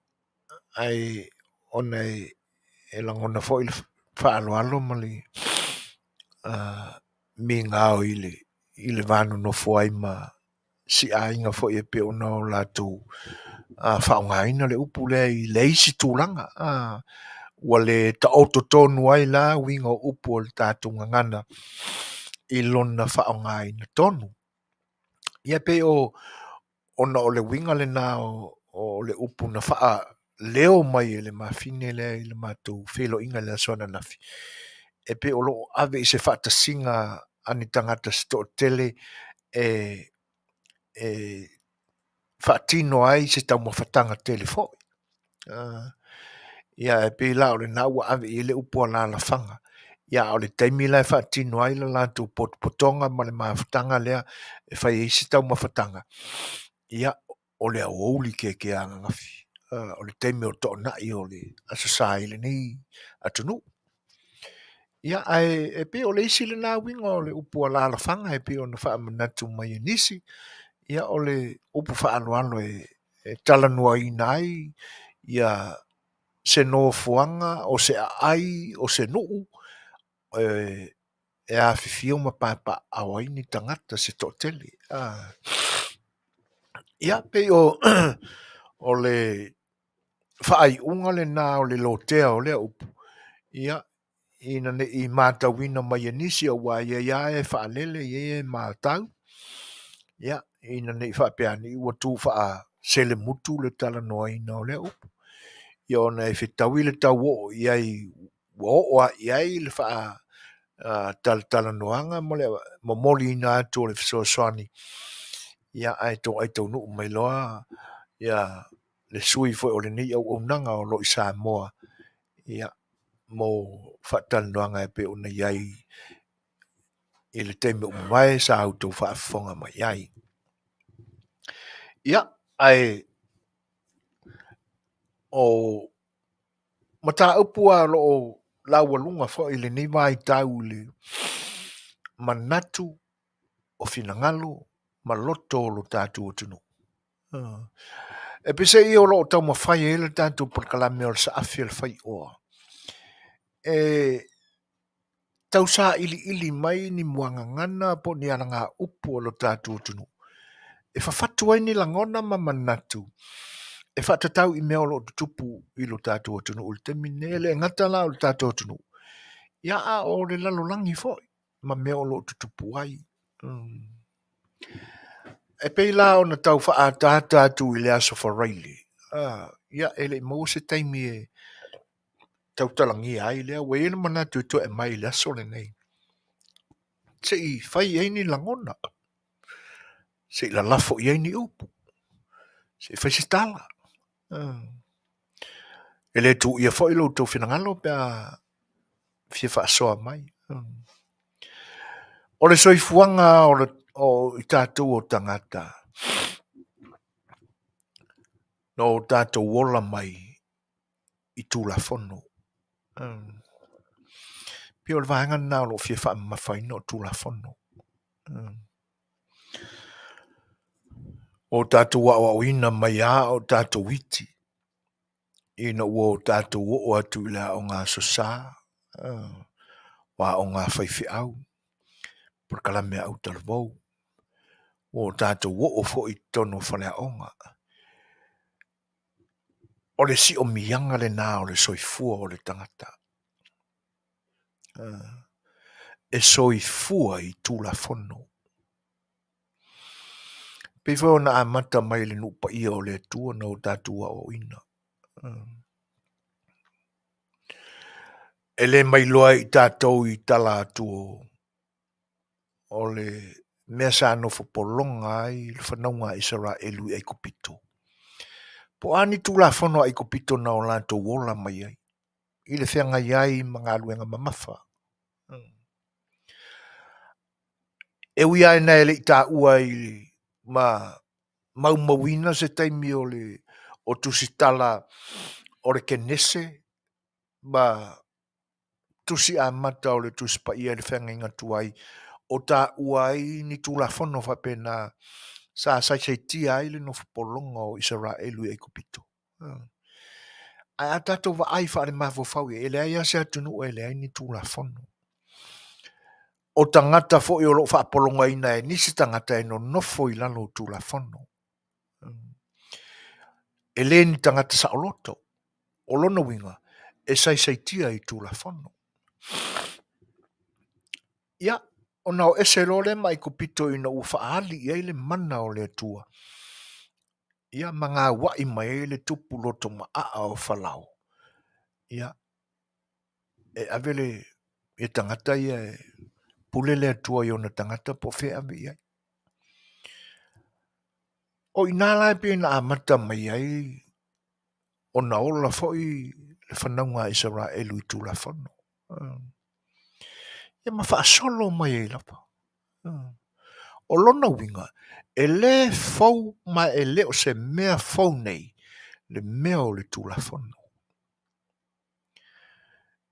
ae ona e lagona foi le faaaloalo ma le migao i le va nonofo ai ma si aiga foi e pei ona o latou faaaogaina le upu lea i le isi tulaga. Ua le taoto tonu ai la uiga o upu o le tatou gagana i lona faaaogaina tonu. Ia pei o ona o le uiga lena o le upu na faaleo mai e le mafine lea i le matou feiloaiga i le aso ananafi, e pei o lo o ave i se faatasiga a ni tagata se toatele e faatino ai se taumafataga tele foi. Ia e pei la o lena ua ave i ai le upu alaalafaga, ia a o le taimi la e faatino ai le latou potopotoga ma le mafutaga lea e fai ai se taumafataga, ia o le aoauli kekea ananafi, o le taimi o toonai o le Aso Sa i lenei atunuu. Ia ae e pei o le isi lena uiga o le upu alaalafaga e pei ona faamanatu mai e nisi, ia o le upu faaaloalo e talanoaina ai ia se nofoaga, o se aai, o se nuu e afifio ma papaaao ai ni tagata se toatele. Ia pei o le faaiuga lena o le lotea o lea upu, ia ina ne i matauina mai e nisi aua e i ai lava e faalele, e i ai e matau, ia ina ne i faapea ane ua tu faaselemutu le talanoaina o lea upu. Ia ona e fetaui le tau oo i ai, ua oo lava i ai le faatalatalanoaga ma le momoliina atu o le fesoasoani, ia ae toai taunuu mai loa ia le sui foi o lenei auaunaga o lo o i Samoa, ia mo faatalanoaga e pei ona i ai i le taimi ua mavae sa outou faafofoga mai ai. Ia, ae o mataupu lava o lo o laualuga foi i lenei vaitau i le manatu o finagalo ma loto o lo tatou atunuu. E peiseai o lo o taumafai ai le tatou polokalame o le saafi o le faioa e tausailiili mai ni muagagana po o ni alagaupu a lo tatou atunuu e fafatu ai ni lagona ma manatu e faatatau i mea o lo o tutupu i lo tatou atunuu i le taimi lenei. E le gata la o le tatou atunuu, ia a o le lalolagi foi ma mea o lo o tutupu ai. E pei la ona tau faaataata atu i le Aso Faraile, ia e le i maua se taimi e tautalagia ai lea, ua i ai le manatu e toe aumai i le aso lenei, se i fai ai ni lagona, se i lalafo i ai ni upu. Se i fai se tala. E le tuuia foi lo outou finagalo pe a fia faasoa mai. O le soifuaga o i tatou o tagata, na o tatou ola mai i Tulafono. Pei o le vaega lena o lo o fia faamamafaina o Tulafono. O tatou aoaoina mai lava o tatou iti ina ua o tatou oo atu i le aoga Aso Sa, o aoga a faifeau, polokalame a autalavou, ua o tatou oo foi i totonu o faleaoga. O le siomiaga lena o le soifua o le tagata. E soifua i Tulafono. Pei foi ona amata mai le nuu paia o le Atua na o tatou aoaoina. E le mailoa i tatou i tala atu o le mea sa nofo pologa ai le fanauga a Isaraelu i Aikupito. Po o a ni Tulafono a Aikupito na o latou ola mai ai i le feagai ai ma galuega mamafa. E ui lava ina e le i taua i ma maumauina se taimi o le o tusitala o le Kenese ma tusi amata o le Tusi Paia i le feagaiga tuai o taua ai ni Tulafono faapena sa saisaitia ai le nofo pologa o Isaraelu i Aikupito. Ae a tatou vaai faale-mafaufau i ai, e leai lava se atunuu e leai ni Tulafono. O tagata foi o lo o faapologaina e nisi tagata e nonofo i lalo o Tulafono. E le ni tagata saoloto. O lona uiga, e saisaitia i Tulafono. Ia, ona o ese loa lea ma Aikupito ina ua faaali i ai le mana o le Atua, ia ma gauai mai ai le tupu loto maaa o Falao, ia, e ave le ia tagata ia e pule le Atua i ona tagata po o fea e ave i ai. O i ina la e pei ona amata mai ai ona ola foi le fanauga a Isaraelu i Tulafono. Ia ma faasolo mai ai lava. O lona uiga, e le fou ma e le o se mea fou nei le mea o le Tulafono.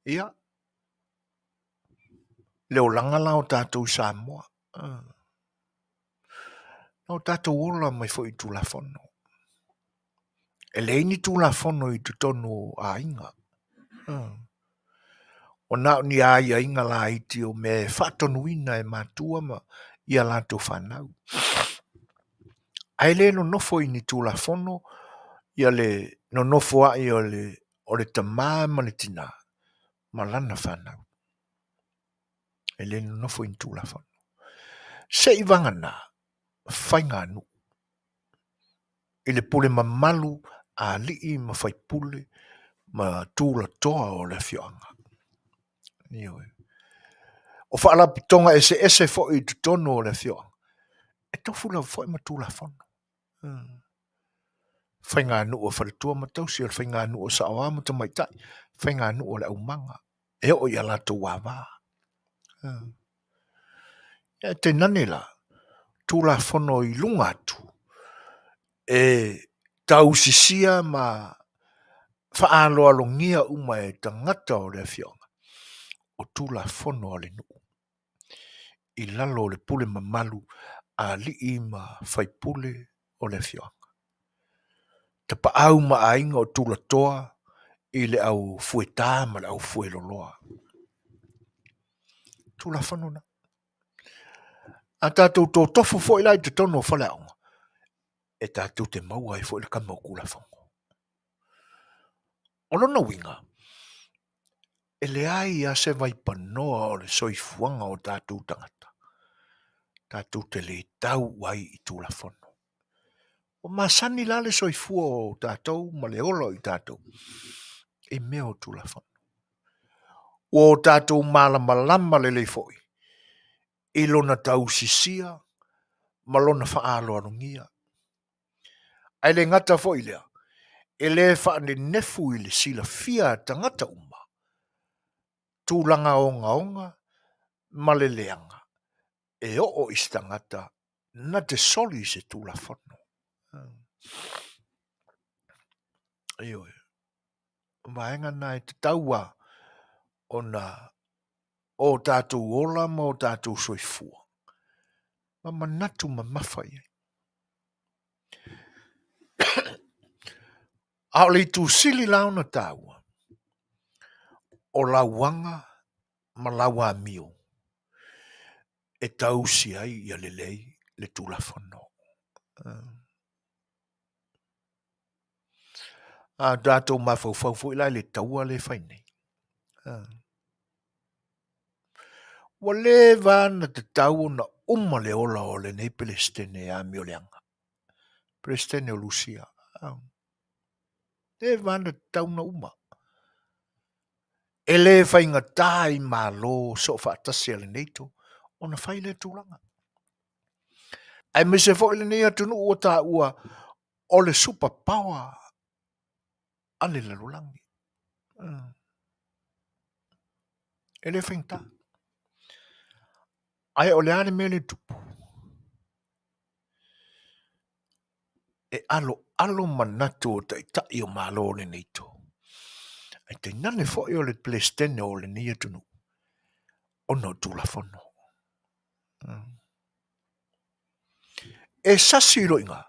Ia, le olaga la o tatou i Samoa, na o tatou ola mai foi i Tulafono. E leai ni Tulafono i totonu o aiga. Ua na o ni aiaiga laiti o mea e faatonuina e matua ma ia latou fanau. Ae le nonofo i ni Tulafono ia le nonofo ai o le tama ma le tina ma lana fanau. E le nonofo i ni Tulafono. Se i vagana faiganuu i le pule mamalu a alii ma faipule ma tulatoa o le afioaga. Ioe. O faalapotopotoga eseese foi i totonu o le afioaga, e tofu lava foi ma Tulafono. Faiganuu a faletua ma tausi, o le faiganuu a saoa ma tamaitai, faiganuu a le aumaga, e oo i a latou ava. Ia tainane la, Tulafono i luga atu, e tausisia ma faaaloalogia uma e tagata o le afioaga, o Tulafono a le nuu, i lalo o le pule mamalu a alii ma faipule o le afioaga. Tapaau ma aiga o tulatoa i le au fuetā ma le au fueloloa. Tulafono na. A tatou totofu foi la i totonu o faleaoga, e tatou te maua ai foi le kama o Tulafono. O lona uiga, e leai lava se vaipanoa o le soifuaga o tatou tagata, tatou te le tau ai i Tulafono. Ua masani la le soifua o tatou ma le ola o i tatou i mea o Tulafono. Ua o tatou malamalama lelei foi i lona tausisia ma lona faaaloalogia. Ae le gata foi i lea, e le faanenefu i le silafia a tagata uma tulaga ogaoga ma le leaga e oo i se tagata na te soli i se Tulafono. Ioe. O vaega na e tatau lava ona o tatou ola ma o tatou soifua ma manatu mamafa i ai. A o le itu sili la ona taua, o lau aga ma lau amio e tausi ai ia lelei le Tulafono. A tatou mafaufau foi la i le taua lea e fai nei. Ua leva ona tatau ona uma le ola o lenei Peresetene e amioleaga. Peresetene o Lusia. Leva ona tatau ona uma. E le faigata i Malo soofaatasi a le NATO ona fai lea tulaga. Aemaise foi lenei atunuu ua taua o le super power a le lalolagi. E le faigata. Ae o le a le mea lea e tupu? E aloalo manatu o taitai o Malo o le NATO, ae tainane foi o le Peresetene o lenei atunuu, ona o Tulafono. E sasi loa i ina,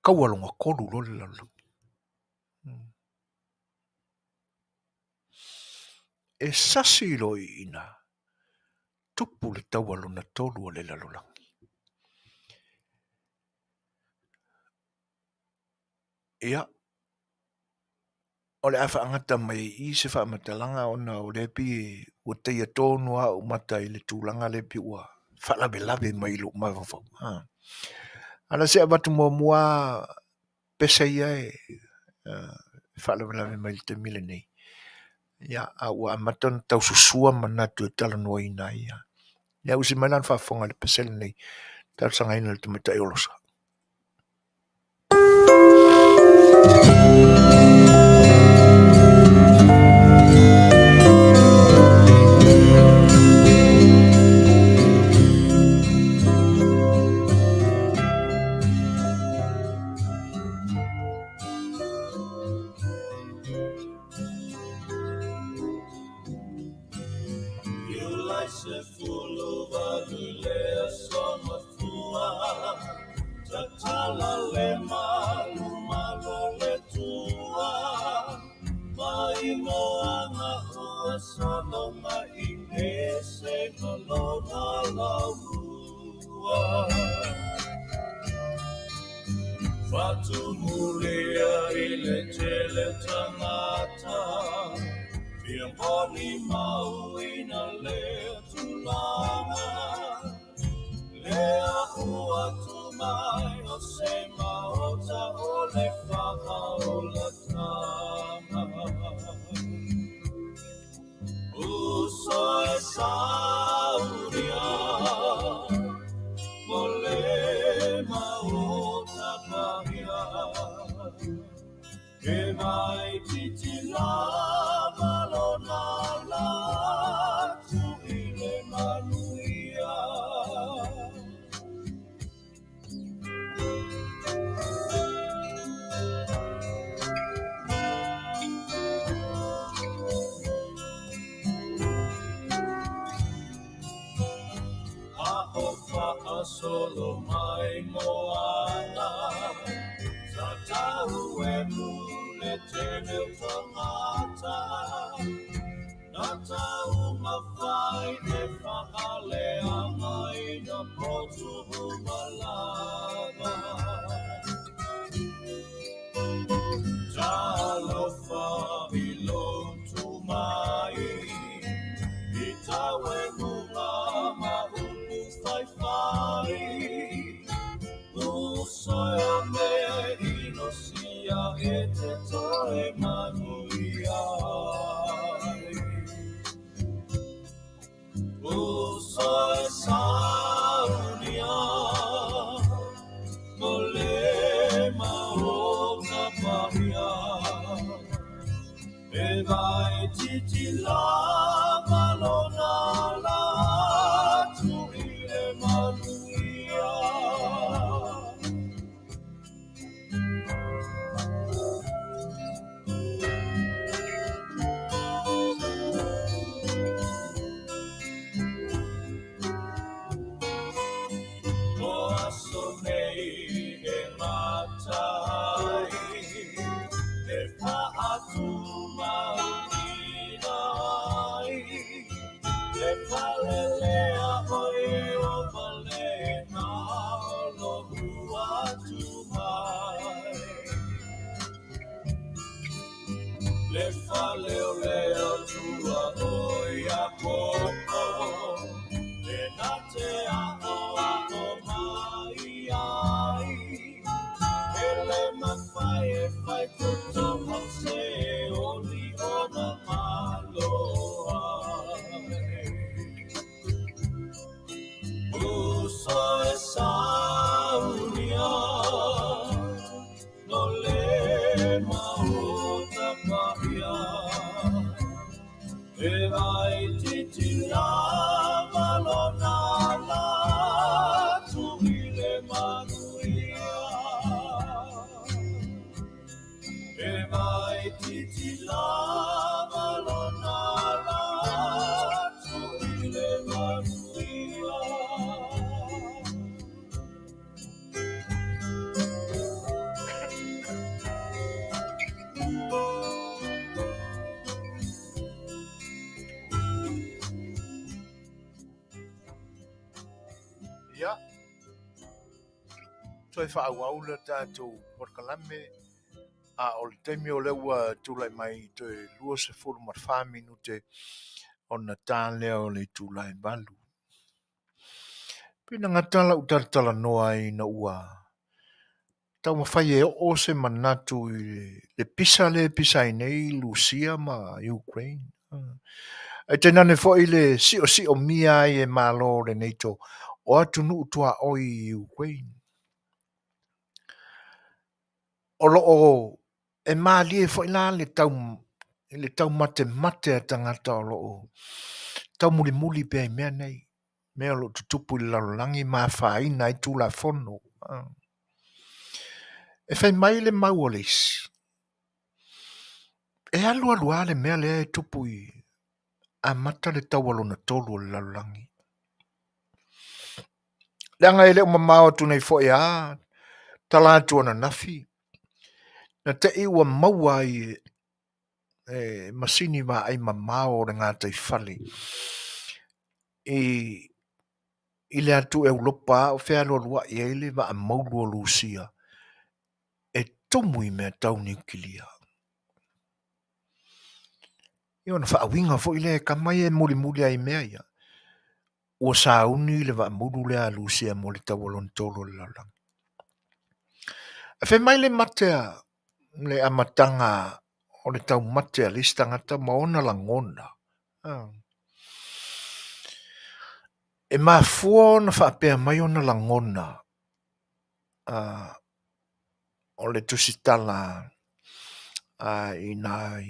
taua lona tolu loa le lalolagi. E sasi loa i ina, tupu le taua lona tolu o le lalolagi. Ia, o le a faagata mai ai i se faamatalaga ona o lea pei ua taia tonu lava ou mata i le tulaga lea pei ua faalavelave mai i lou mafaufau. A na se i avatu muamua pese ia e faalavelave mai i le taimi lenei, ia, a ua amata ona tau susua manatu e talanoaina ai. Ia, usi mai la le faafofoga i le pese lenei, talosagaina i le tamaitai Olosa. E vaititi lava lona ala atu i le manuia. O aso nei e gata ai, e faatumauina ai le fale lea o Ieova lena o lo'u atu mai. Le fale o le Atua o Iakopo, e na te a'oa'o mai ai, e le mafai e faitotoa se oli ona malo ai. Uso e saunia no le maota paia, e vaititi lava lona ala atu i le manuia. E vaititi lava lona ala atu i le manuia. Ia, toe faaauau le tatou polokalame, a o le taimi o lea ua tulai mai toe 24 minute ona ta lea o le itula e 8. Pei na gata lau talatalanoa ina ua taumafai e oo se manatu i le pisa lea e pisa ai nei Lusia ma Ukraine. Ae tainane foi le siosiomia ai e Malo o le NATO o atunuu tuaoi i Ukraine. O lo o e malie foi la le tau le taumatemate a tagata o lo o taumulimuli pea i mea nei, mea o lo o tutupu i le lalolagi ma afaina ai Tulafono. E fai mai le mau a le isi, e alu alu lava le mea lea e tupu i amata le taua lona tolu o le lalolagi. Leaga e le o mamao atu nei foi a tala atu ananafi, na te i ua maua ai e masini vaai mamao o le gataifale i le atu Europa a o fealualuai ai le vaa moulu o Lusia e tumu i mea tau niukilia. Ia ona faauiga foi lea e kama ia e mulimuli ai i mea ia, ua sauni le vaa moulu lea a Lusia mo le taua lona tolu o le lalolagi. Ae fai mai le mate a le amataga o le taumate a le isi tagata ma ona lagona. E mafua ona faapea mai ona lagona o le tusitala i ina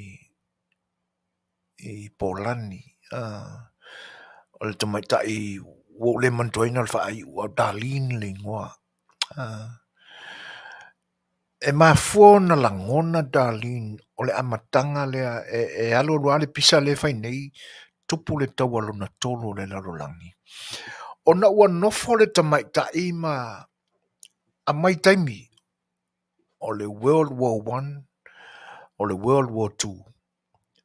i Polani. O le tamaitai ua ou le manatuaina le faaiu, a o Darlene le igoa. E mafua ona lagona Darlene o le amataga lea e alu alu lava le pisa lea e fai nei tupu le taua lona tolu o le lalolagi. Ona ua nofo le tamaitai ma aumai taimi o le World War I, o le World War II,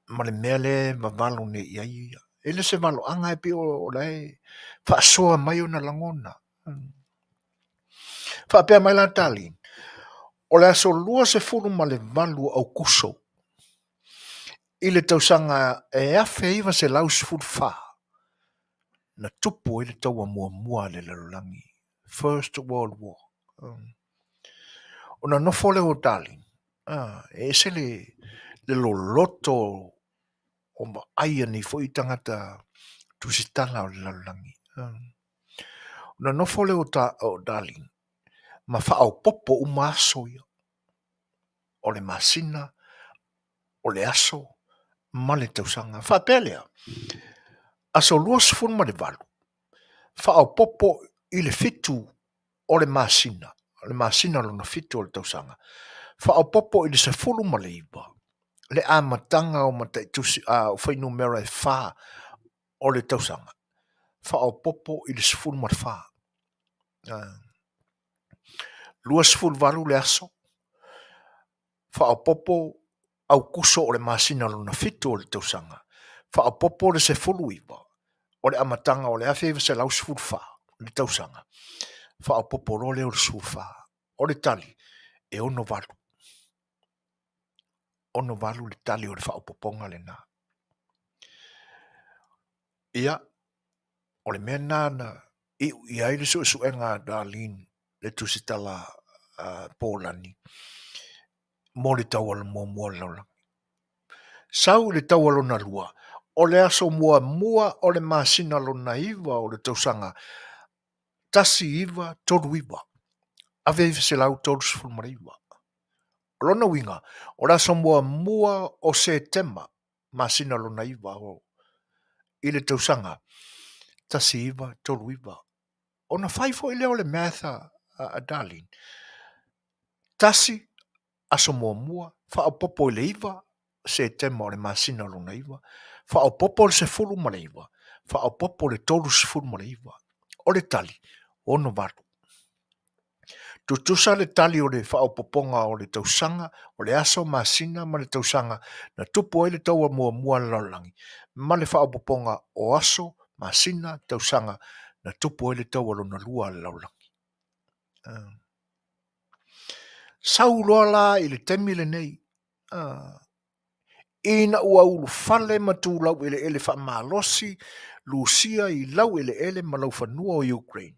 ma le mea lea e vavalo nei i ai ia. E le o se valoaga e pei o la e faasoa mai ona lagona. Faapea mai la Darlene, o le aso 28 o Aukuso i le tausaga e 1914 na tupu ai le taua muamua a le lalolagi, First World War. Ona nofo lea o Darlene, e ese le loloto o vaai a nei foi tagata tusitala o le lalolagi. Ona nofo lea o Darlene ma faaopoopo uma aso ia, o le masina, o le aso, ma le tausaga. Faapea lea, aso 28, faaopoopo i le 7 o le masina, o le masina lona 7 o le tausaga, faaopoopo i le 19 le amataga o mataitusi, a, o fuainumera e 4 o le tausaga, faaopoopo i le 14. 28 le aso, faaopoopo Aukuso o le masina lona 7 o le tausaga, faaopoopo le 19 o le amataga o le 1914 le tausaga, faaopoopo loa lea o le 14. O le tali, e 68. 68 le tali o le faaopoopoga lena. Ia, o le mea lena na iu i ai le suesuega a Darlene le tusitala a Polani mo le taua muamua o le lalolagi. Sau i le taua lona lua, o le aso muamua o le masina lona 9 o le tausaga 1939, 1939. O lona uiga, o le aso muamua o Setema, masina lona 9 i le tausaga 1939. Ona fai foi lea o le math a Darlene. Tasi, aso muamua, faaopoopo i le 9, Setema o le masina lona 9, faaopoopo le 19, faaopoopo le 39. O le tali, 68. Tutusa le tali o le faaopoopoga o le tausaga, o le aso, masina ma le tausaga na tupu ai le taua muamua a le lalolagi, ma le faaopoopoga o aso, masina, tausaga na tupu ai le taua lona lua a le lalolagi. Sau loa la i le taimi lenei, ina ua ulufale ma tu laueleele faamalosi Lusia i laueleele ma laufanua o Ukraine,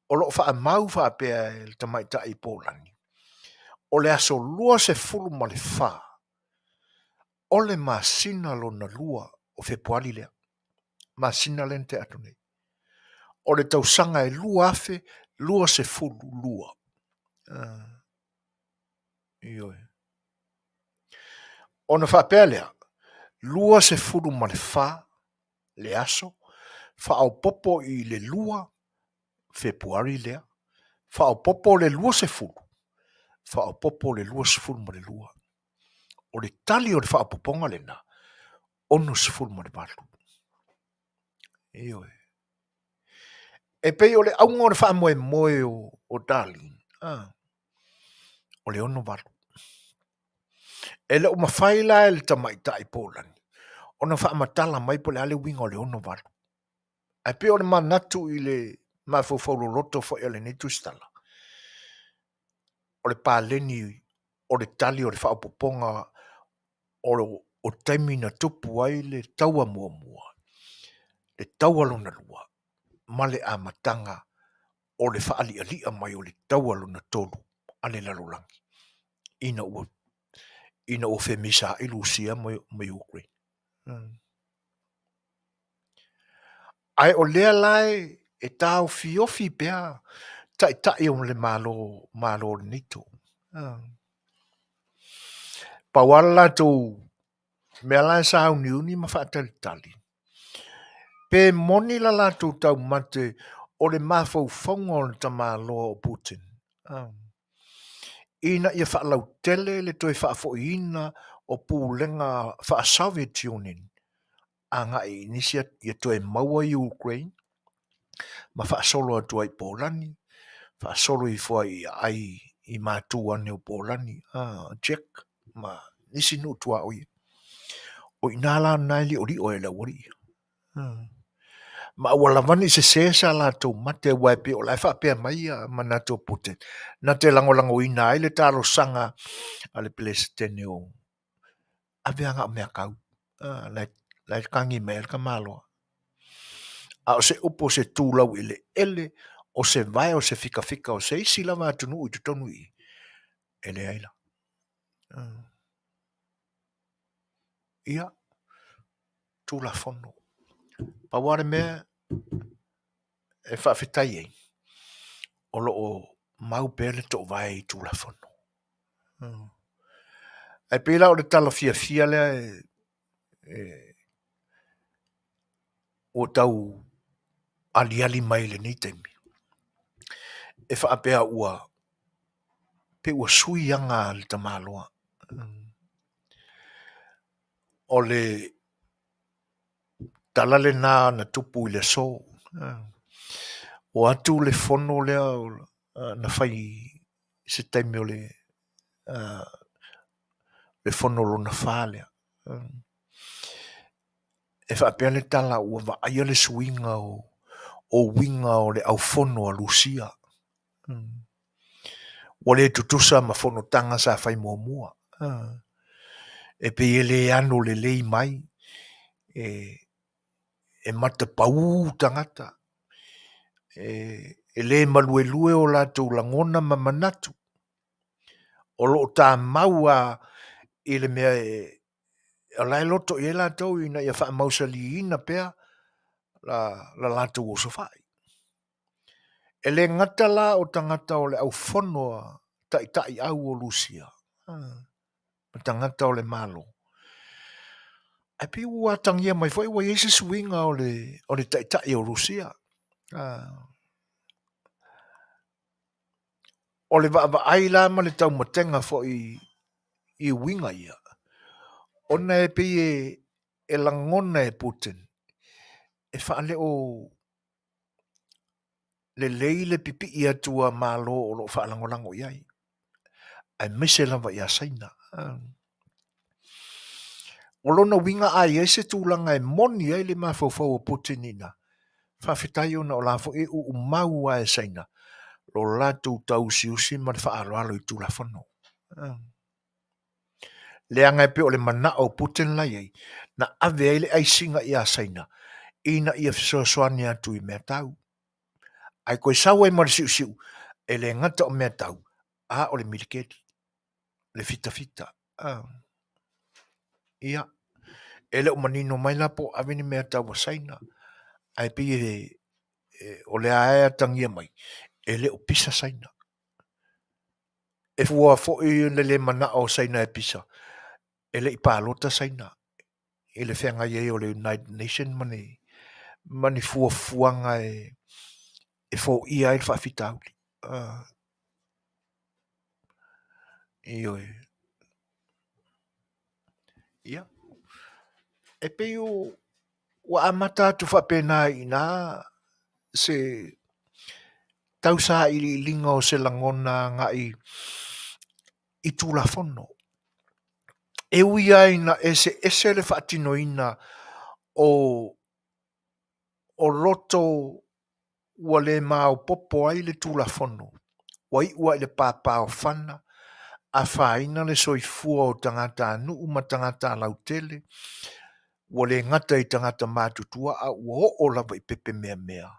o lo o faamau faapea e le tamaitai Polani, o le aso 24 o le masina lona lua o Fepuari lea, masina lea na tea atu nei, o le tausaga e 2022. Ioe. Ona faapea lea, 24 le aso, faaopoopo i le 2 Fepuari lea, faaopoopo le 20, faaopoopo le 22. O le tali o le faaopoopoga lena, 68. Ioe. E pei o le auga o le faamoemoe o Darlene, o le 68. E le o mafai la e le tamaitai Polani ona faamatala mai po o le a le uiga o le 68. Ae pei o le manatu i le mafaufau loloto foi a lenei tusitala, o le paleni o le tali o le faaopoopoga o taimi na tupu ai le taua muamua, le taua lona lua, ma le amataga o le faalialia mai o le taua lona tolu a le lalolagi ina ua ina ua femisaai Lusia ma Ukraine. Ae o lea la e taofiofi pea taitai o le Malo, Malo o le NATO. Pau lava le latou mea la e sauniuni ma faatalitali, pe moni la latou taumate o le mafaufauga o le tamaloa o Putin, ina ia faalautele le toe faafoiina o pulega faa-Soviet Union agai i nisi ia toe maua Ukraine ma faasolo atu ai i Polani, faasolo ifo ai i aai i matu ane o Polani, Czech ma nisi nuu tuaoi. O i ina la lena e liolio ai le aualii. Ma ua lava ne i sese sa latou mate, aua e pei o la e faapea mai ia manatu o Putin, na te lagolagoina ai le talosaga a le Peresetene o ave aga o mea kau, la e kagi mai ai le tamaloa. A o se upu o se tu laueleele, o se vae, o se fikafika, o se isi lava atunuu i totonu i i, e leai la. Ia, Tulafono. Pau lava le mea e faafetai ai, o lo o mau pea le toovae i Tulafono. Ae pei la o le tala fiafia lea e e ua tau aliali mai i lenei taimi, e faapea ua pei ua sui aga a le tamaloa. O le tala lena na tupu i le aso. O atu le fono lea na fai i se taimi o le le fono lona fa lea. E faapea le tala ua vaaia le suiga o uiga o le aufono a Lusia. Ua le tutusa ma fonotaga sa fai muamua. E pei e le ano lelei mai, e matapaū tagata, e le maluelue o latou lagona ma manatu. O lo o tamau lava i le mea e o la e loto i ai latou ina ia faamausaliina pea la latou osofai. E le gata la o tagata o le aufono a taitaiau o Lusia ma tagata o le Malo, ae pei ua atagia mai foi ua i ai se suiga o le taitai o Lusia. O le vaavaai la ma le taumatega foi i uiga ia, ona e pei e lagona e Putin e faaleo lelei le pipii atu a Malo o lo o faalagolago i ai, aemaise lava ia Saina. O lona uiga a i ai se tulaga e moni ai le mafaufau o Putin i ina, faafetai ona o la foi e uumau lava e Saina lo latou tauusiusi ma le faaaloalo i Tulafono. Leaga e pei o le manao o Putin la i ai, na ave ai le aisiga ia Saina ina ia fesoasoani atu i mea tau. Ae toe sau ai ma le siusiu, e le gata o mea tau, a o le militeli, le fitafita. Ia, e le o manino mai la po o ave ni mea tau a Saina, ae pei e o lea lava e atagia mai, e le o pisa Saina. E fua foi le le manao o Saina e pisa, e le i palota Saina i le feagai ai o le United Nation ma ni, ma ni fuafuaga e foia ai le faafitauli. Ioe. Ia, e pei o, ua amata atu faapena i ina se tausailiiliga o se lagona agai i Tulafono. E ui lava ina eseese le faatinoina o loto ua le maopoopo ai le Tulafono, ua iu lava i le papaofana, afaina le soifua o tagatanuu ma tagata lautele, ua le gata i tagata matutua a ua oo lava i pepe meamea.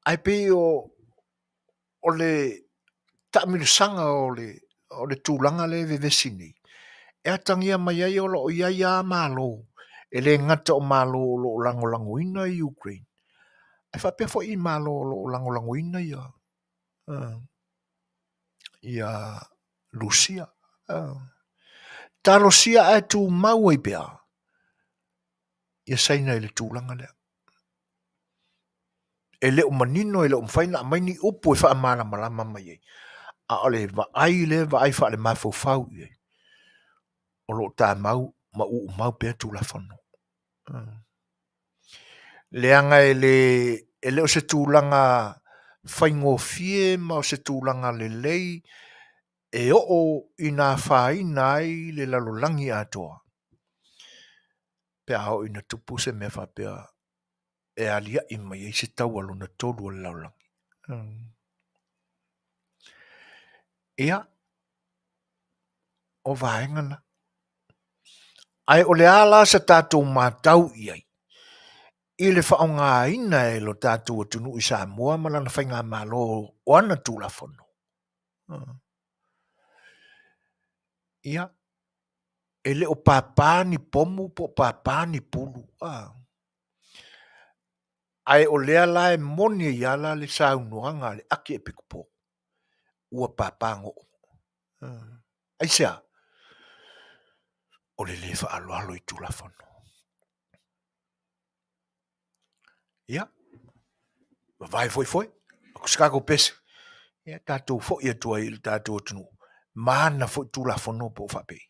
Ae pei o le taamilosaga o le tulaga lea e vevesi nei, e atagia mai ai o lo o i ai lava Malo, e le gata o Malo o lo o lagolagoina i Ukraine, ae faapea foi i Malo o lo o lagolagoina ia Lusia. Talosia ae tumau ai pea ia Saina i le tulaga lea. E le o manino, e le o mafai ona aumai ni upu e faamalamalama mai ai, a o le vaai lea vaai faalemafaufau i ai, o lo o tamau ma uumau pea Tulafono. Leaga e le o se tulaga faigofie ma o se tulaga lelei e oo ina afaina ai le lalolagi atoa pe a oo ina tupu se mea faapea e aliae mai ai se taua lona tolu o le lalolagi. Ia, o vaega na. Ae o le a la sa tatou matau i ai i le faaaogaina e lo tatou atunuu i Samoa ma lana faigamalo o ana Tulafono. Ia, e le o pāpā ni pomu po o pāpā ni pulu. Ae o lea la e moni ai lava la le saunoaga a le Aki Epikopo, ua pāpā goo. Aisea? O le lē faaaloalo i Tulafono. Ia, vavae foefoe, aku se tatou pese, ia tatou foi atu ai i le tatou atunuu, ma ana foi Tulafono po o faapei.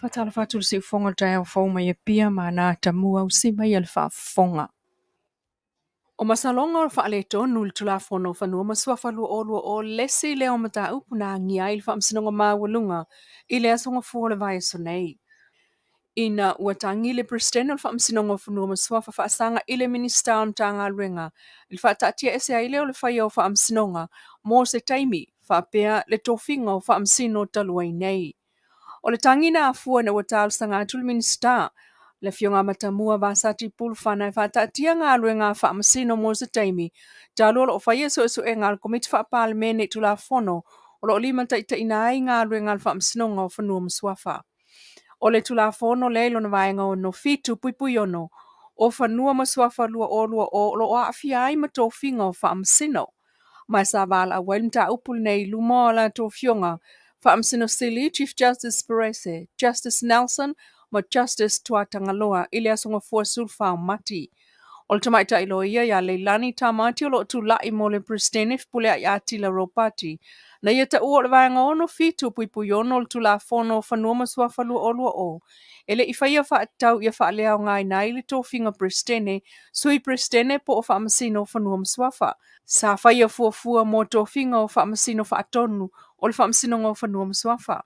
Faatalofa atu i le siufofoga o le taeao fou mai Apia ma ana atamua usi mai a le faafofoga. O masaloga o le faaletonu i le Tulafono o Fanua ma Suafa 2020 le isi lea o mataupu na agia ai le Faamasinoga Maualuga i le Aso Gafua o le vaiaso nei. Ina ua tagi le Peresetene o le Faamasinoga o Fanua ma Suafa faasaga i le Minisita o le Matagaluega i le faataatiaese ai lea o le faia o faamasinoga mo se taimi faapea le tofiga o faamasino talu ai nei. O le tagi na afua ina ua talosaga atu le Minisita, le Afioga ia Matamua Vasati Pulufana e faataatia galuega a faamasino mo se taimi talu o lo o faia suesuega a le Komiti Faa-Palemene i Tulafono o lo o limataitaiina ai galuega a le Faamasinoga o Fanua ma Suafa. O le Tulafono lea i lona vaega 67.6 o Fanua ma Suafa 2020 o lo o aafia ai ma tofiga o faamasino. Ma sa valaau ai le mataupu lenei i luma o a latou afioga Faamasino Sili Chief Justice Perese, Justice Nelson ma Justice Tuatagaloa i le Aso Gafua 14 o Mati. O le tamaitai loia ia Leilani Tamati o lo o tulai mo le Peresetene Fepuleai Atila Ropati na ia taua o le Vaega 67.6 o le Tulafono o Fanua ma Suafa 2020 e le i faia faatatau ia faaleaogaina ai le tofiga Peresetene, Sui Peresetene po o Faamasino o Fanua ma Suafa. Sa faia fuafua mo tofiga o Faamasino Faatonu o le Faamasinoga o Fanua ma Suafa.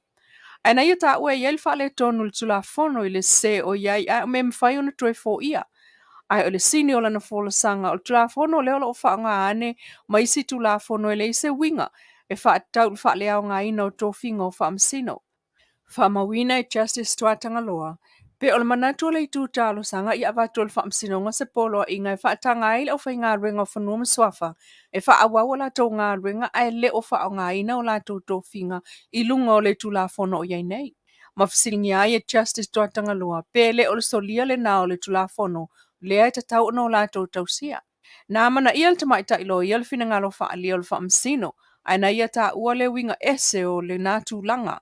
Ae na ia taua e i ai le faaletonu i le Tulafono i le sese o i ai ae o mea mafai ona toe foia. Ae o le sini o lana folasaga, o le Tulafono lea o lo o faaaoga ane ma isi Tulafono e leai se uiga e faatatau i le faaleaogaina o tofiga o Faamasino. Faamauina e Justice Tuatagaloa, pe o le manatu o le itu talosaga ia avatu e le Faamasinoga se poloaiga e faataga ai le aufaigaluega o Fanua ma Suafa e faaauau a latou galuega ae le o faaaogaina o latou tofiga i luga o le Tulafono o i ai nei. Ma fesiligia ai e Justice Tuatagaloa pe le o le solia lena o le Tulafono lea e tatau ona o latou tausia. Na amanaia le tamaitai loia le finagalo faaalia o le Faamasino, ae na ia taua le uiga ese o lena tulaga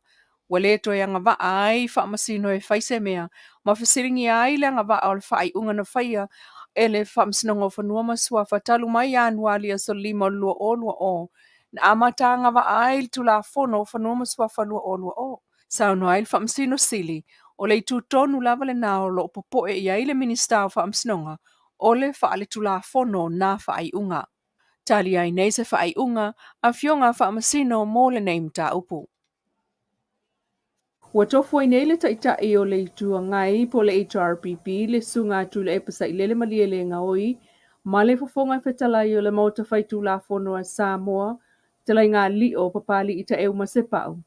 ua le toe agavaa ai Faamasino e fai se mea, ma fesiligia ai le agavaa o le faaiuga na faia e le Faamasinoga o Fanua ma Suafa talu mai Ianuali aso 5 o le 2020, na amata agavaa ai le Tulafono o Fanua ma Suafa 2020. Saunoa ai le Faamasino Sili, o le itu tonu lava lena o lo o popoe i ai le Minisita o Faamasinoga, o le faaletulafono na faaiuga. Tali ai nei se faaiuga, Afioga Faamasino mo lenei mataupu. Ua tofu ai nei le Taitai o le Itu Agai po o le HRPP, le Susuga a Tuilaepa Sailele Malielegaoi, ma le Fofoga Fetalai o le Maota Faitulafono a Samoa, Fetalaiga a Lio Papali'i Taeu Masepau,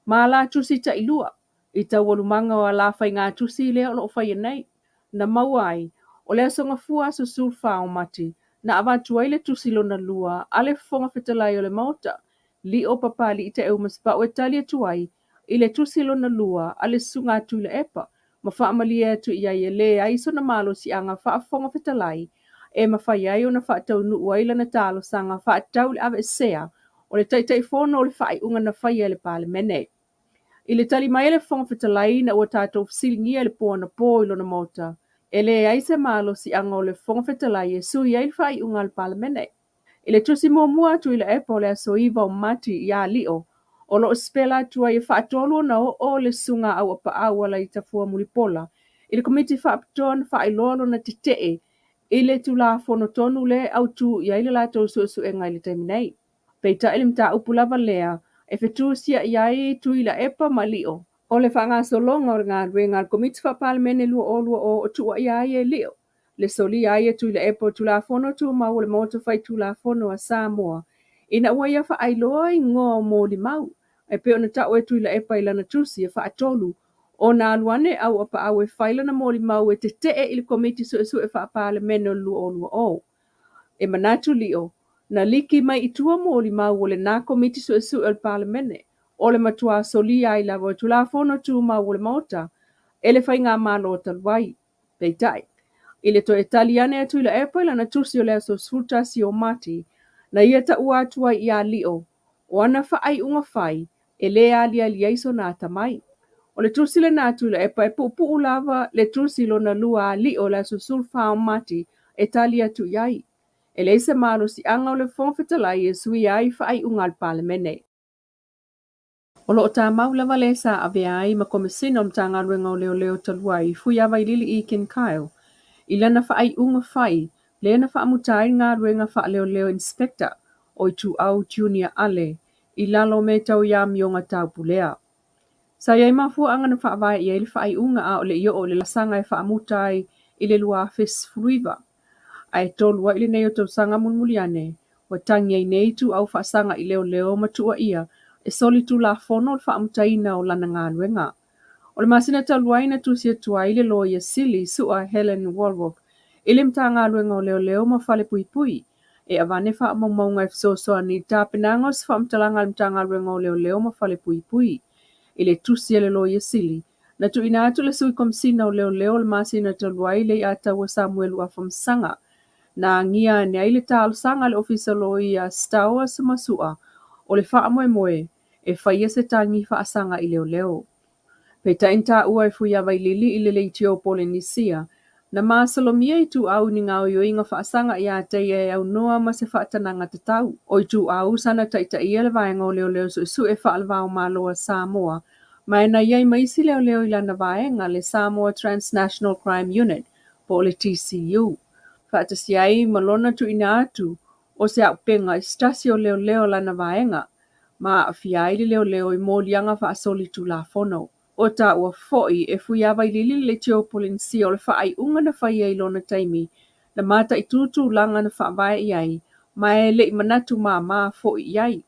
ma la tusi tailua i taualumaga o a la faigatusi lea o lo o faia nei. Na maua ai, o le Aso Gafua aso 14 o Mati, na avatu ai le tusi lona lua a le Fofoga Fetalai o le Maota, Lio Papali'i Taeu Masepau e tali atu ai i le tusi lona lua a le Susuga a Tuilaepa ma faamalie atu i ai e leai sona malosiaga faa-Fofoga Fetalai e mafai ai ona faataunuu ai lana talosaga faatatau i le aveesea o le Taitaifono o le faaiuga na faia e le Palemene. I le tali mai a le Fofoga Fetalai ina ua tatou fesiligia i le po anapo i lona Maota, e leai se malosiaga o le Fofoga Fetalai e sui ai le faaiuga a le Palemene. I le tusi muamua a Tuilaepa o le aso 9 o Mati ia Lio, o lo o sipela atu ai e faatolu ona oo le Susuga a Auapaau Alaitafua Mulipola i le Komiti Faapitoa na faailoa lona tetee i le Tulafono tonu lea e autu i ai le latou suesuega i le taimi nei. Peitai le mataupu lava lea e fetusia'i ai Tuilaepa ma Lio, o le faagasologa o le galuega a le Komiti Faa-Palemene 2020 o tuuaia ai e Lio le solia ai e Tuilaepa o Tulafono Tumau o le Maota Faitulafono a Samoa ina ua ia faailoa igoa o molimau e pei ona ta'u e Tuilaepa i lana tusi e faatolu ona alu ane Auapaau e fai lana molimau e tete'e i le Komiti Suesue Faa-Palemene o le 2020. E manatu Lio, na liki mai i tua molimau o lena Komiti Suesue o le Palemene, o le matuā solia ai lava o Tulafono Tumau o le Maota e le Faigamalo talu ai. Peitai, i le toe tali ane a Tuilaepa i lana tusi o le aso 11 o Mati, na ia taua atu ai ia Lio, o ana faaiuga fai e lē aliali ai sona atamai. O le tusi lena a Tuilaepa e puupuu lava le tusi lona lua a Lio o le aso 14 o Mati e tali atu i ai. E leai se malosiaga o le Fofoga Fetalai e suia ai faaiuga a le Palemene. O lo o tamau lava le sa avea ai ma Komesina o le Matagaluega o Leoleo talu ai, Fuiavailili Ekin Kyle, i lana faaiuga fai lea na faamuta ai le galuega faaleoleo Inspector o Ituau Junior Ale i lalo o mea tau i amioga taupulea. Sa i ai mafuaaga na faavae i ai le faaiuga a o le i oo i le laasaga e faamuta ai i le 2019. Ae tolu ai lenei o tausaga mulimuli ane, ua tagi ai nei ituau faasaga i leoleo ma tuuaia e solitulafono le faamutaina o lana galuega. O le masina talu ai na tusi atu ai le Loia Sili Su'a Helen Wallwork i le Matagaluega o Leoleo ma Falepuipui e avane faamaumauga e fesoasoani i le tapenaga o se faamatalaga a le Matagaluega o Leoleo ma Falepuipui. I le tusi a le Loia Sili, na tuuina atu i le Sui Komesina o Leoleo le masina talu ai Leiataua Samuelu Afamasaga, na agia ane ai le talosaga a le Ofisa Loia Stowers ma Su'a o le faamoemoe e faia se tagi faasaga i leoleo. Peitai na taua e Fuiavailili i le leitio Polenisia, na masalomia Ituau i ni gaoioiga faasaga ia te ia e aunoa ma se faatanaga tatau. O Ituau sa na taitaia le vaega o leoleo suesue faale-va-o-Malo a Samoa, ma e na i ai ma isi leoleo i lana vaega, le Samoa Transnational Crime Unit, po o le TCU. Faatasi ai ma lona tuuina atu o se auupega i se tasi o leoleo o lana vaega, ma aafia ai le leoleo i moliaga faasolitulafono. Ua taua foi e Fuiavailili le leitio Polenisia o le faaiuga na faia i lona taimi na mataitu tulaga na faavae i ai ma e le i manatu māmā foi i ai.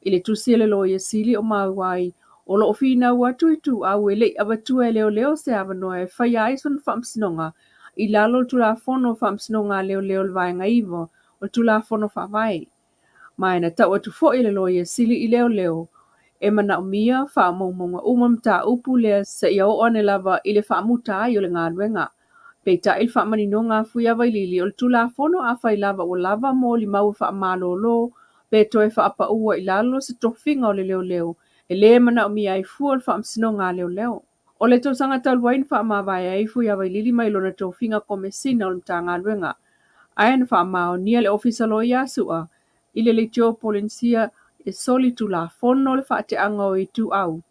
I le tusi a le Loia Sili o maua ai, o lo o finau atu Ituau e le i avatua e leoleo se avanoa e faia ai sona faamasinoga i lalo o le Tulafono o Faamasinoga a Leoleo le Vaega 9 o le Tulafono Faavae. Ma e na tau atu foi e le Loia Sili i leoleo e manaomia faamaumauga uma mataupu lea seia oo ane lava i le faamuta ai o le galuega. Peitai le faamaninoga a Fuiavailili o le Tulafono afai lava ua lava molimau e faamalolo pe toe faapaua i lalo se tofiga o le leoleo e le manaomia ai fua le faamasinoga a leoleo. O le tausaga talu ai na faamavae ai Fuiavailili mai lona tofiga Komesina o le Matagaluega, ae na faamaonia le Ofisa Loia a Su'a i le leitio Polenisia e solitulafono le faateaga o Ituau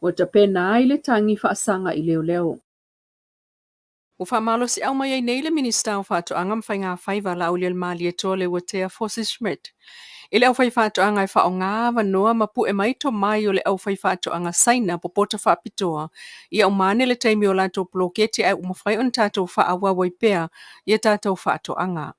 ua tapena ai le tagi faasaga i leoleo. Ua faamalosiau mai ai nei le Minisita o Faatoaga ma Faigafaiva Laaulialemalietoa Leuatea Fosi Schmidt i le aufaifaatoaga e faaaoga avanoa ma pue mai tomai o le aufaifaatoaga Saina popota faapitoa ia uma ane le taimi o latou poloketi ae ua mafai ona tatou faaauau ai pea ia tatou faatoaga.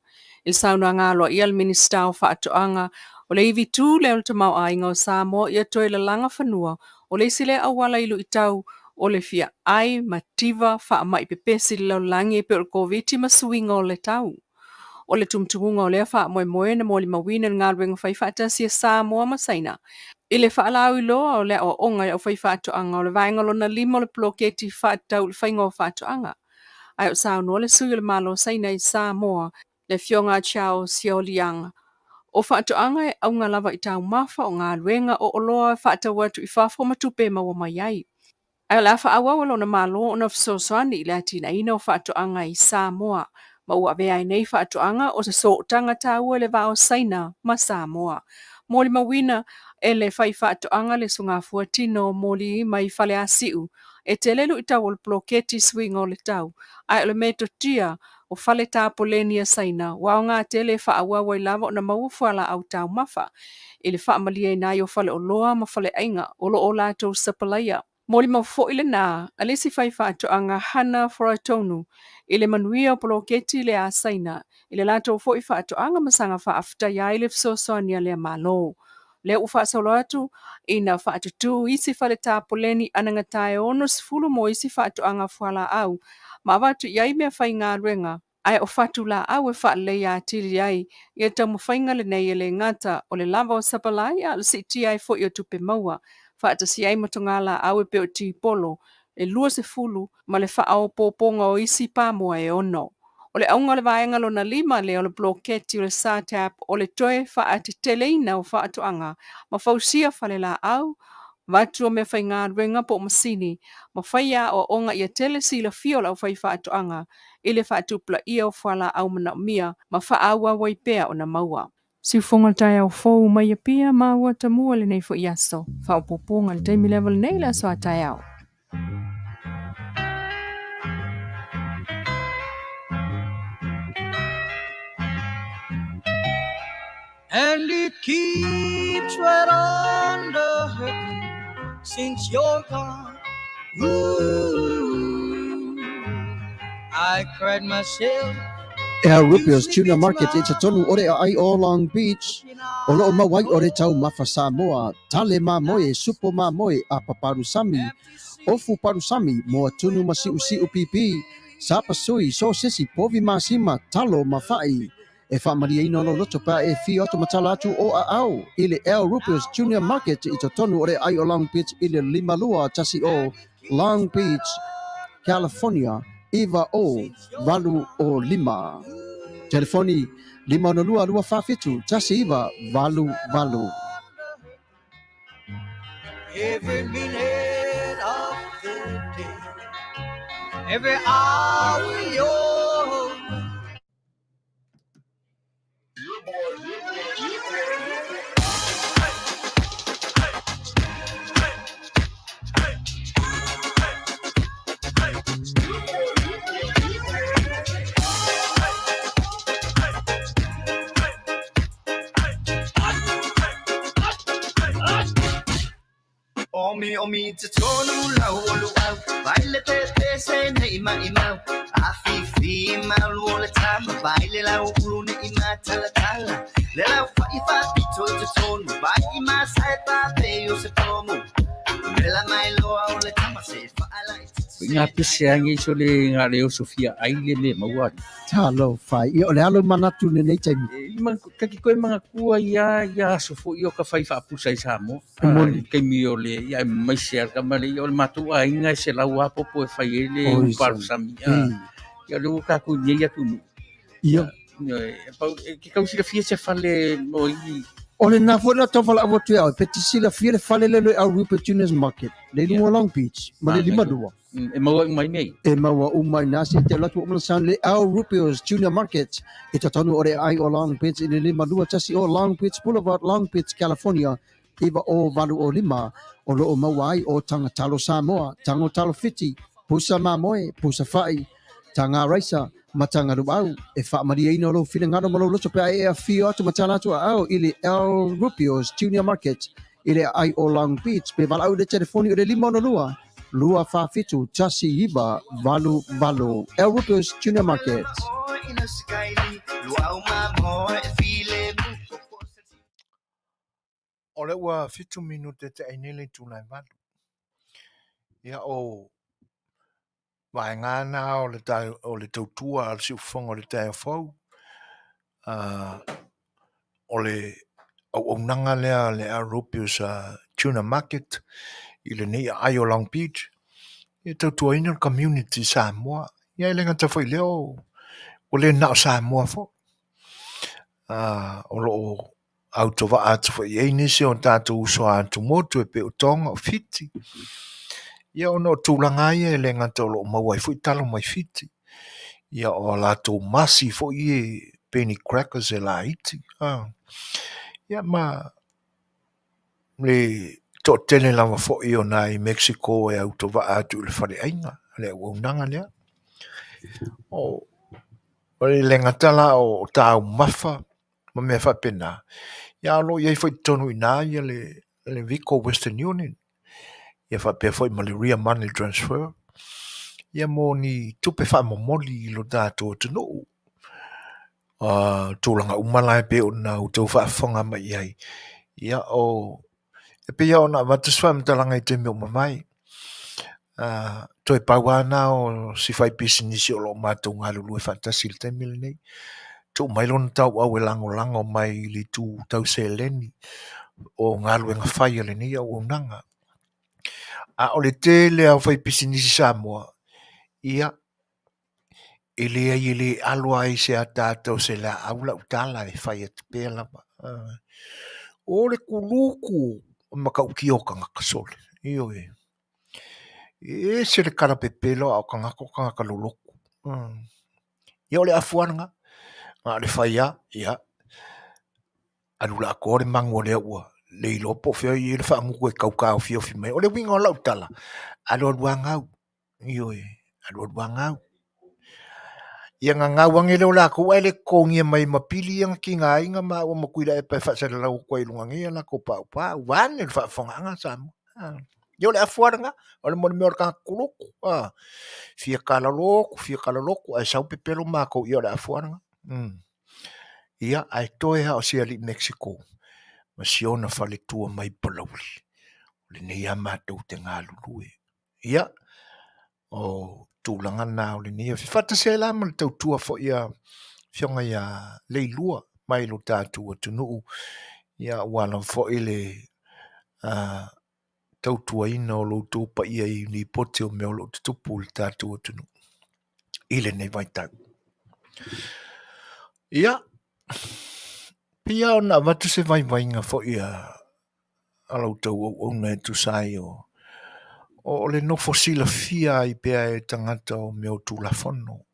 I le saunoaga aloaia a le Minisita o Faatoaga, o le ivi tu lea o le tamaoaiga o Samoa ia toe lalaga fanua, o le isi lea auala i luitau o le fia ai mativa faamai pepesi i le lalolagi e pei o le Koviti ma suiga o le tau. O le tumutumuga o lea faamoemoe na molimauina i le galuega fai faatasi a Samoa ma Saina i le faalauiloa o le aoaoga i le aufaifaatoaga o le vaega lona lima o le poloketi faatatau i le faiga o faatoaga. Ae o saunoa le sui o le Malo Saina i Samoa, le Afioga Chao Xiaoliang, o faatoaga e auga lava i taumafa, o galuega, o oloa e faatau atu i fafo ma tupe e maua mai ai. Ae o le a faaauau e lona Malo ona fesoasoani i le atinaeina o faatoaga i Samoa, ma ua avea ai nei faatoaga o se sootaga taua i le va o Saina ma Samoa. Molimauina e le faifaatoaga le sugafua tino moli mai Faleasiu, e tele luitau o le poloketi suiga o le tau, ae o le metotia o fale tapoleni a Saina ua aoga tele e faaauau ai lava ona maua fualaau taumafa i le faamalieina ai o faleoloa ma faleaiga o lo o latou sapalaia. Molimau foi lena a le isi faifaatoaga Hana Foratonu i le manuia o poloketi lea a Saina i le latou foi faatoaga ma saga faafetaia ai le fesoasoani a lea Malo. Lea ua faasolo atu ina faatutū isi fale tapoleni anagata e 60 mo isi faatoaga fualaau ma avatu i ai meafaigaluega ae o fatu laau e faaleleia atili ai ia taumafaiga lenei e le gata o le lava o sapalai a o le siitia ai foi o tupe maua faatasi ai ma togalaau e pei o tipolo e 20 ma le faaopoopoga o isi pamoa e ono. O le auga o le vaega lona lima lea o le poloketi o le SATAP o le toe faateteleina o faatoaga ma fausia falelaau, avatu o meafaigaluega po o masini ma faia aoaoga ia tele silafia o le aufaifaatoaga i le faatupulaia o fualaau manaomia ma faaauau ai pea ona maua. Siufoga o le taeao fou mai Apia ma ua tamua lenei foi aso. Faaopoopoga i le taimi lava lenei le aso a taeao. And it keeps right on the hurting since you're gone. Ooh, I cried myself. Al Rupio's Tuna Market i totonu o le aai o Long Beach, o loo mau ai o le taumafa Samoa, tale mamoe, supo mamoe, apa palusami, ofu palusami, moa tunu ma siusiu pipi, sapasui, sosesi, povi masima, talo ma fa'i. E faamalieina lou loto pe a e afio atu ma tala atu o aao i le Al Rupio's Junior Market i totonu o le aai o Long Beach i le 5210 Long Beach, California 90805. Telefoni 562 247 1988. Every minute of the day, every hour you're Omi omi te tonu lau o luau Vai le te te se nei mai mau A fi fi mau o le tama Vai le lau ulu nei ma tala tala Le lau fa i fa pito te tonu Vai i ma sai pa pe o se pomu Le la mai loa o le tama se fa ala i te Ngā pese angi so le ngā leo Sofia ai le me maua. Talofa. Ia, o le alo manatu lenei taimi. E, ma, kaki koe mga kua ia, ia aso fo i o ka whai whaapusa i Samoa. E moni. Kaimi o le, ia e mai se ar kama le, ia o le mātou a inga e se lau a popo e whai e le Oi, uparu sami. sami. Ia le ua kākou nei atu nu. Ia. Ia, e pau, e ke kau silafia se fale mo i. O le nā foi la tau whala atu au, pe te silafia le fale le le au Rupert Junior's Market, le lunga Long Beach, ma le lima lua. E maua uma i nei. E maua uma i nā se te latu o mana le Al Rupio's Junior Market, i totonu o le ai o Long Beach i le 52 o Long Beach Boulevard, Long Beach, California, 90805, o loo maua ai o tanga talo Samoa, tango talo Fiti, pusa mamoe, pusa fa'i, tanga raisa, ma tanga luau, e faamalieina lou finagalo ma lou loto pe a e afio atu ma tala atu aao i le Al Rupio's Junior Market i le aai o Long Beach pe valaau i le telefoni o le 562 247 1988. Al Rupio's Junior Market. O le ua 7 minute te ai nei le itula e 8. Ia o vaega na o le o le tautua a le siufofoga o le taeao fou. O le auaunaga lea a le Al Rupio's Tuna Market i lenei aai o Long Beach. Ia tautuaina le community Samoa. Ia e le gata foi i lea o ua le na o Samoa foi. O loo autovaa atu foi i ai nisi o tatou uso a atumotu e pei o Tonga o Fiti. Ia ona o tulaga ia e le gata o loo maua ai foi talo mai Fiti. Ia o latou masi foi e penny crackers e laiti. Ia ma le toatele lava foi o nai Mexico e autovaa atu i le faleaiga le auaunaga lea. O le gata la o taumafa ma mea faapena. Ia o loo i ai foi totonu i ina ia le Vico Western Union. Ia faapea foi ma le Ria Money Transfer. Ia mo ni tupe faamomoli i lo tatou atunuu. Tulaga uma la e pei ona outou faafofoga mai i ai. Ia o e pei ona avatu se faamatalaga i taimi o mavae. Toe pau lava na o si fai pisinisi o loo matou galulue faatasi i le taimi lenei. Tuu mai lona tauau e lagolago mai i le itu tau seleni o galuega fai a lenei auaunaga. A o le tele o fai pisinisi Samoa, ia e leai e le alo ai se ataata o se laau lau tala e fai atu pea lava. O le kuluku o matautia o tagata sole. Ioe. E ese le kalapepelo a o tagata o tagata lolotu. Ia o le afuanaga, na o le fai lava, ia. Alu la atoa le magu o lea ua le iloa po o fea o i ai le faagutu e tau taofiofi mai. O le uiga o lau tala, alualu a gau. Ioe, alualu a gau. Ia ona gau ane lea o latou ae le totogia mai ma pili ia na tigaina maua ma Tuilaepa e faasalalau atu ai i luga nei a latou paupau. Vaeane le faafofogaaga a Samoa. Ia o le afu lava lena, o le mea o le tagata kuluku, fia talalotu, fia talalotu ae sau pepelo matou, ia o le afu lava lena. Ia, ae toe lava o si alii Mexico ma si ona faletua mai Palauli, o lenei lava matou te galulue. Ia, o tulaga na o lenei afiafi. Faatasi ai la ma le tautua foi a Afioga ia Leilua mai lo tatou atunuu, ia aua lava foi le tautuaina o lo outou paia i lipoti o mea o lo o tutupu i le tatou atunuu i lenei vaitau. Ia, pei lava ona avatu se vaivaiga foi a la outou auauna e tusa ai o o le nofo silafia ai pea e tagata o mea o Tulafono.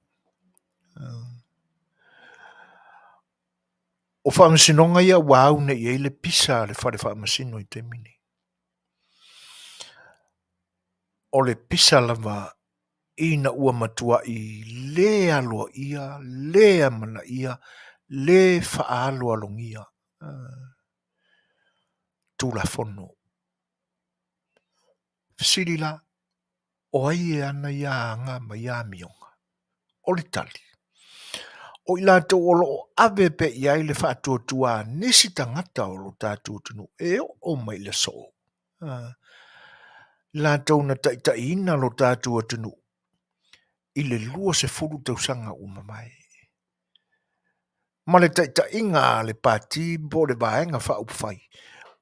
O faamasinoga ia ua au nei i ai le pisa a le fale faamasino i taimi nei. O le pisa lava ina ua matuai le aloaia, le amanaia, le faaaloalogia Tulafono. Fesili la, o ai e ana ia aga ma ia amioga? O le tali, o i latou o lo o ave pea i ai le faatuatua a nisi tagata o lo tatou atunuu e oo mai i le aso, i latou na taitaiina lo tatou atunuu i le 20 tausaga ua mavae. Ma le taitaiga a le Pati po o le Vaega Faaupufai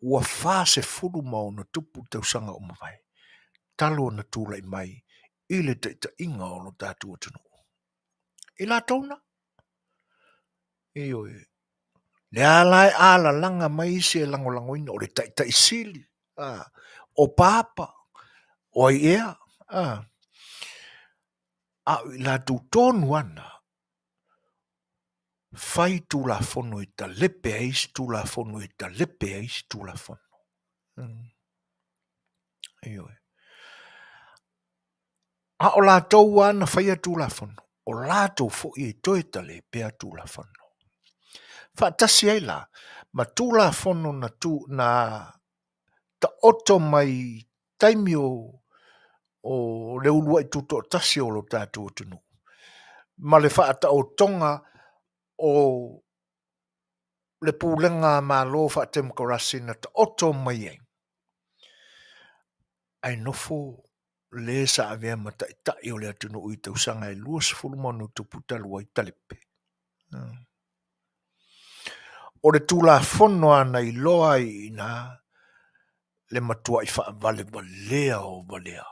ua 46 tausaga ua mavae talu ona tulai mai i le taitaiga o lo tatou atunuu. I latou na, ioe, lea la e alalaga mai isi e lagolagoina o le taitai sili, a, o Papa, o ai ea, a, a o i latou tonu ana fai tulafono e talepe ai isi tulafono e talepe ai isi tulafono. Ioe. A o latou lava na faia Tulafono, o latou foi e toe talepea Tulafono. Faatasi ai la ma Tulafono na, tu, na taoto mai i taimi o, o le uluai tutoatasi o lo tatou atunuu, ma le faataotoga o le pulega a Malo faatemokarasi na taoto mai ai, ae nofo le sa avea ma taitai o le atunuu i tausaga e 20 ma ono tupu talu ai talepe. O le Tulafono lava na iloa ai i ina le matuai faavalevalea o valea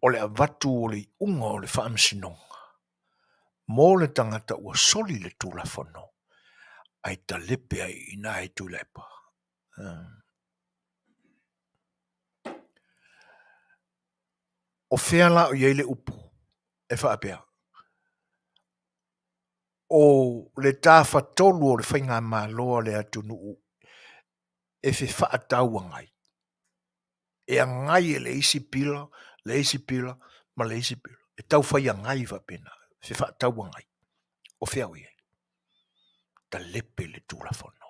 o le avatu o le iuga o le faamasinoga mo le tagata ua soli le Tulafono ae talepe ai i ina e Tuilaepa. O fea la o i ai le upu e faapea, o le tafatolu o le faigamalo a le atunuu e fefaatauagai, e agai e le isi pila, le isi pila ma le isi pila, e taufai agai faapena, fefaatauagai. O fea o i ai? Talepe le Tulafono.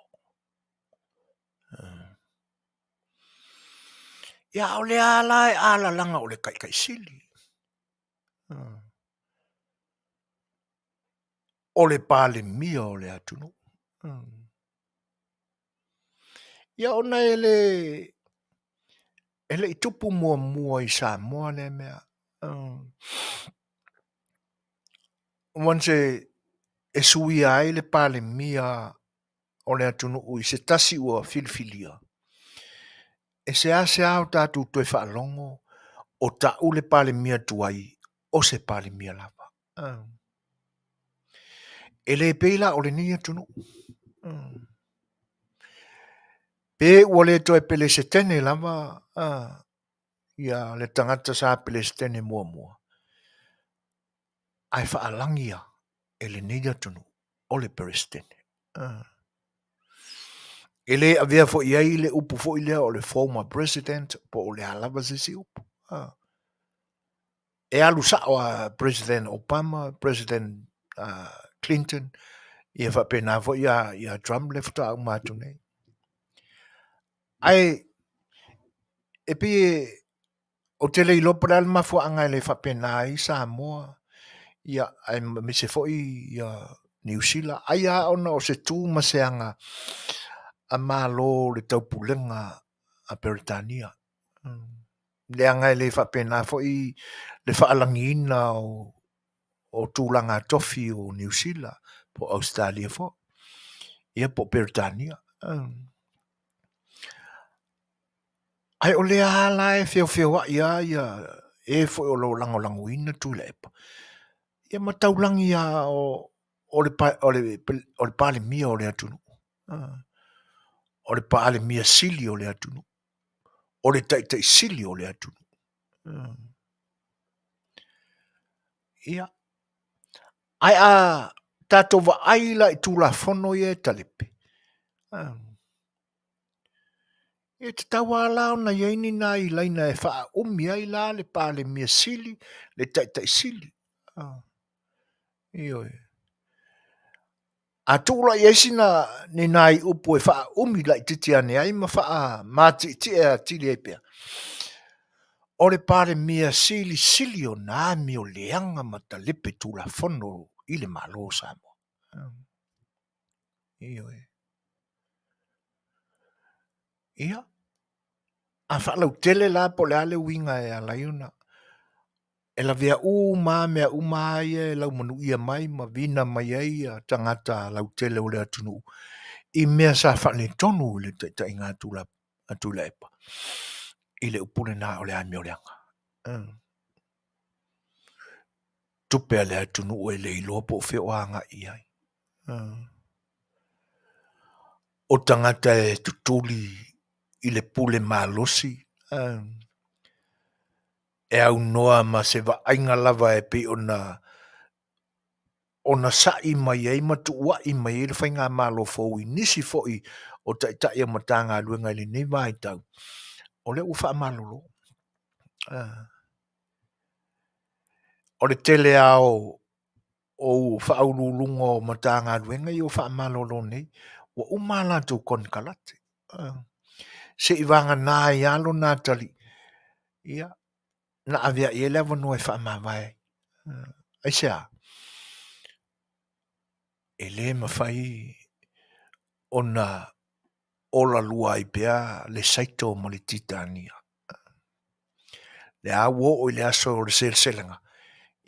Ia, a o lea la e alalaga o le taitai sili. O le Palemia o le atunuu. Ia ona e le e le i tupu muamua i Samoa lea mea. Once e suia ai le Palemia o le atunuu i se tasi ua filifilia, e seasea o tatou toe faalogo o tau le Palemia tuai o se Palemia lava. E le pei la o lenei atunuu. Pe ua le toe Pelesetene lava ia le tagata sa Pelesetene muamua, ae faalagia e lenei atunuu o le Peresetene. E le avea foi i ai le upu foi lea o le former president po o le a lava se isi upu. E alu sao a President Obama, President Clinton, ia faapena foi ia Trump lea faatoa uma atu nei. Ae e pei e ou te le iloa po o le a le mafuaaga e le faapena ai Samoa, ia aemaise foi ia Niu Sila. Ai lava ona o se tu ma se aga a Malo o le Taupulega a Peretania. Leaga e le faapena foi le faalagiina o tulaga tofi o Niu Sila po o Ausetalia foi, ia po o Peretania. Ae o lea lava la e feofeoai lava ia e foi o lo o lagolagoina Tuilaepa, ia ma taulagi lava o le Palemia o le atunuu, o le Palemia sili o le atunuu, o le Taitai sili o le atunuu. Ia, ae a tatou vaai la i Tulafono ia e talepe, e tatau lava la ona i ai ni nai laina e faaumi ai la le Palemia sili, le Taitai sili. Ioe. A tuu la i ai sina ni nai upu e faaumi laitiiti ane ai ma faamatietie atili ai pea, o le Palemia silisili ona amio leaga ma talepe Tulafono i le Malo o Samoa. Ioe. Ia, a faalautele la po o le a le uiga e ala ai ona e lavea uma lava mea uma lava ia e laumanuia mai ma vina mai ai tagata lautele o le atunuu i mea sa faaletonu i le taitaiga a Tuilaepa i le upu lena o le amioleaga. Tupe a le atunuu e le iloa po o fea o agai i ai. O tagata e tutuli i le pule malosi, e aunoa ma se vaaiga lava e pei ona ona sa'i mai ai ma tuua'i mai ai le faigamalo fou i nisi foi o taitai o Matagaluega i lenei vaitau, o lea ua faamalolo. O le tele lava o faauluuluga o Matagaluega ia ua faamalolo nei, ua uma a latou konekarate. Se i vagana ai lava lona atalii, ia, na avea'i ai le avanoa e faamavae ai. Aisea? E le mafai ona ola lua ai pea le saito ma le titania. Lea ua oo i le aso o le seleselega,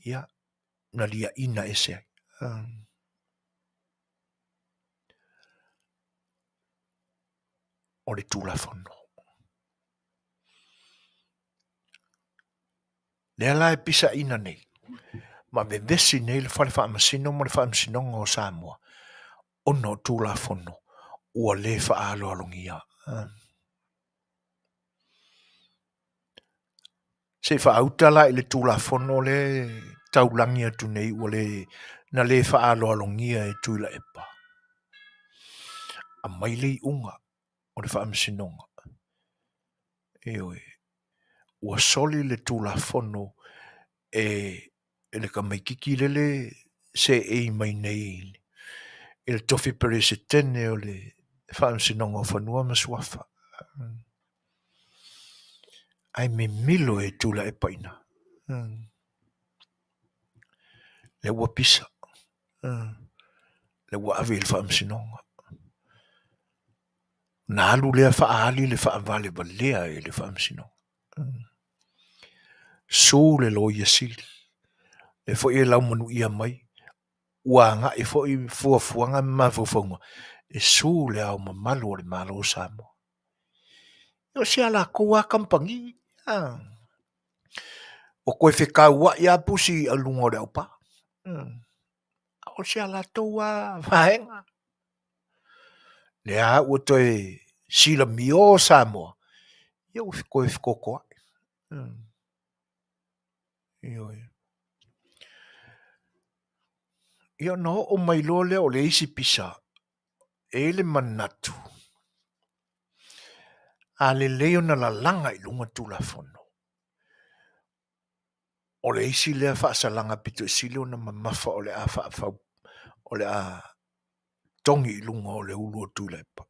ia, na liaina ese ai. O le Tulafono. Lea la e pisaina nei, ma vevesi nei le Fale Faamasino ma le Faamasinoga o Samoa, ona o Tulafono ua le faaaloalogia. Se i faauta la i le Tulafono lea e taulagi atu nei ua le, na le faaaloalogia e Tuilaepa. Aumai le iuga o le Faamasinoga. Ioe. Ua soli le Tulafono e le tamaitiiti lele seei mai nei i le tofi Peresetene o le Faamasinoga o Fanua ma Suafa. Ae mimilo e Tuilaepa i ina. Lea ua pisa. Lea ua ave i le Faamasinoga. Na alu lea faaali le faavalevalea e le Faamasinoga. Su le Loia Sili. Lea foi e laumanuia mai, ua agai foi fuafuaga ma mafaufauga e su le Ao Mamalu o le Malo o Samoa. O si a latou lava kamupani. Ua toe fetauai lava pusi i luga o le aupa. O si a latou lava vaega. Lea ua toe silamio Samoa, ia ua toe fetotoai. Ioe. Ia ona oo mai loa lea o le isi pisa, e i ai le manatu. A lelei ona lalaga i luga Tulafono, o le isi lea faasalaga pito i sili ona mamafa o le a faafau, o le a togi i luga o le ulu o Tuilaepa.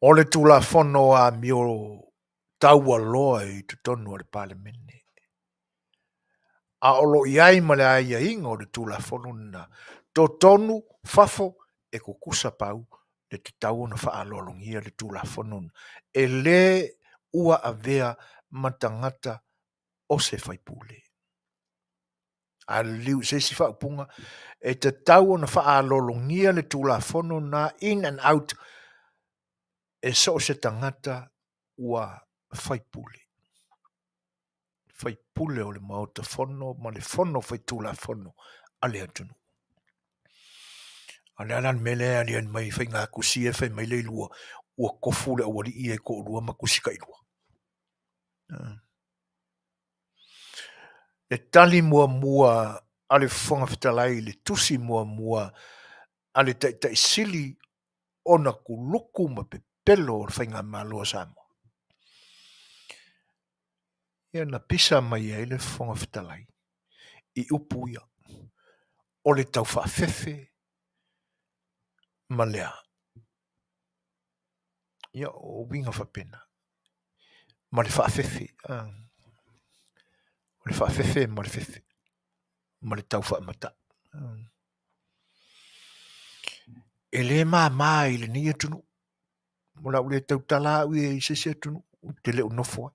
O le Tulafono amio taualoa i totonu o le Palemene, a o lo o i ai ma le aiaiga o le Tulafono lena, totonu, fafo, e kukusa pau le tatau ona faaaloalogia le Tulafono lena. E le ua avea ma tagata o se faipule. A liliu i se isi faaupuga, e tatau ona faaaloalogia le Tulafono lena in and out e so o se tagata ua faipule. Faipule o le Maota Fono ma le Fono Faitulafono a le atunuu. A o le a la le mea lea e aliali mai i faigatusi ia e fai mai le ilua ua tofu le aualii ia e toalua ma tusi tailua. Le tali muamua a le Fofoga Fetalai i le tusi muamua a le Taitai Sili ona kuluku ma pepelo o le Faigamalo a Samoa. Ia na pisa mai ai le Fofoga Fetalai i upu ia, o le tau faafefe ma le a? Ia, o uiga faapena, ma le faafefe, o le faafefe ma le fefe, ma le tau faamatau. E le mama i lenei atunuu, o le a ou le tautala au ia i se isi atunuu ou te le o nofo ai.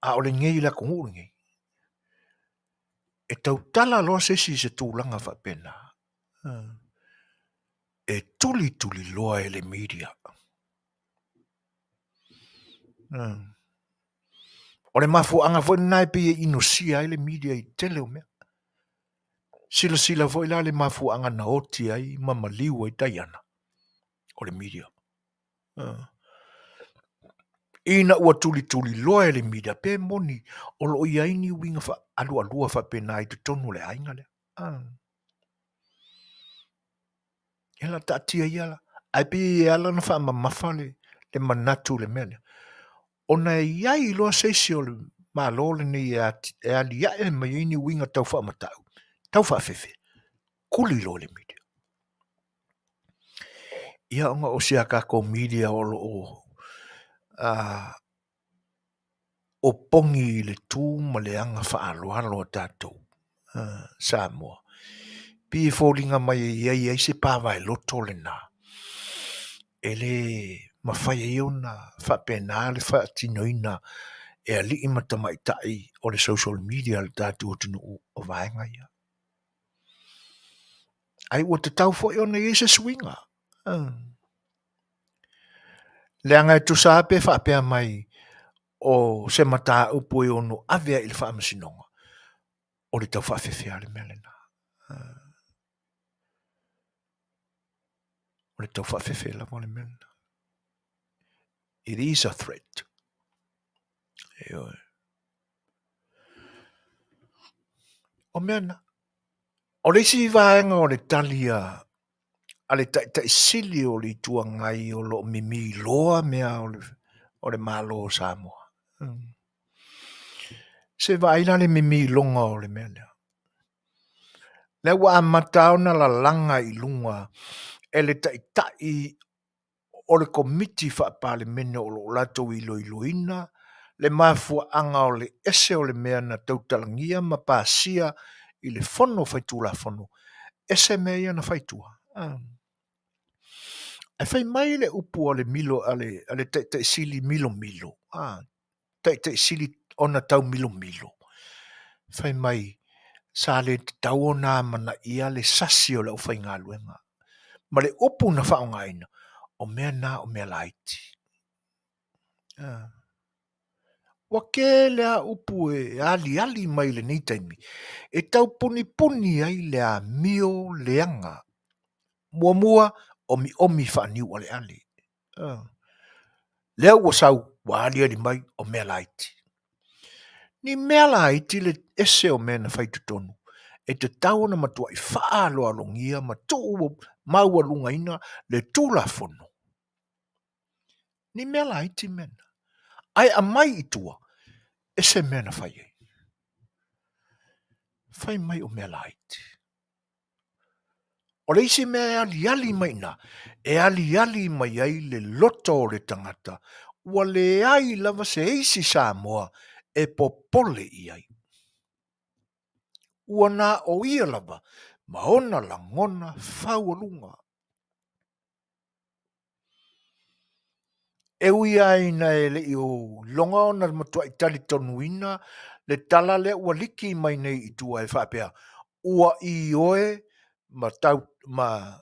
A o lenei i le atunuu lenei, e tautala loa se isi i se tulaga faapena, e tulituliloa e le media. O le mafuaaga foi lena e pei e inosia ai le media i le tele o mea. Silasila foi la le mafuaaga na oti ai ma maliu ai Daiana, o le media. Ina ua tulituliloa e le media, pe moni o lo o i ai ni uiga alualua faapena i totonu o le aiga lea. Ia la taatia ia la. Ae pei e ala ona faamamafa le, le manatu i le mea lea. Ona e i ai loa se isi o le Malo lenei e, e aliae mai ai ni uiga tau faamatau, tau faafefe, kuli loa le media. Ia ona o si a tatou media o lo o opogi i le tu ma le aga faaaloalo a tatou Samoa. Pei e foliga mai e i ai ai se pavaeloto lena e le mafai ai ona faapena le faatinoina e alii ma tamaitai o le social media a le tatou atunuu o vaega ia. Ai ua tatau foi ona i ai se suiga. Leaga e tusa lava pe faapea mai o se mataupu e ono ave ai i le faamasinoga, o le tau faafefe lava le mea lena. O le tau faafefe lava le mea lena. It is a threat. Ioe. O mea na. O le isi vaega o le tali a a le Taitai Sili o le Itu Agai o lo o mimi loa mea o le, o le Malo o Samoa. Se vaai la le mimiloga o le mea lea. Lea ua amata ona lalaga i luga e le Taitai o le Komiti Faa-Palemene o lo o latou iloiloina le mafuaaga o le ese o le mea na tautalagia ma pasia i le Fono Faitulafono, ese mea ia na fai i tua. Ae fai mai le upu a le milo a le, a le Taitai Sili milomilo, a, Taitai Sili ona taumilomilo, fai mai, sa le tatau ona amanaia le sasi o le aufaigaluega. Ma le upu na faaaogaina, o mea na o mea laiti. Ua tele lava upu e aliali mai i lenei taimi e taupunipuni ai le amio leaga. Muamua, omiomi faaniualeale. Lea ua sau ua aliali mai o mea laiti. Ni mea laiti le ese o mea na fai i totonu. E tatau ona matuai faaaloalogia ma tuu maualugaina le Tulafono. Ni mea laiti mea na. Ae aumai i tua, e se mea na fai ai. Fai mai o mea laiti. O le isi mea e aliali mai i ina, e aliali mai ai le loto o le tagata ua leai lava se isi Samoa e popole i ai. Ua na o ia lava ma ona lagona faualuga. E ui lava ina e le i iloga ona matuai talitonuina le tala lea ua liki mai nei i tua e faapea, ua ioe ma tau, ma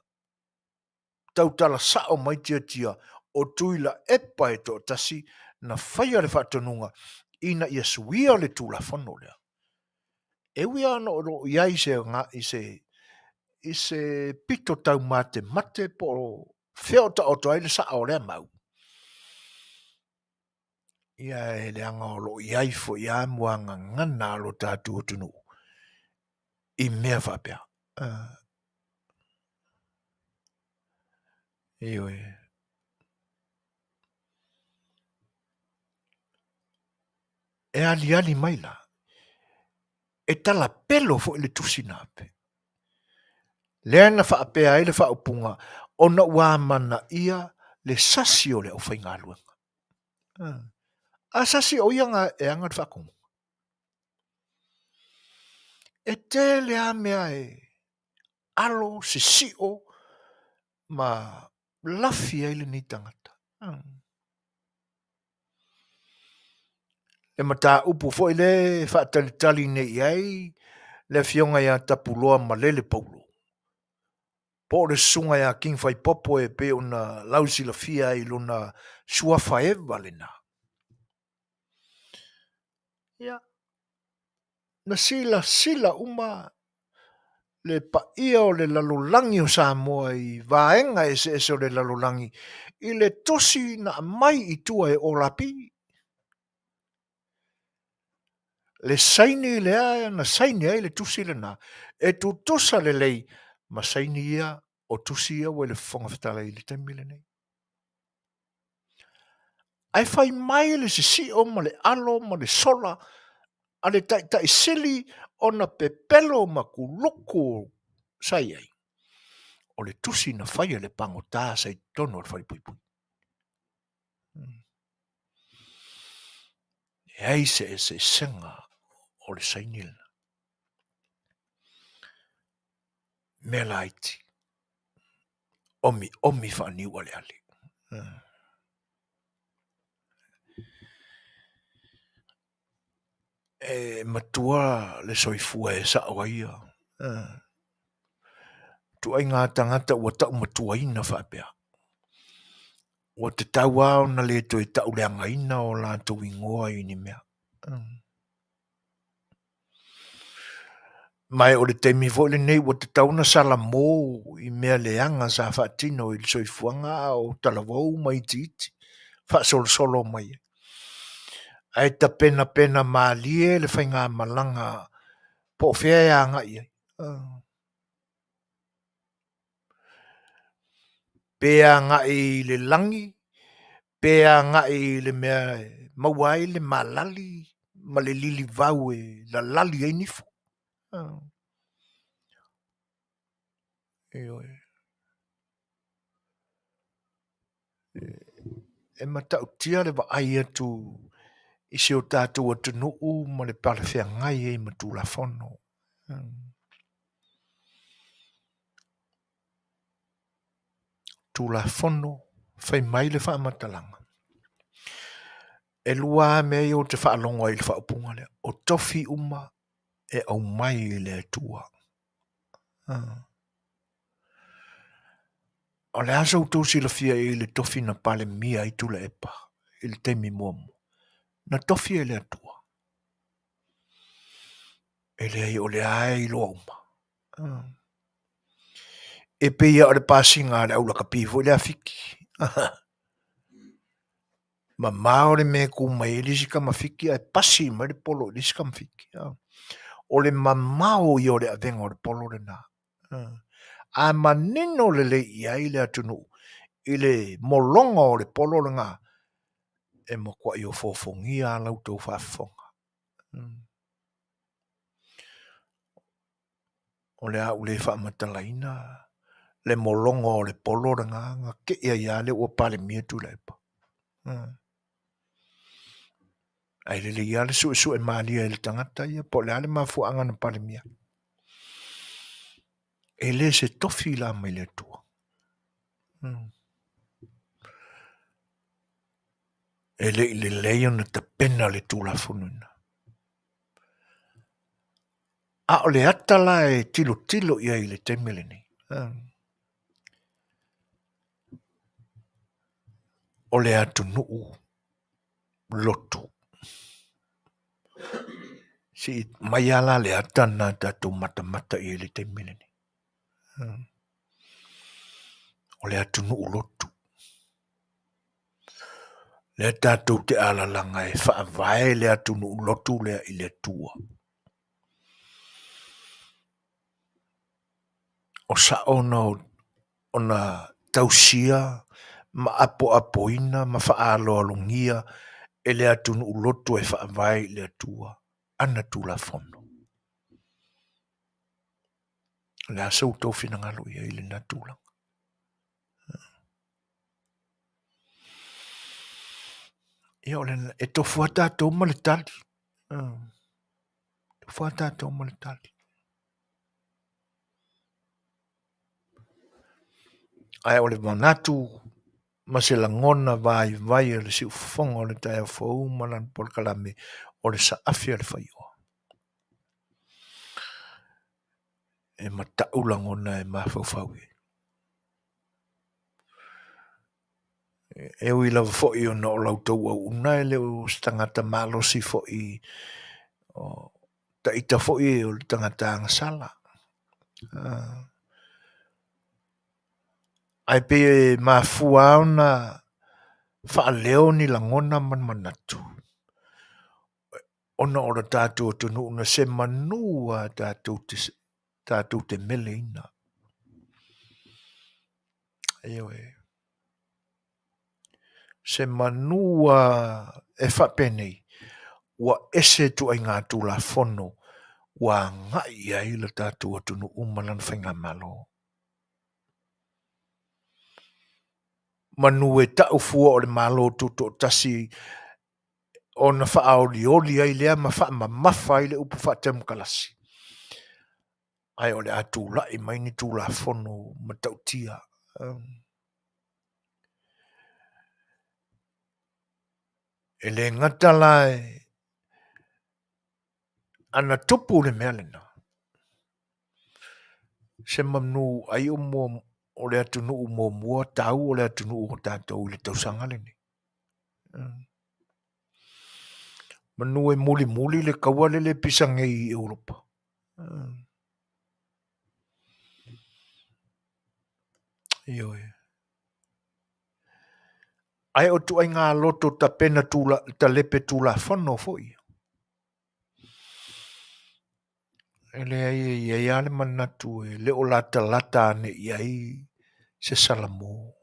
tautala sao mai tiatia o Tuilaepa e toatasi na faia le faatonuga ina ia suia le Tulafono lea. E ui lava ona o lo o i ai se, i se, i se pito taumatemate po o fea o taoto ai le sao o lea mau, ia e leaga o lo o i ai foi lava muagagana a lo tatou atunuu i mea faapea. Ioe. E aliali mai la, e talapelo foi le tusi na ape. Lea na faapea ai le faaupuga ona ua amanaia le sasi o le aufaigaluega. A sasi o ia e ana le faatonuga. E tele lava mea e alo, sisio ma lafi ai lenei tagata. Le mataupu foi lea e faatalitali nei i ai le Afioga ia Tapuloa Malele Paulo, po o le Susuga ia King Faipopo e pei ona lausilafia ai i lona suafa eva lena. Ia, na silasila uma le paia o le lalolagi o Samoa i vaega eseese o le lalolagi i le tusi na aumai i tua e Olapi. Le saini lea na saini ai le tusi lena e tutusa lelei ma saini ia o tusi ia ua i le Fofoga Fetalai i le taimi lenei. Ae fai mai le sisio ma le alo ma le sola a le Taitai Sili ona pepelo ma kuluku sa i ai, o le tusi na faia e le pagota sa i totonu o le falepuipui. Leai se eseesega o le saini lena. Mea laiti, omiomi faaniualeale. E matua le soifua e sao ai ia. Ituaiga tagata ua taumatuaina faapea. Ua tatau lava ona le toe tauleagaina o latou igoa i ni mea. Ma o le taimi foi lenei ua tatau ona salamo i mea leaga sa faatino i le soifuaga a o talavou ma itiiti faasolosolo mai ai. Ae tapenapena malie le faigamalaga po o fea e agai ai. Pe agai i le lagi, pe agai i le mea e maua ai le malali ma le lilivau e lalali ai nifo. Ioe. E matautia le vaai atu i si o tatou atunuu ma le palefeagai ai ma Tulafono. Tulafono, fai mai le faamatalaga. E lua lava mea ia ou te faalogo ai i le faaupuga lea, o tofi uma e aumai i le Atua. O le a sa outou silafia i le tofi na Palemia ai Tuilaepa i le taimi muamua? Na tofi e le Atua. E leai, o lea e iloa uma. E pei lava o le pasiga a le aulakapi foi lea a Fiti. Mamao le mea e tu mai ai le isi tama Fiti ae pasi mai le polo i le isi tama Fiti. O le mamao ia o le avega o le polo lena. A manino lelei i ai le atunuu i le mologa o le polo lena, e matuai ofoofogia lava la outou faafofoga. O le a ou le faamatalaina le mologa o le polo lena na tei ai lava lea ua Palemia Tuilaepa. Ae lelei lava le suesue malie e le tagata ia po o le a le mafuaaga na Palemia ai. E le se tofi la mai le Atua. E le i lelei ona tapena le Tulafono. A o le ata la e tilotilo i ai i le taimi lenei, o le atunuu lotu. Se i mai lava la le ata lena tatou matamata i ai i le taimi lenei. O le atunuu lotu. Lea tatou te alalaga e faavae le atunuu lotu lea i le Atua. O sao ona tausia ma apoapoina ma faaaloalogia e le atunuu lotu e faavae i le Atua ana Tulafono. O le a so outou finagalo i ai i lena tulaga? Ia o le, e tofu lava tatou ma le tali. Tofu lava tatou ma le tali. Ae o le manatu ma se lagona vaivai o le siufofoga o le taeao fou ma lana polokalame o le saafi a le faioa. E matau lagona e mafaufau i ai. E ui lava foi ona o la outou auauna e le o se tagata malosi foi o taita foi o le tagata agasala. Ae pei e mafua ona faaleo ni lagona ma ni manatu ona o le tatou atunuu na se manu lava tatou te meleina. Ioe. Se manu lava e faapenei, ua ese ituaiga Tulafono ua agai i ai le tatou atunuu ma lana faigamalo. Manu e tau fua o le Malo Tutoatasi ona faaolioli ai lea ma faamamafa ai le upu faatemokalasi. Ae o le a tulai mai ni Tulafono matautia. E le gata la e ana tupu le mea lena, se manu ai o mua o le atunuu muamua tau o le atunuu o tatou i le tausaga lenei. Manu e mulimuli le taua lele e pisa nei i Europa. Ioe. Ae o ituaiga loto tapena tula, talepe tulafono foi ia. E leai e i ai lava le manatu e le o latalata ane i ai se Salamo.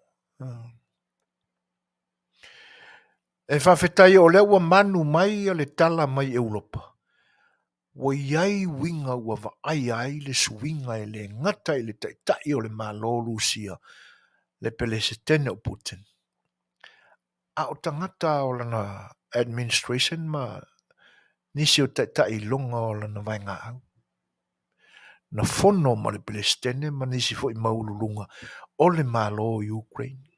E faafetai o lea ua manu mai le tala mai Europa. Ua i ai uiga ua vaaia ai le suiga e le gata i le taitai o le Malo o Lusia, le Pelesetene o Putin, a o tagata o lana administration ma nisi o taitai iloga o lana vaegaau. Na fono ma le Pelesetene ma nisi foi maualuluga o le Malo o Ukraine.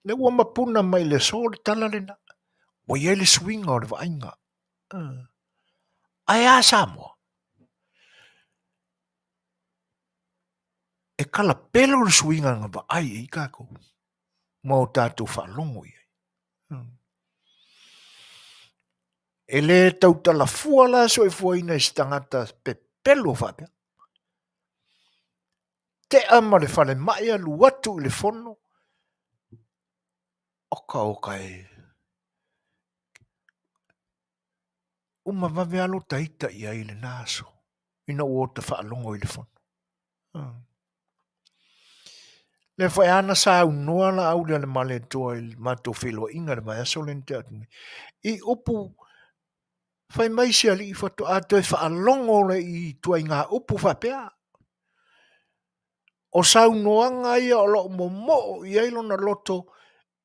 Lea ua mapuna mai le aso le tala lena. Ua i ai le suiga o le vaaiga. Ae a Samoa? E kalapelo le suiga na vaai i ai tatou ma o tatou faalogo i ai. E le tautala fua la soifuaina i se tagata pepelo faapea. Tea ma le falemai alu atu i le fono, oka oka e. Uma vave lava lota ita i ai i lena aso, ina ua ota faalogo i le fono. Lea foi lava na saunoa Laauli a le Malietoa i le matou feiloaiga i le vaiaso lea na tea atu nei, i upu fai mai si alii faatoa toe faalogo lea i ituaiga upu faapea. O saunoaga ia o lo o momoo i ai lona loto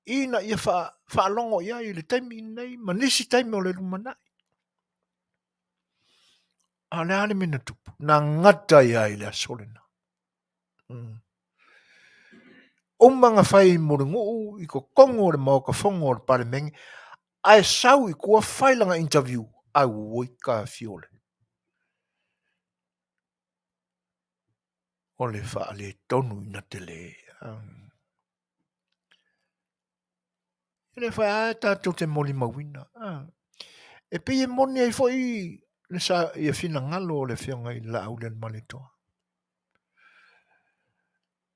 ina ia faalogo i ai i le taimi lenei ma nisi taimi o le lumanai. A o le a le mea na tupu? Na gata ia i le aso lena. Uma na fai mulinuu i totonu o le Maota Fono o le Palemene, ae sau i tua fai lana interview, auoi tafiole. O le faaletonu ina tele. E le fai a tatou te molimauina. E pei e moni ai foi le sa, ia finagalo o le Afioga i le Laaulialemalietoa.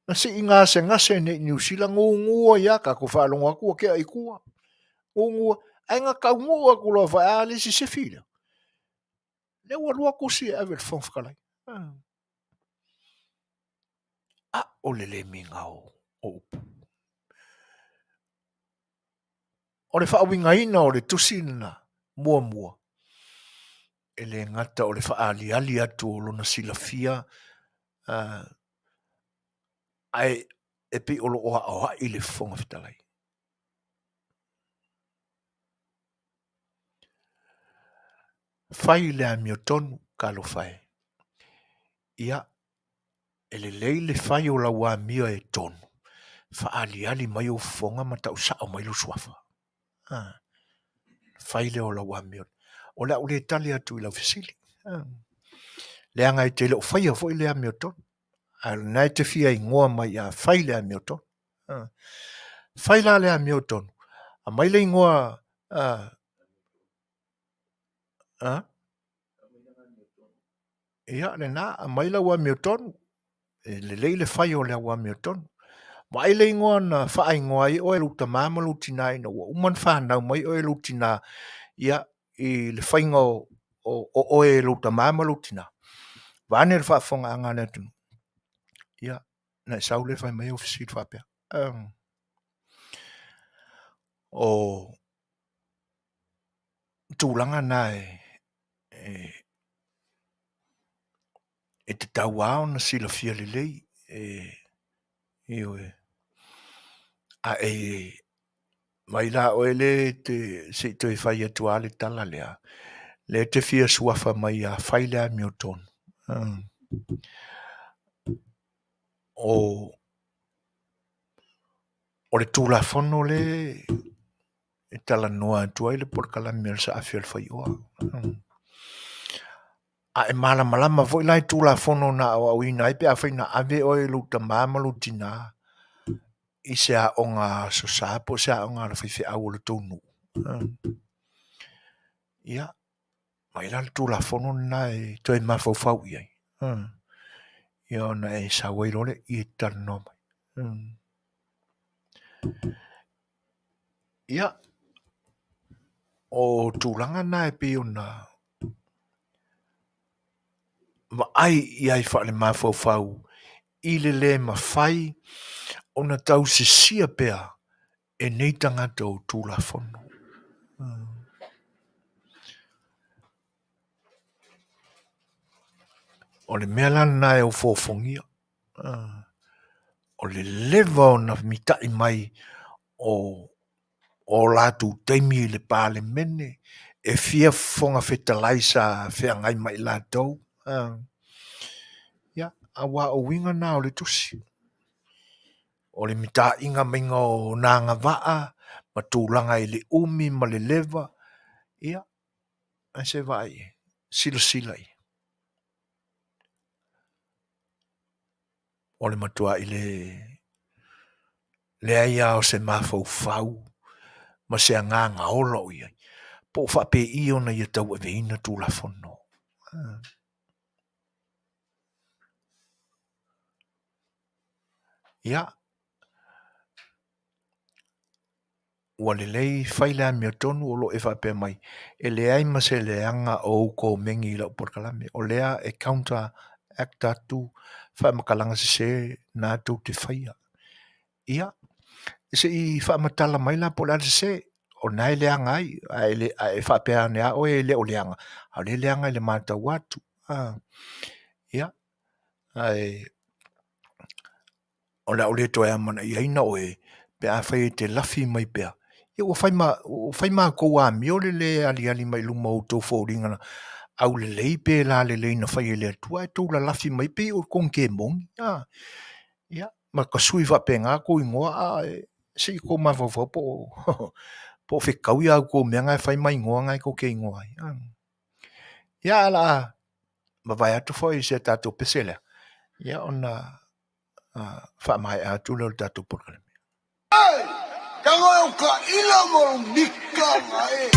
Na sii gasegase nei i Niu Sila, gugu ai lava, tatou faalogo atu ua tea i tua. Gugu, ae na taunuu atu loa foi a le isi sifi lea. Lea ua lua tusi e ave i le Fofoga Fetalai. A o le le migao o upu. O le faauigaina o le tusi lena muamua, e le gata o le faaaliali atu o lona silafia, ae e pei o lo o aoai le Fofoga Fetalai. Fai le amiotonu, talofa e. Ia, e lelei le fai o lau amio e tonu, faaaliali mai ou fofoga ma tau sao mai lou suafa. A, fai lea o lau amio. O le a ou le tali atu i lau fesili. A, leaga e te le o faia foi le amiotonu. Ae o lena e te fia igoa mai a fai le amiotonu. A, fai la le amiotonu, aumai le igoa a, a, Ia, lena, aumai lau amiotonu. E lelei le fai o lau amiotonu. Vaai le igoa na faaigoa ai oe e lou tamā ma lou tinā ina ua uma ona fanau mai oe e lou tinā, ia, i le faiga o, o, o oe e lou tamā ma lou tinā. Vaeane le faafofogaaga a le atunuu. Ia, na e sau lea fai mai au fesili faapea. Um, o tulaga na e, e, e tatau lava ona silafia lelei e, ioe. A e mai la oe le te, se i toe fai atu lava le tala lea, lea e te fia suafa mai ia fai le amiotonu. O, o le Tulafono lea e talanoa atu ai le polokalame a le Saafi o le Faioa. A e malamalama foi la i Tulafono na aoaoina ai pe afai na ave oe e lou tamā ma lou tinā i se aoga Aso Sa po o se aoga a le faifeau o le tou nuu. Ia, mai la le Tulafono lena e toe mafaufau i ai. Ia ona e sau ai loa lea i e talanoa mai. Ia, o tulaga na e pei ona vaai i ai faalemafaufau i le le mafai ona tausisia pea e nei tagata o Tulafono. O le mea la lena e ofoofogia, o le leva ona mitai mai o o latou taimi i le Palemene, e fia Fofoga Fetalai sa feagai ma i latou. Ia, aua o uiga na o le tusi. O le mitaiga maiga o na agavaa ma tulaga i le umi ma le leva, ia, ae se vaai i ai, silasila i ai. O le matuai le leai lava o se mafaufau ma se agaga ola o i ai, po o faapei ona ia tauaveina Tulafono. Ia, Ua lelei fai le amiotonu o lo o e faapea mai, e leai ma se leaga o ou komeni i lau polokalame. O lea e counter act atu faamatalaga sese na tou te faia. Ia, se i faamatala mai la po o le a le sese, o lena e leaga ai, ae le, ae e faapea ane lava oe e le o leaga, a o lea e leaga i le matau atu. Ia, ae o le a ou le toe amanaiaina oe pe afai e te lafi mai pea, ia ua fai ma, ua fai matou amio le le aliali mai luma o outou foliga aulelei pe lalelei na fai e le Atua, ae tou lalafi mai pei o kongemoni, a. Ia, ma tasui faapena tou igoa, a e se i tou mafaufau po o po o fetaui a outou mea na e fai ma igoa na e tou te igoa ai. Ia, ae o le a mavae atu foi si a tatou pese lea, ia ona faamaea atu lea o le tatou polokalame. Tago e o ka ila mo mika nga e.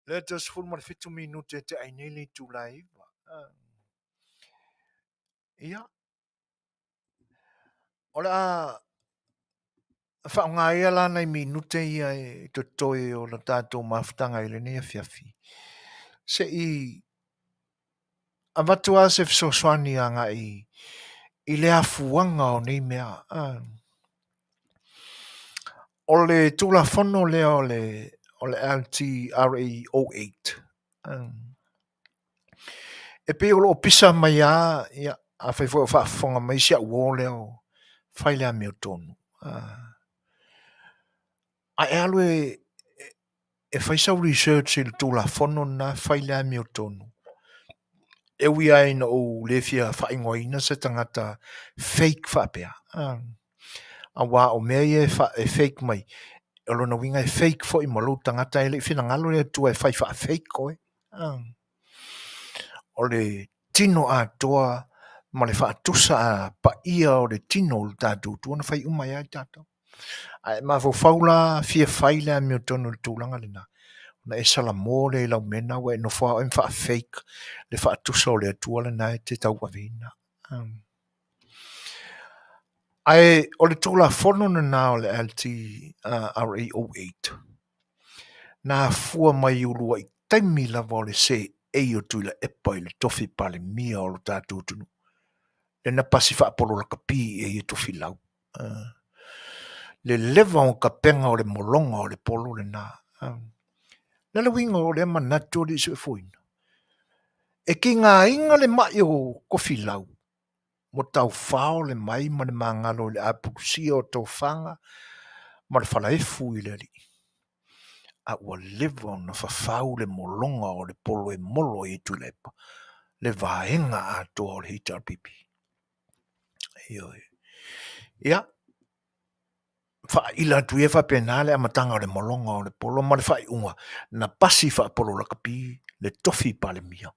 Lea te 17 minute te ai nei le itula e 9. Ia, o le a faaaoga ia la nai minute ia e totoe o le tatou mafutaga i lenei afiafi. Se i avatu lava se fesoasoani agai i le afuaga o nei mea. O le Tulafono lea o le o le LTRA 08, e pei o lo o pisa mai lava, ia, afai foi o faafofoga mai si au uo lea o fai le amiotonu, a e alu e e fai sau research i le Tulafono lena fai le amiotonu. E ui lava ina ou le fia faaigoaina se tagata fake faapea, Aua o mea ia e, fa, e fake mai, o lona uiga e fake foi ma lou tagata e le i finagalo le Atua e fai faa-fake oe. O le tino atoa ma le faatusa a paia o le tino o le tatou Atua na fai uma ai lava i tatou. Ae mafaufau la fia fai le amiotonu i le tulaga lena, ona e salamo lea i lau mea lena ua e nofo lava oe ma faa-fake le faatusa o le Atua lena e te tauaveina. Ae o le Tulafono lena o le LTRA 08, na afua mai i uluai taimi lava o le seei o Tuilaepa i le tofi Palemia o lo tatou atunuu, lea na pasi faapololakapi i ai e Tofilau. Le leva o kapega o le mologa o le polo lena. Le a le uiga o lea manatu o le isuefuina? E kigaina le mai o Tofilau ua taufao le mai ma le magalo i le apulusia o tofaga ma le falaefu i le alii, a ua leva ona fafau le mologa o le polo e molo ai e Tuilaepa le vaega atoa o le HRPP. Ioe. Ia, faaila atu ia faapena le amataga o le mologa o le polo ma le faaiuga na pasi faapolo lakapi le tofi Palemia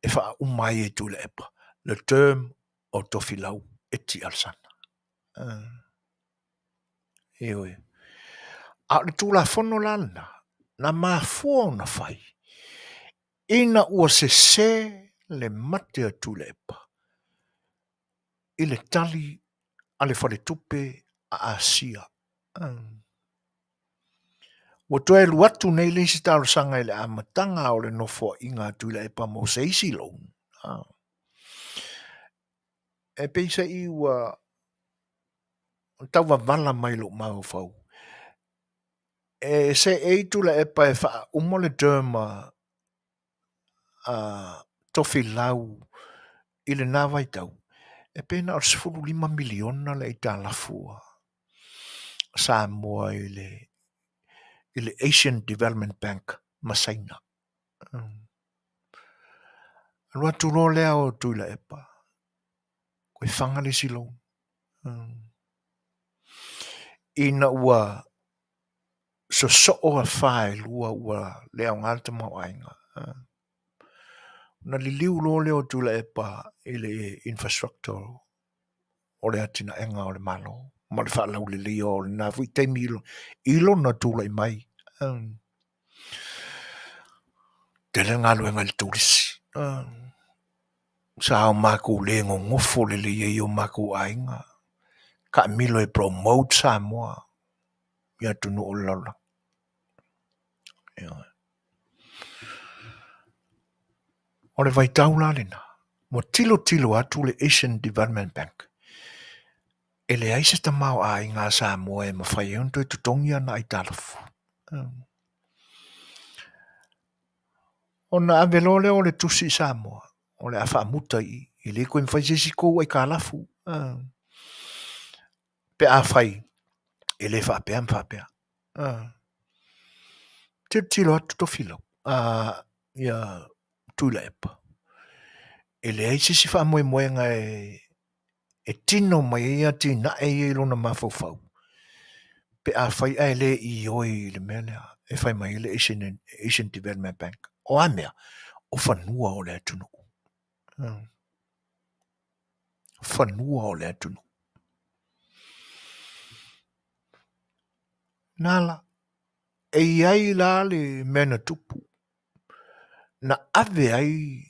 e faauma ai e Tuilaepa le term o Tofilau Eti Alesana. Ioe. A o le Tulafono la lena, na mafua ona fai ina ua sese le mate a Tuilaepa i le tali a le Faletupe a Asia. Ua toe alu atu nei le isi talosaga i le amataga o le nofoaiga a Tuilaepa mo se isi loan. E peiseai ua tauvavala mai lou mafaufau e seei Tuilaepa e faauma le term a Tofilau i lena vaitau, e pei na o le $15 miliona le aitalafu a Samoa i le Asian Development Bank ma Saina. Alu atu loa lea o Tuilaepa, toe faga le isi loan. Ina ua sosoo afa e lua ua le aoga le tamaoaiga, ona liliu loa lea o Tuilaepa i le infrastructure o le atinaega o le Malo ma le faalauleleia o lena foi taimi i lona tulai mai. Tele le galuega i le turisi. Sa o matou le nonofo lelei ai i o matou aiga. Taamilo e promote Samoa i atunuu o le lalolagi. O le vaitau la lena, ua tilotilo atu le Asian Development Bank, e leai se tamaoaiga a Samoa e mafai ai ona toe totogi ana aitalafu. Ona ave loa lea o le tusi i Samoa, o le a faamuta i i, e le toe mafai se isi tou aitalafu. Pe afai e le faapea ma faapea. Tilotilo atu Tofilau, ia Tuilaepa, e leai se isi faamoemoega e tino mai ai atinae ia i lona mafaufau, pe afai ae le ioe i le mea lea e fai mai ai le Asian Development Bank. O a mea? O fanua o le atunuu. Fanua o le atunuu. Nā la, e i ai la le mea na tupu, na ave ai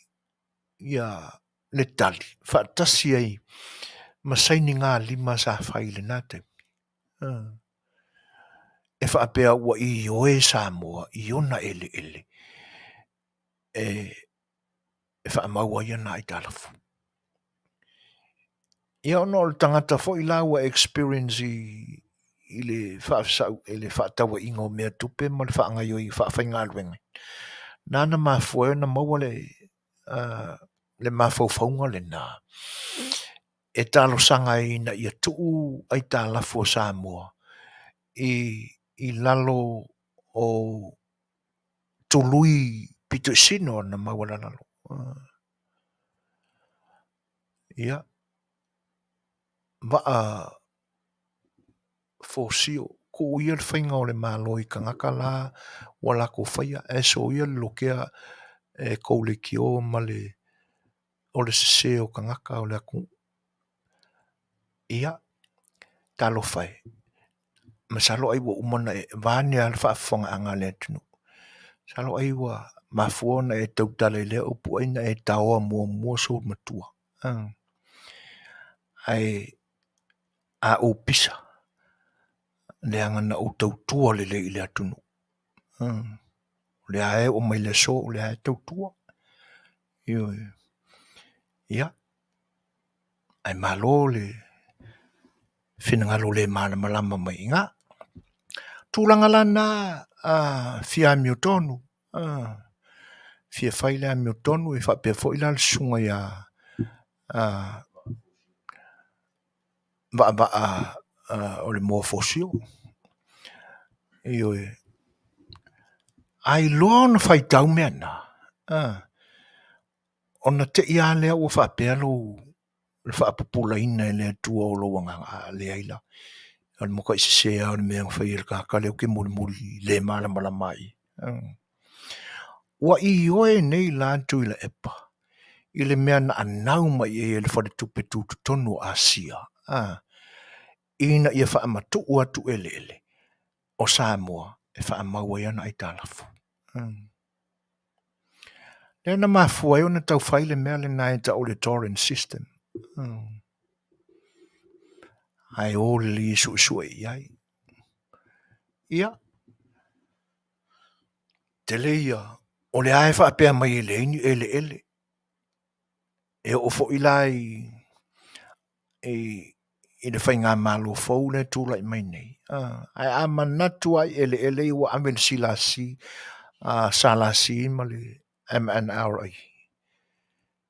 ia le tali faatasi ai ma sainigalima sa fai i lena taimi. E faapea ua ioe Samoa i ona eleele e faamau ai ana aitalafu. Ia ona o le tagata foi la ua experience i le faafesau i le faatauaiga o mea tupe ma le faagaoioi faafaigaluega. Na na mafua ai ona maua le mafaufauga lena e talosaga ai ina ia tuu aitalafu a Samoa i lalo o tului pito i sino ona maualalalo. Ia, vaa Fosio, tuu ia le faiga o le Malo i tagata la ua latou faia, ae soia le lokea e tou leitio ma le o le sese o tagata o le atunuu. Ia, talofa e, masalo ai ua uma ona e, vaeane lava le faafofogaaga a le atunuu, masalo ai ua mafua ona e tautala i lea upu ai na e taoa muamua sou matua. Ae a ou pisa, leaga na ou tautua lelei i le atunuu. O lea lava e oo mai le aso o lea lava e tautua. Ioe. Ia, ae malo le finagalo le malamalama mai i ina. Tulaga la na fia amiotonu, fia fai le amiotonu e faapea foi la le susuga ia Vaavaa o le Moa Fosio. Ioe. A iloa ona faitau mea na, ona te i lava lea ua faapea lou le faapupulaina e le Atua o lou agaga, a leai la. O le matuai sese lava o le mea na fai e le tagata lea ou te mulimuli le malamalama ai. Ua ioe nei la Tuilaepa i le mea na anau mai i ai e le Faletupe Tutotonu o Asia, ina ia faamatuu atu eleele o Samoa e faamau ai ana aitalafu. Lea na mafua ai ona tau fai le mea lena e tau o le Torrent System. Ae o lelei e suesue i ai. Ia, tele ia, o lea e faapea mai e leai ni eleele. E oo foi la i le faigamalo fou lea e tulai mai nei, ae a manatu lava i eleele ia ua ave i le SLC ma le MNRE,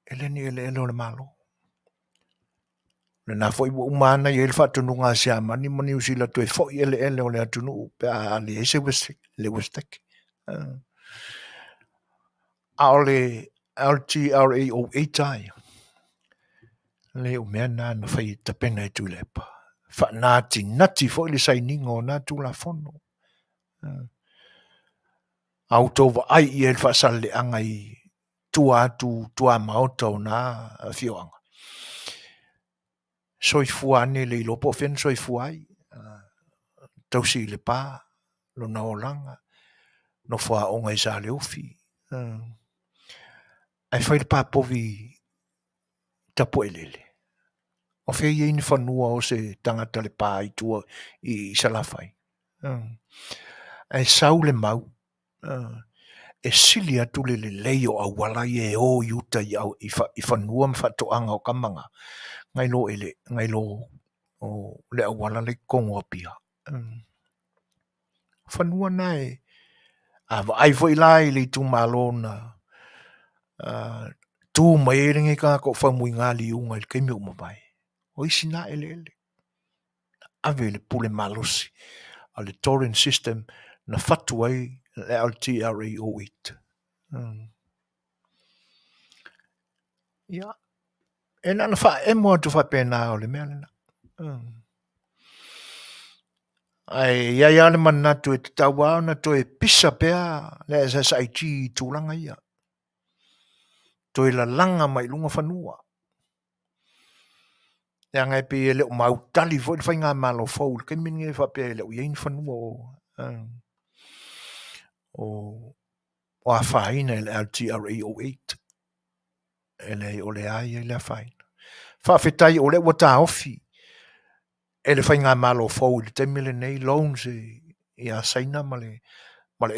e le ni eleele o le Malo. O lena foi ua uma lava ona i ai le faatonuga a Siamani ma Niu Sila toe foi eleele o le atunuu pe a leai se Westec. A o le LTRA 08 lava ia, leai o mea na na fai e tapena e Tuilaepa. Faanatinati foi le sainiga o na Tulafono. A outou vaai i ai i le faasaleleaga i tua atu tuamaota o na afioaga, soifua ane le iloa po o fea na soifua ai, tausi i Lepa lona olaga, nofo aoga i Saleufi, ae fai le papovi i Tapuaelele. O fea e i ai ni fanua o se tagata Lepa i tua i Salafai? Ae sau le mau, e sili atu le lelei o auala ia e o i uta i fanua ma faatoaga o tama na, nai lo ele, nai lo o le auala la i totonu o Apia. O fanua na e, a vaai foi la i le itumalo na tu mai ai lenei tagata o Faumuina Liuga i le taimi ua mavae, o isi na eleele. Na ave le pule malosi a le Torrent System na fatu ai le LTRA 08. Ia, e na ona faaemo atu faapena o le mea lena. Ae i ai lava le manatu e tatau lava ona toe pisa pea le SSIG i tulaga ia. Toe lalaga mai luga fanua. Leaga e pei e le o mautali foi le faigamalo fou i le taimi lenei e faapea e le o i ai ni fanua o afaina i le LTRA 08. E leai, o lea lava e i ai le afaina. Faafetai o lea ua taofi e le faigamalo fou i le taimi lenei loans ia Saina ma le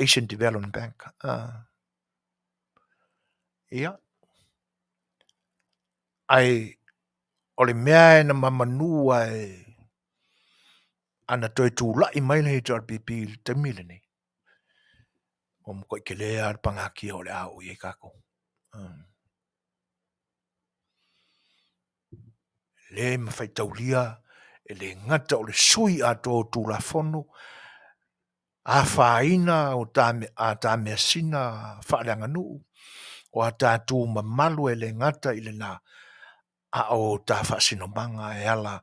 Asian Development Bank. Ia, ae o le mea e na mamanu lava e ana toe tulai mai le HRPP i le taimi lenei, ua matuai tele lava le pagatia o le a oo i ai tatou. E le mafai taulia, e le gata o le sui atoa o Tulafono, afaina o a ta measina faaleaganuu, o a tatou mamalu e le gata i lena, a o ta faasinomaga e ala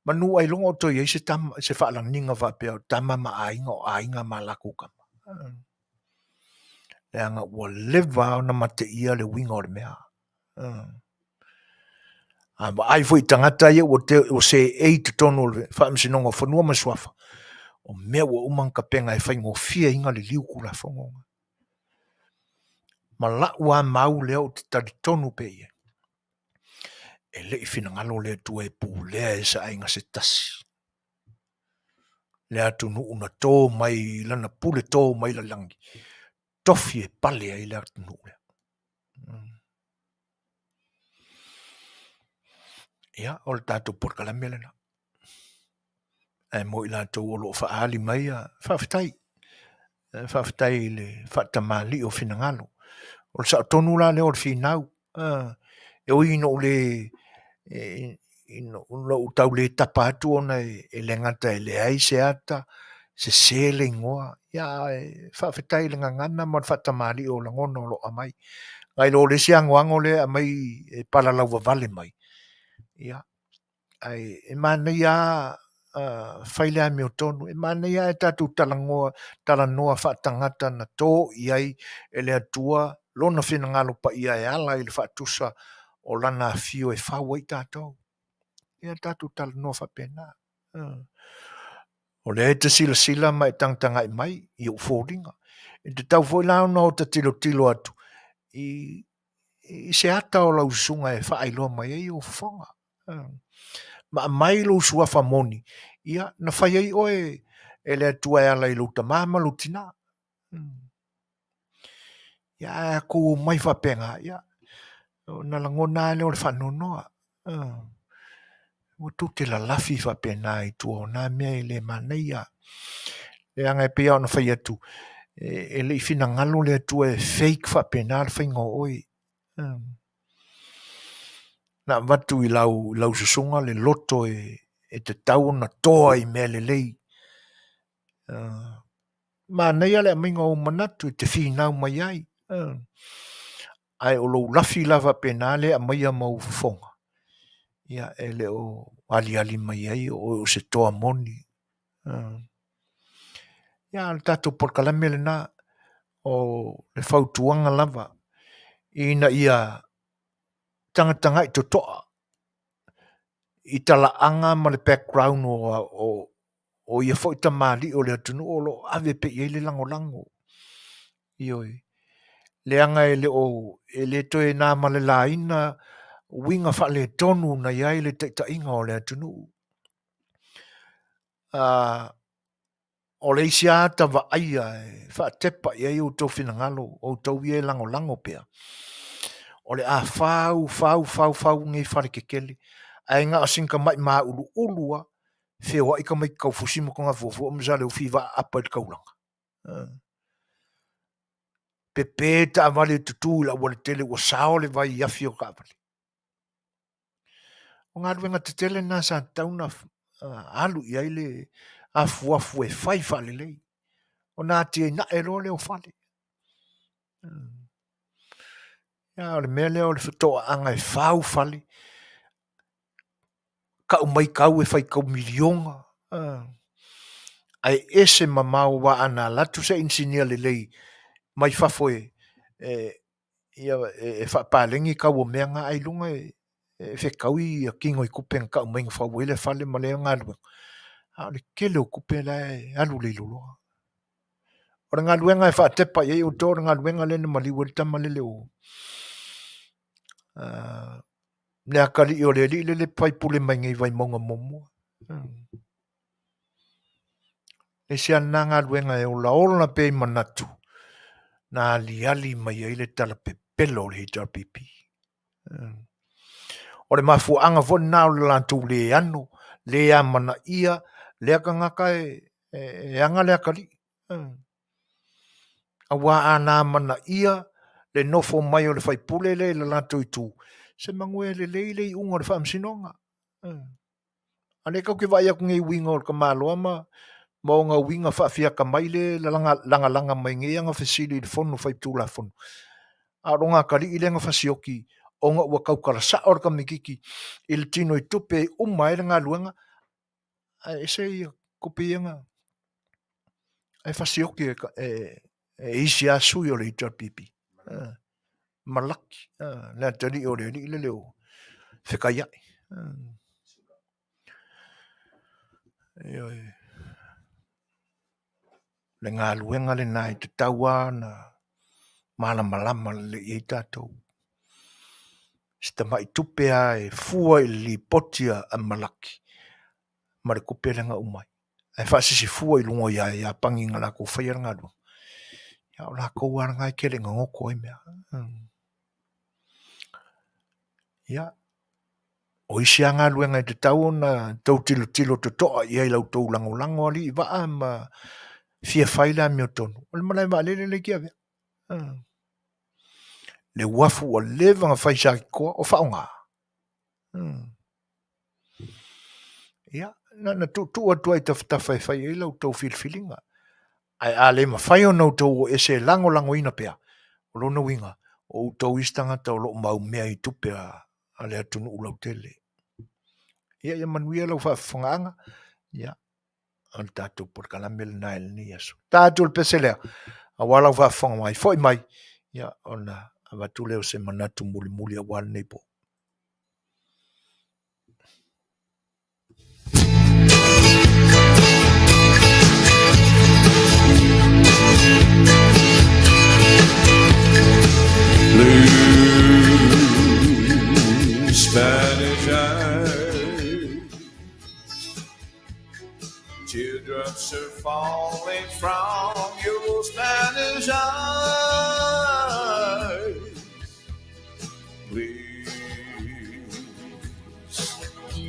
Manu ailoga o toe i ai se tama, se faalaniga faapea o tama ma aiga o aiga ma lakou kama. Leaga ua leva ona mateia le uiga o le mea. A vaai foi i tagata ia ua, te, ua seei i totonu o le Faamasinoga o Fanua ma Suafa, o mea ua uma ona tapena e faigofie ai ona liliu Tulafono. Ma la'u a mau lea ou te talitonu pea i ai, e le i finagalo le Atua e pulea e se aiga se tasi le atunuu na to mai i lana pule to mai le lagi, tofi e pale ai le atunuu lea. Ia, o le tatou polokalame lena. Ae mo i latou o lo o faaali mai, faafetai. Faafetai i le faatamalii o finagalo. O le sao tonu la lea o le finau. E ui ina ou le ina ou tau le tapa atu ona e le gata e leai se ata, sese le igoa, ia ae faafetai i le gagana ma le faatamalii o lagona o lo o aumai. Nai lo le isi anoano lea e aumai e palalauvavale mai, ia, ae e manaia lava fai le amiotonu, e manaia ae tatou talanoa, talanoa faatagata na to i ai e le Atua Lona finagalo paia e ala i le faatusa o Lana afio e fau ai tatou. Ia tatou talanoa faapena. O lea e te silasila ma e tagatagai mai i ou foliga. E tatau foi la ona ota tilotilo atu i, i se ata o lau susuga e faailoa mai ai ou fofoga. Ma aumai lou suafa moni, ia, na fai ai oe e le Atua e ala i lou tamā ma lou tinā. Ia, ae a tou omai faapena, ia, ona lagona lava lea o le faanoanoa. Aua tou te lalafi faapena i tua o na mea e le manaia. Leaga e pei lava ona fai atu, e le i finagalo le Atua e fake faapena le faiga o oe. Na avatu i lau, lau susuga le loto e, e tatau ona toa i mea lelei. Manaia le aumaiga o ou manatu e te finau mai ai. Ae o lou lafi la faapena lea e aumaia ma ou fofoga, ia e le o aliali mai ai o oe o se toa moni. Ia, o le tatou polokalame lena, o le fautuaga lava ina ia tagatagai totoa i talaaga ma le background o, o, o ia foi tamalii o le atunuu o lo o ave pea i ai le lagolago. Ioe. Leaga e le o e le toe na ma le laina uiga faaletonu na i ai le taitaiga o le atunuu. O le isi lava ata vaaia e faatepa i ai outou finagalo, outou ia e lagolago pea, o le a fau, fau, fau, fau nei fale tetele, ae na o sina tamai mauluulu lava, feoai tamaiti taufusi ma Togafuafua ma Saleufi vaaapa i le taulaga. Pepe taavale tutu i le aualatele ua sao le vai i afi o taavale. O galuega tetele na sa tatau ona alu i ai le afuafu e fai faalelei, ona atinae loa lea o fale. A o le mea lea o le fetoaaga e fau fale, tau mai tau e faitau miliona, ae ese mamao aua ana alu atu se inisinia lelei mai fafo e, e, ia, e, e faapaleni tau o mea na ailoga e, e fetaui ia tino i tupe na tau mai na fau ai le fale ma lea galuega. A o le tele o tupe la e alu le iloloa. O le galuega e faatepa i ai outou, o le galuega lea na maliu ai le tama lele o le atalii o le alii lele e faipule mai nei i Vaimauga muamua. Le isi lava lena galuega e olaola pea i manatu na aliali mai ai le tala pepelo o le HRPP. O le mafuaaga foi lena o le latou le ano, le amanaia lea tagata e, e ana le atalii. Aua a na amanaia le nofo mai o le faipule lea i le latou itu, semanu e lelei le iuga o le faamasinoga. A o lea tatou te vaai atu nei i uiga o le tamaloa ma ma ona uiga faafiata mai lea e lagalaga mai nei ana fesili i le Fono Faitulafono, a o lona atalii lea na fasioti ona ua tautala sao le tamaitiiti i le tinoitupe e uma ai le galuega. Ae ese ia kope ia na ae fasioki e, e, e isi lava sui o le HRPP. Uh, malaki, uh, le atalii o le alii lele o fekaiai. Uh. Ioe. Le galuega lena e tatau lava ona malamalama lelei i ai tatou. Si tamai tupe lava e fua i le lipoti a Malaki ma le tupe lea na aumai, ae faasisifua i luga o Iapani na latou faia le galuega, ia o latou lava lena e tele ina goto ai mea. Ia, O isi lava galuega e tatau ona tou tilotilo totoa i ai i la outou lagolago alii vaa ma fia fai le amiotonu, o le malae vaalele lea i Tiavea. Le uafu ua leva ona fai i Satitoa o faaaoga. Ia, na ona tuutuu atu lava i tafatafa e fai ai la outou filifiliga. Ae a le mafai ona outou o ese e lagolagoina pea, o lona uiga, o outou isi tagata o lo o maumea i tupe a le atunuu lautele. Ia, ia manuia lau faafofogaaga, ia, o le tatou polokalame lena i lenei aso. Ta atu le pese lea, aua lau faafofoga mai, foi mai, ia, ona avatu lea o se manatu mulimuli aua lenei po. Blue Spanish eyes, teardrops are falling from your Spanish eyes. Please,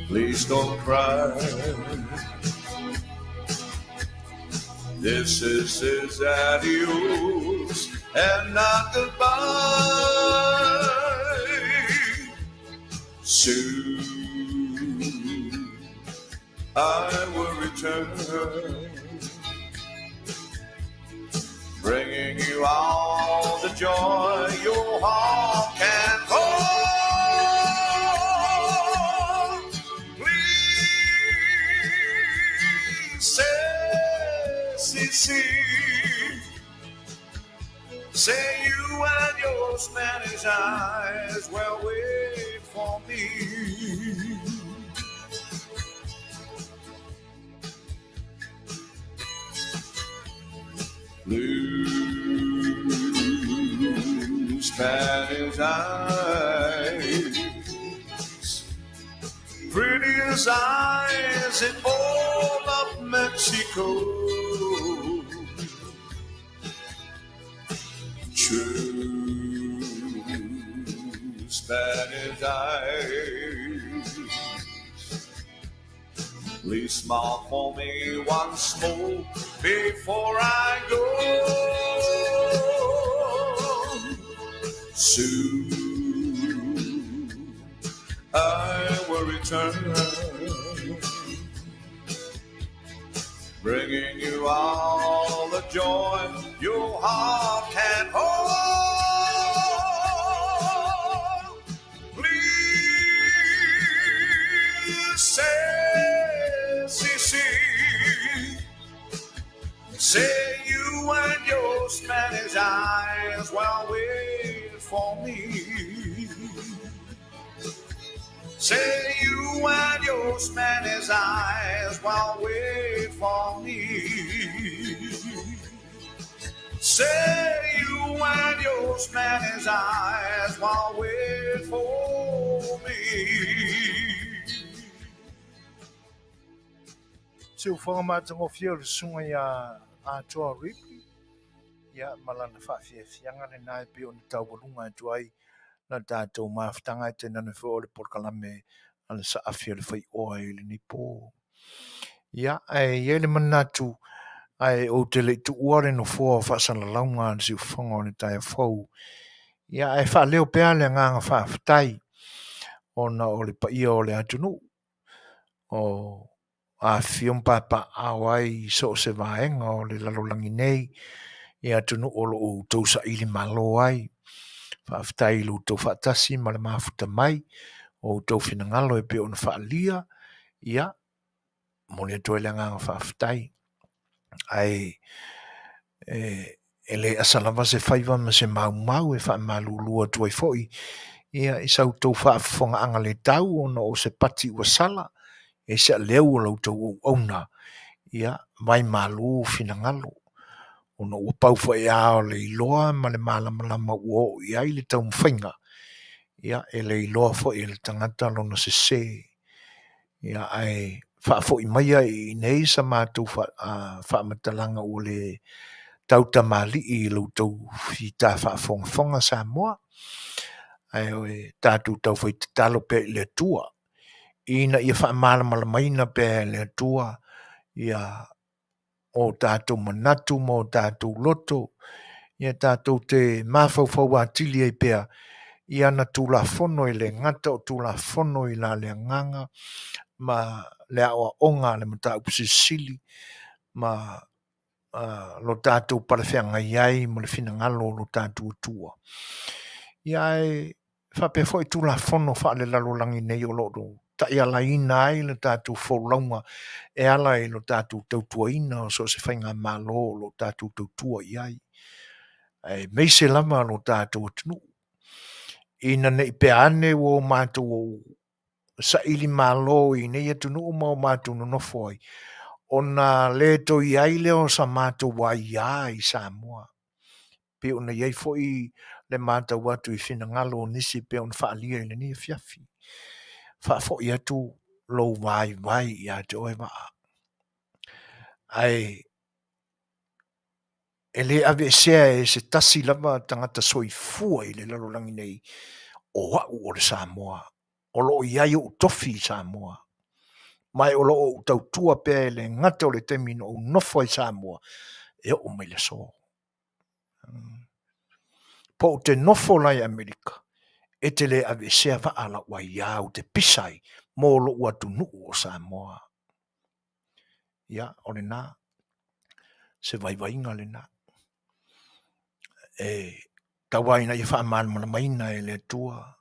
please don't cry. This is his adios and not goodbye. Soon I will return, bringing you all the joy your heart can hold. Please say, see, see, say you and your Spanish eyes will wait for me. Blue Spanish eyes, prettiest eyes in all of Mexico. True Spanish eyes, please smile for me once more before I go. Soon I will return, bringing you all the joy your heart can hold. Please say, see, see, say you and your Spanish eyes will wait for me. Say you and your Spanish eyes will wait for me. Say you and your Spanish eyes will wait for me. Siufoga matagofie o le susuga ia Atoa Ripley, ia ma lana faafiafiaga lena e pei ona taualuga atu ai la tatou mafutaga e tainane foi o le polokalame a le saafi o le faioa i lenei po. Ia, ae i ai le manatu, ae ou te le i tuua le nofoa o faasalalauga a le siufofoga o le taeao fou. Ia, ae faaleo pea le agaga faafetai ona o le paia o le atunuu, o afifio ma papaaao ai i so o se vaega o le lalolagi nei i atunuu o lo o outou saili malo ai. Faafetai i lo outou faatasi ma le mafuta mai o outou finagalo e pei ona faaalia, ia, Momoli atu ai le agaga faafetai. Ae e, e le asa lava se faiva ma se maumau e faamalulu atu ai foi ia i sa outou faafofogaaga le tau ona o se pati ua sala, e se aleu o la outou auauna, ia vaimalu finagalo ona ua pau foi lava o le iloa ma le malamalama ua oo i ai le taumafaiga, ia e le iloa foi e le tagata lona sese. Ia ae faafoi maia i inei sa matou faamatalaga ua le tautamalii i lo outou fita faafogafoga Samoa. Ae tatou taufai tatalo pea i le Atua ina ia faamalamalamaina pea e le Atua ia o tatou manatu ma o tatou loto, ia tatou te mafaufau atili ai pea i ana Tulafono e le gata o Tulafono i la le agaga ma le aoaoga a le mataupu silisili ma lo tatou palefeagai ai ma le finagalo o lo tatou Atua. Ia ae faapea foi Tulafono faalelalolagi nei o lo o taialaina ai le tatou folauga e ala i lo tatou tautuaina o so o se faigamalo o lo o tatou tautua i ai, aemaise lava lo tatou atunuu, ina ne i pea ane ua o matou saili malo i nei atunuu ma o matou nonofo ai, ona le toe i ai lea o sa matou aia i Samoa. Pei ona i ai foi le matau atu i finagalo o nisi e pei ona faaalia i lenei afiafi. Faafoi atu lou vaivai ia te oe Vaa. Ae e le aveesea e se tasi lava tagata soifua i le lalolagi nei, o au o le Samoa, o lo o i ai ou tofi i Samoa, ma o lo o ou tautua pea e le gata o le taimi na ou nofo ai i Samoa, e oo mai le aso. Po ou te nofo la i Amerika, e te le aveesea Vaa lau aia ou te pisa ai mo lou atunuu o Samoa. Ia, o lena, se vaivaiga lena. E tau lava ina ia faamalamalamaina e le Atua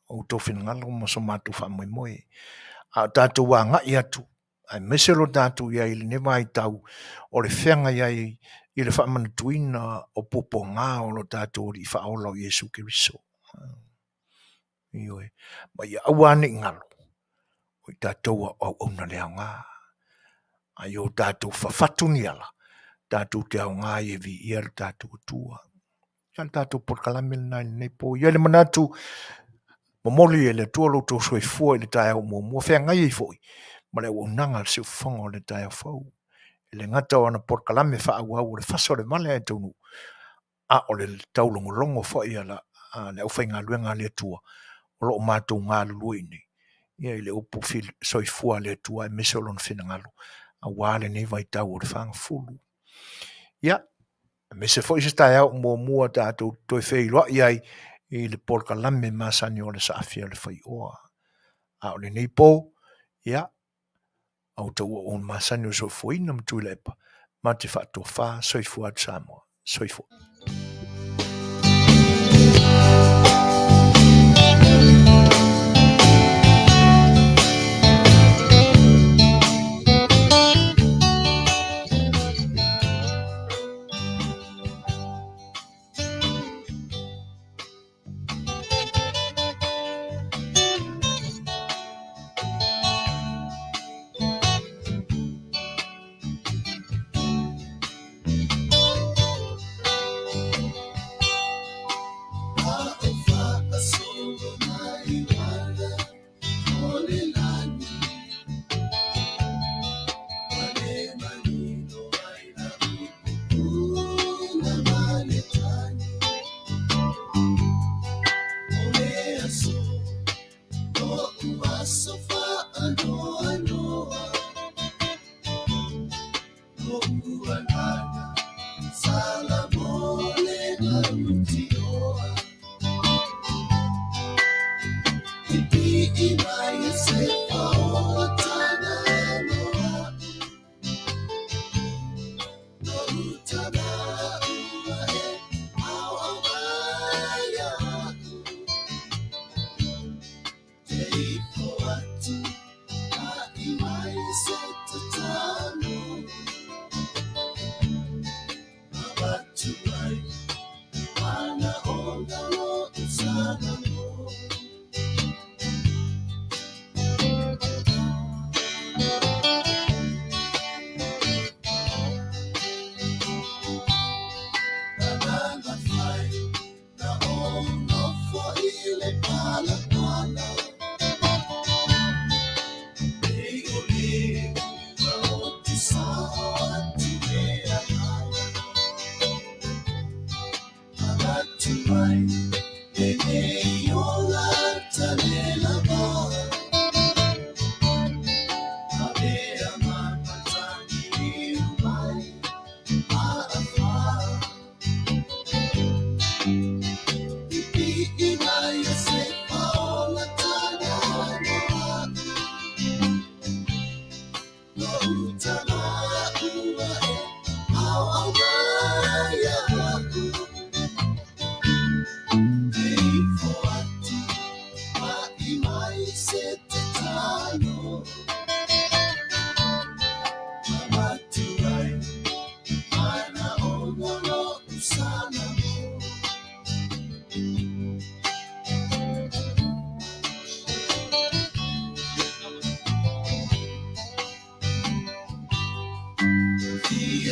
outou finagalo ma so matou faamoemoe. A o tatou agai atu, aemaise lo tatou i ai i lenei vaitau o le feagai ai i le faamanatuina o puapuaga o lo tatou Alii Faaola o Iesu Keriso. Ioe. Ma ia aua ne i galo, o i tatou o auauna le aoga. A ia o tatou fafatu ni ala, tatou te aoga ai e viia lo tatou Atua. Ia le tatou polokalame lena i lenei po. I ai le manatu, momoli e le Atua lo outou soifua i le taeao muamua, feagai ai foi ma le auaunaga a le siufofoga o le taeao fou. E le gata o ana polokalame faaauau o le fasa o le vale ae taunuu, a o le taulogologo foi a le aufaigaluega a le Atua o lo o matou galulue i inei, ia i le upu soifua a le Atua aemaise o Lona finagalo aua lenei vaitau o le fagafulu. Ia, aemaise foi se taeao muamua tatou toe feiloai ai i le polokalame masani o le Saafi a le Faioa. A o lenei po, ia, a outou auauna masani o le soifuaina ma Tuilaepa, ma te faatofa soifua atu Samoa. Soifua.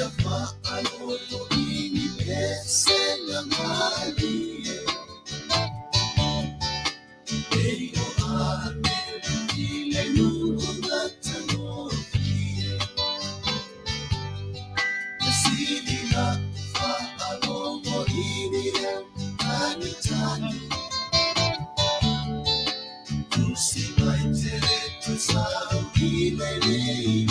Ia faalogo i ni pesega malie. E o anelu i le nuu matagofie. E sili na faalogo i ni leo tanitani. Tusi mai te le tusau i le lei.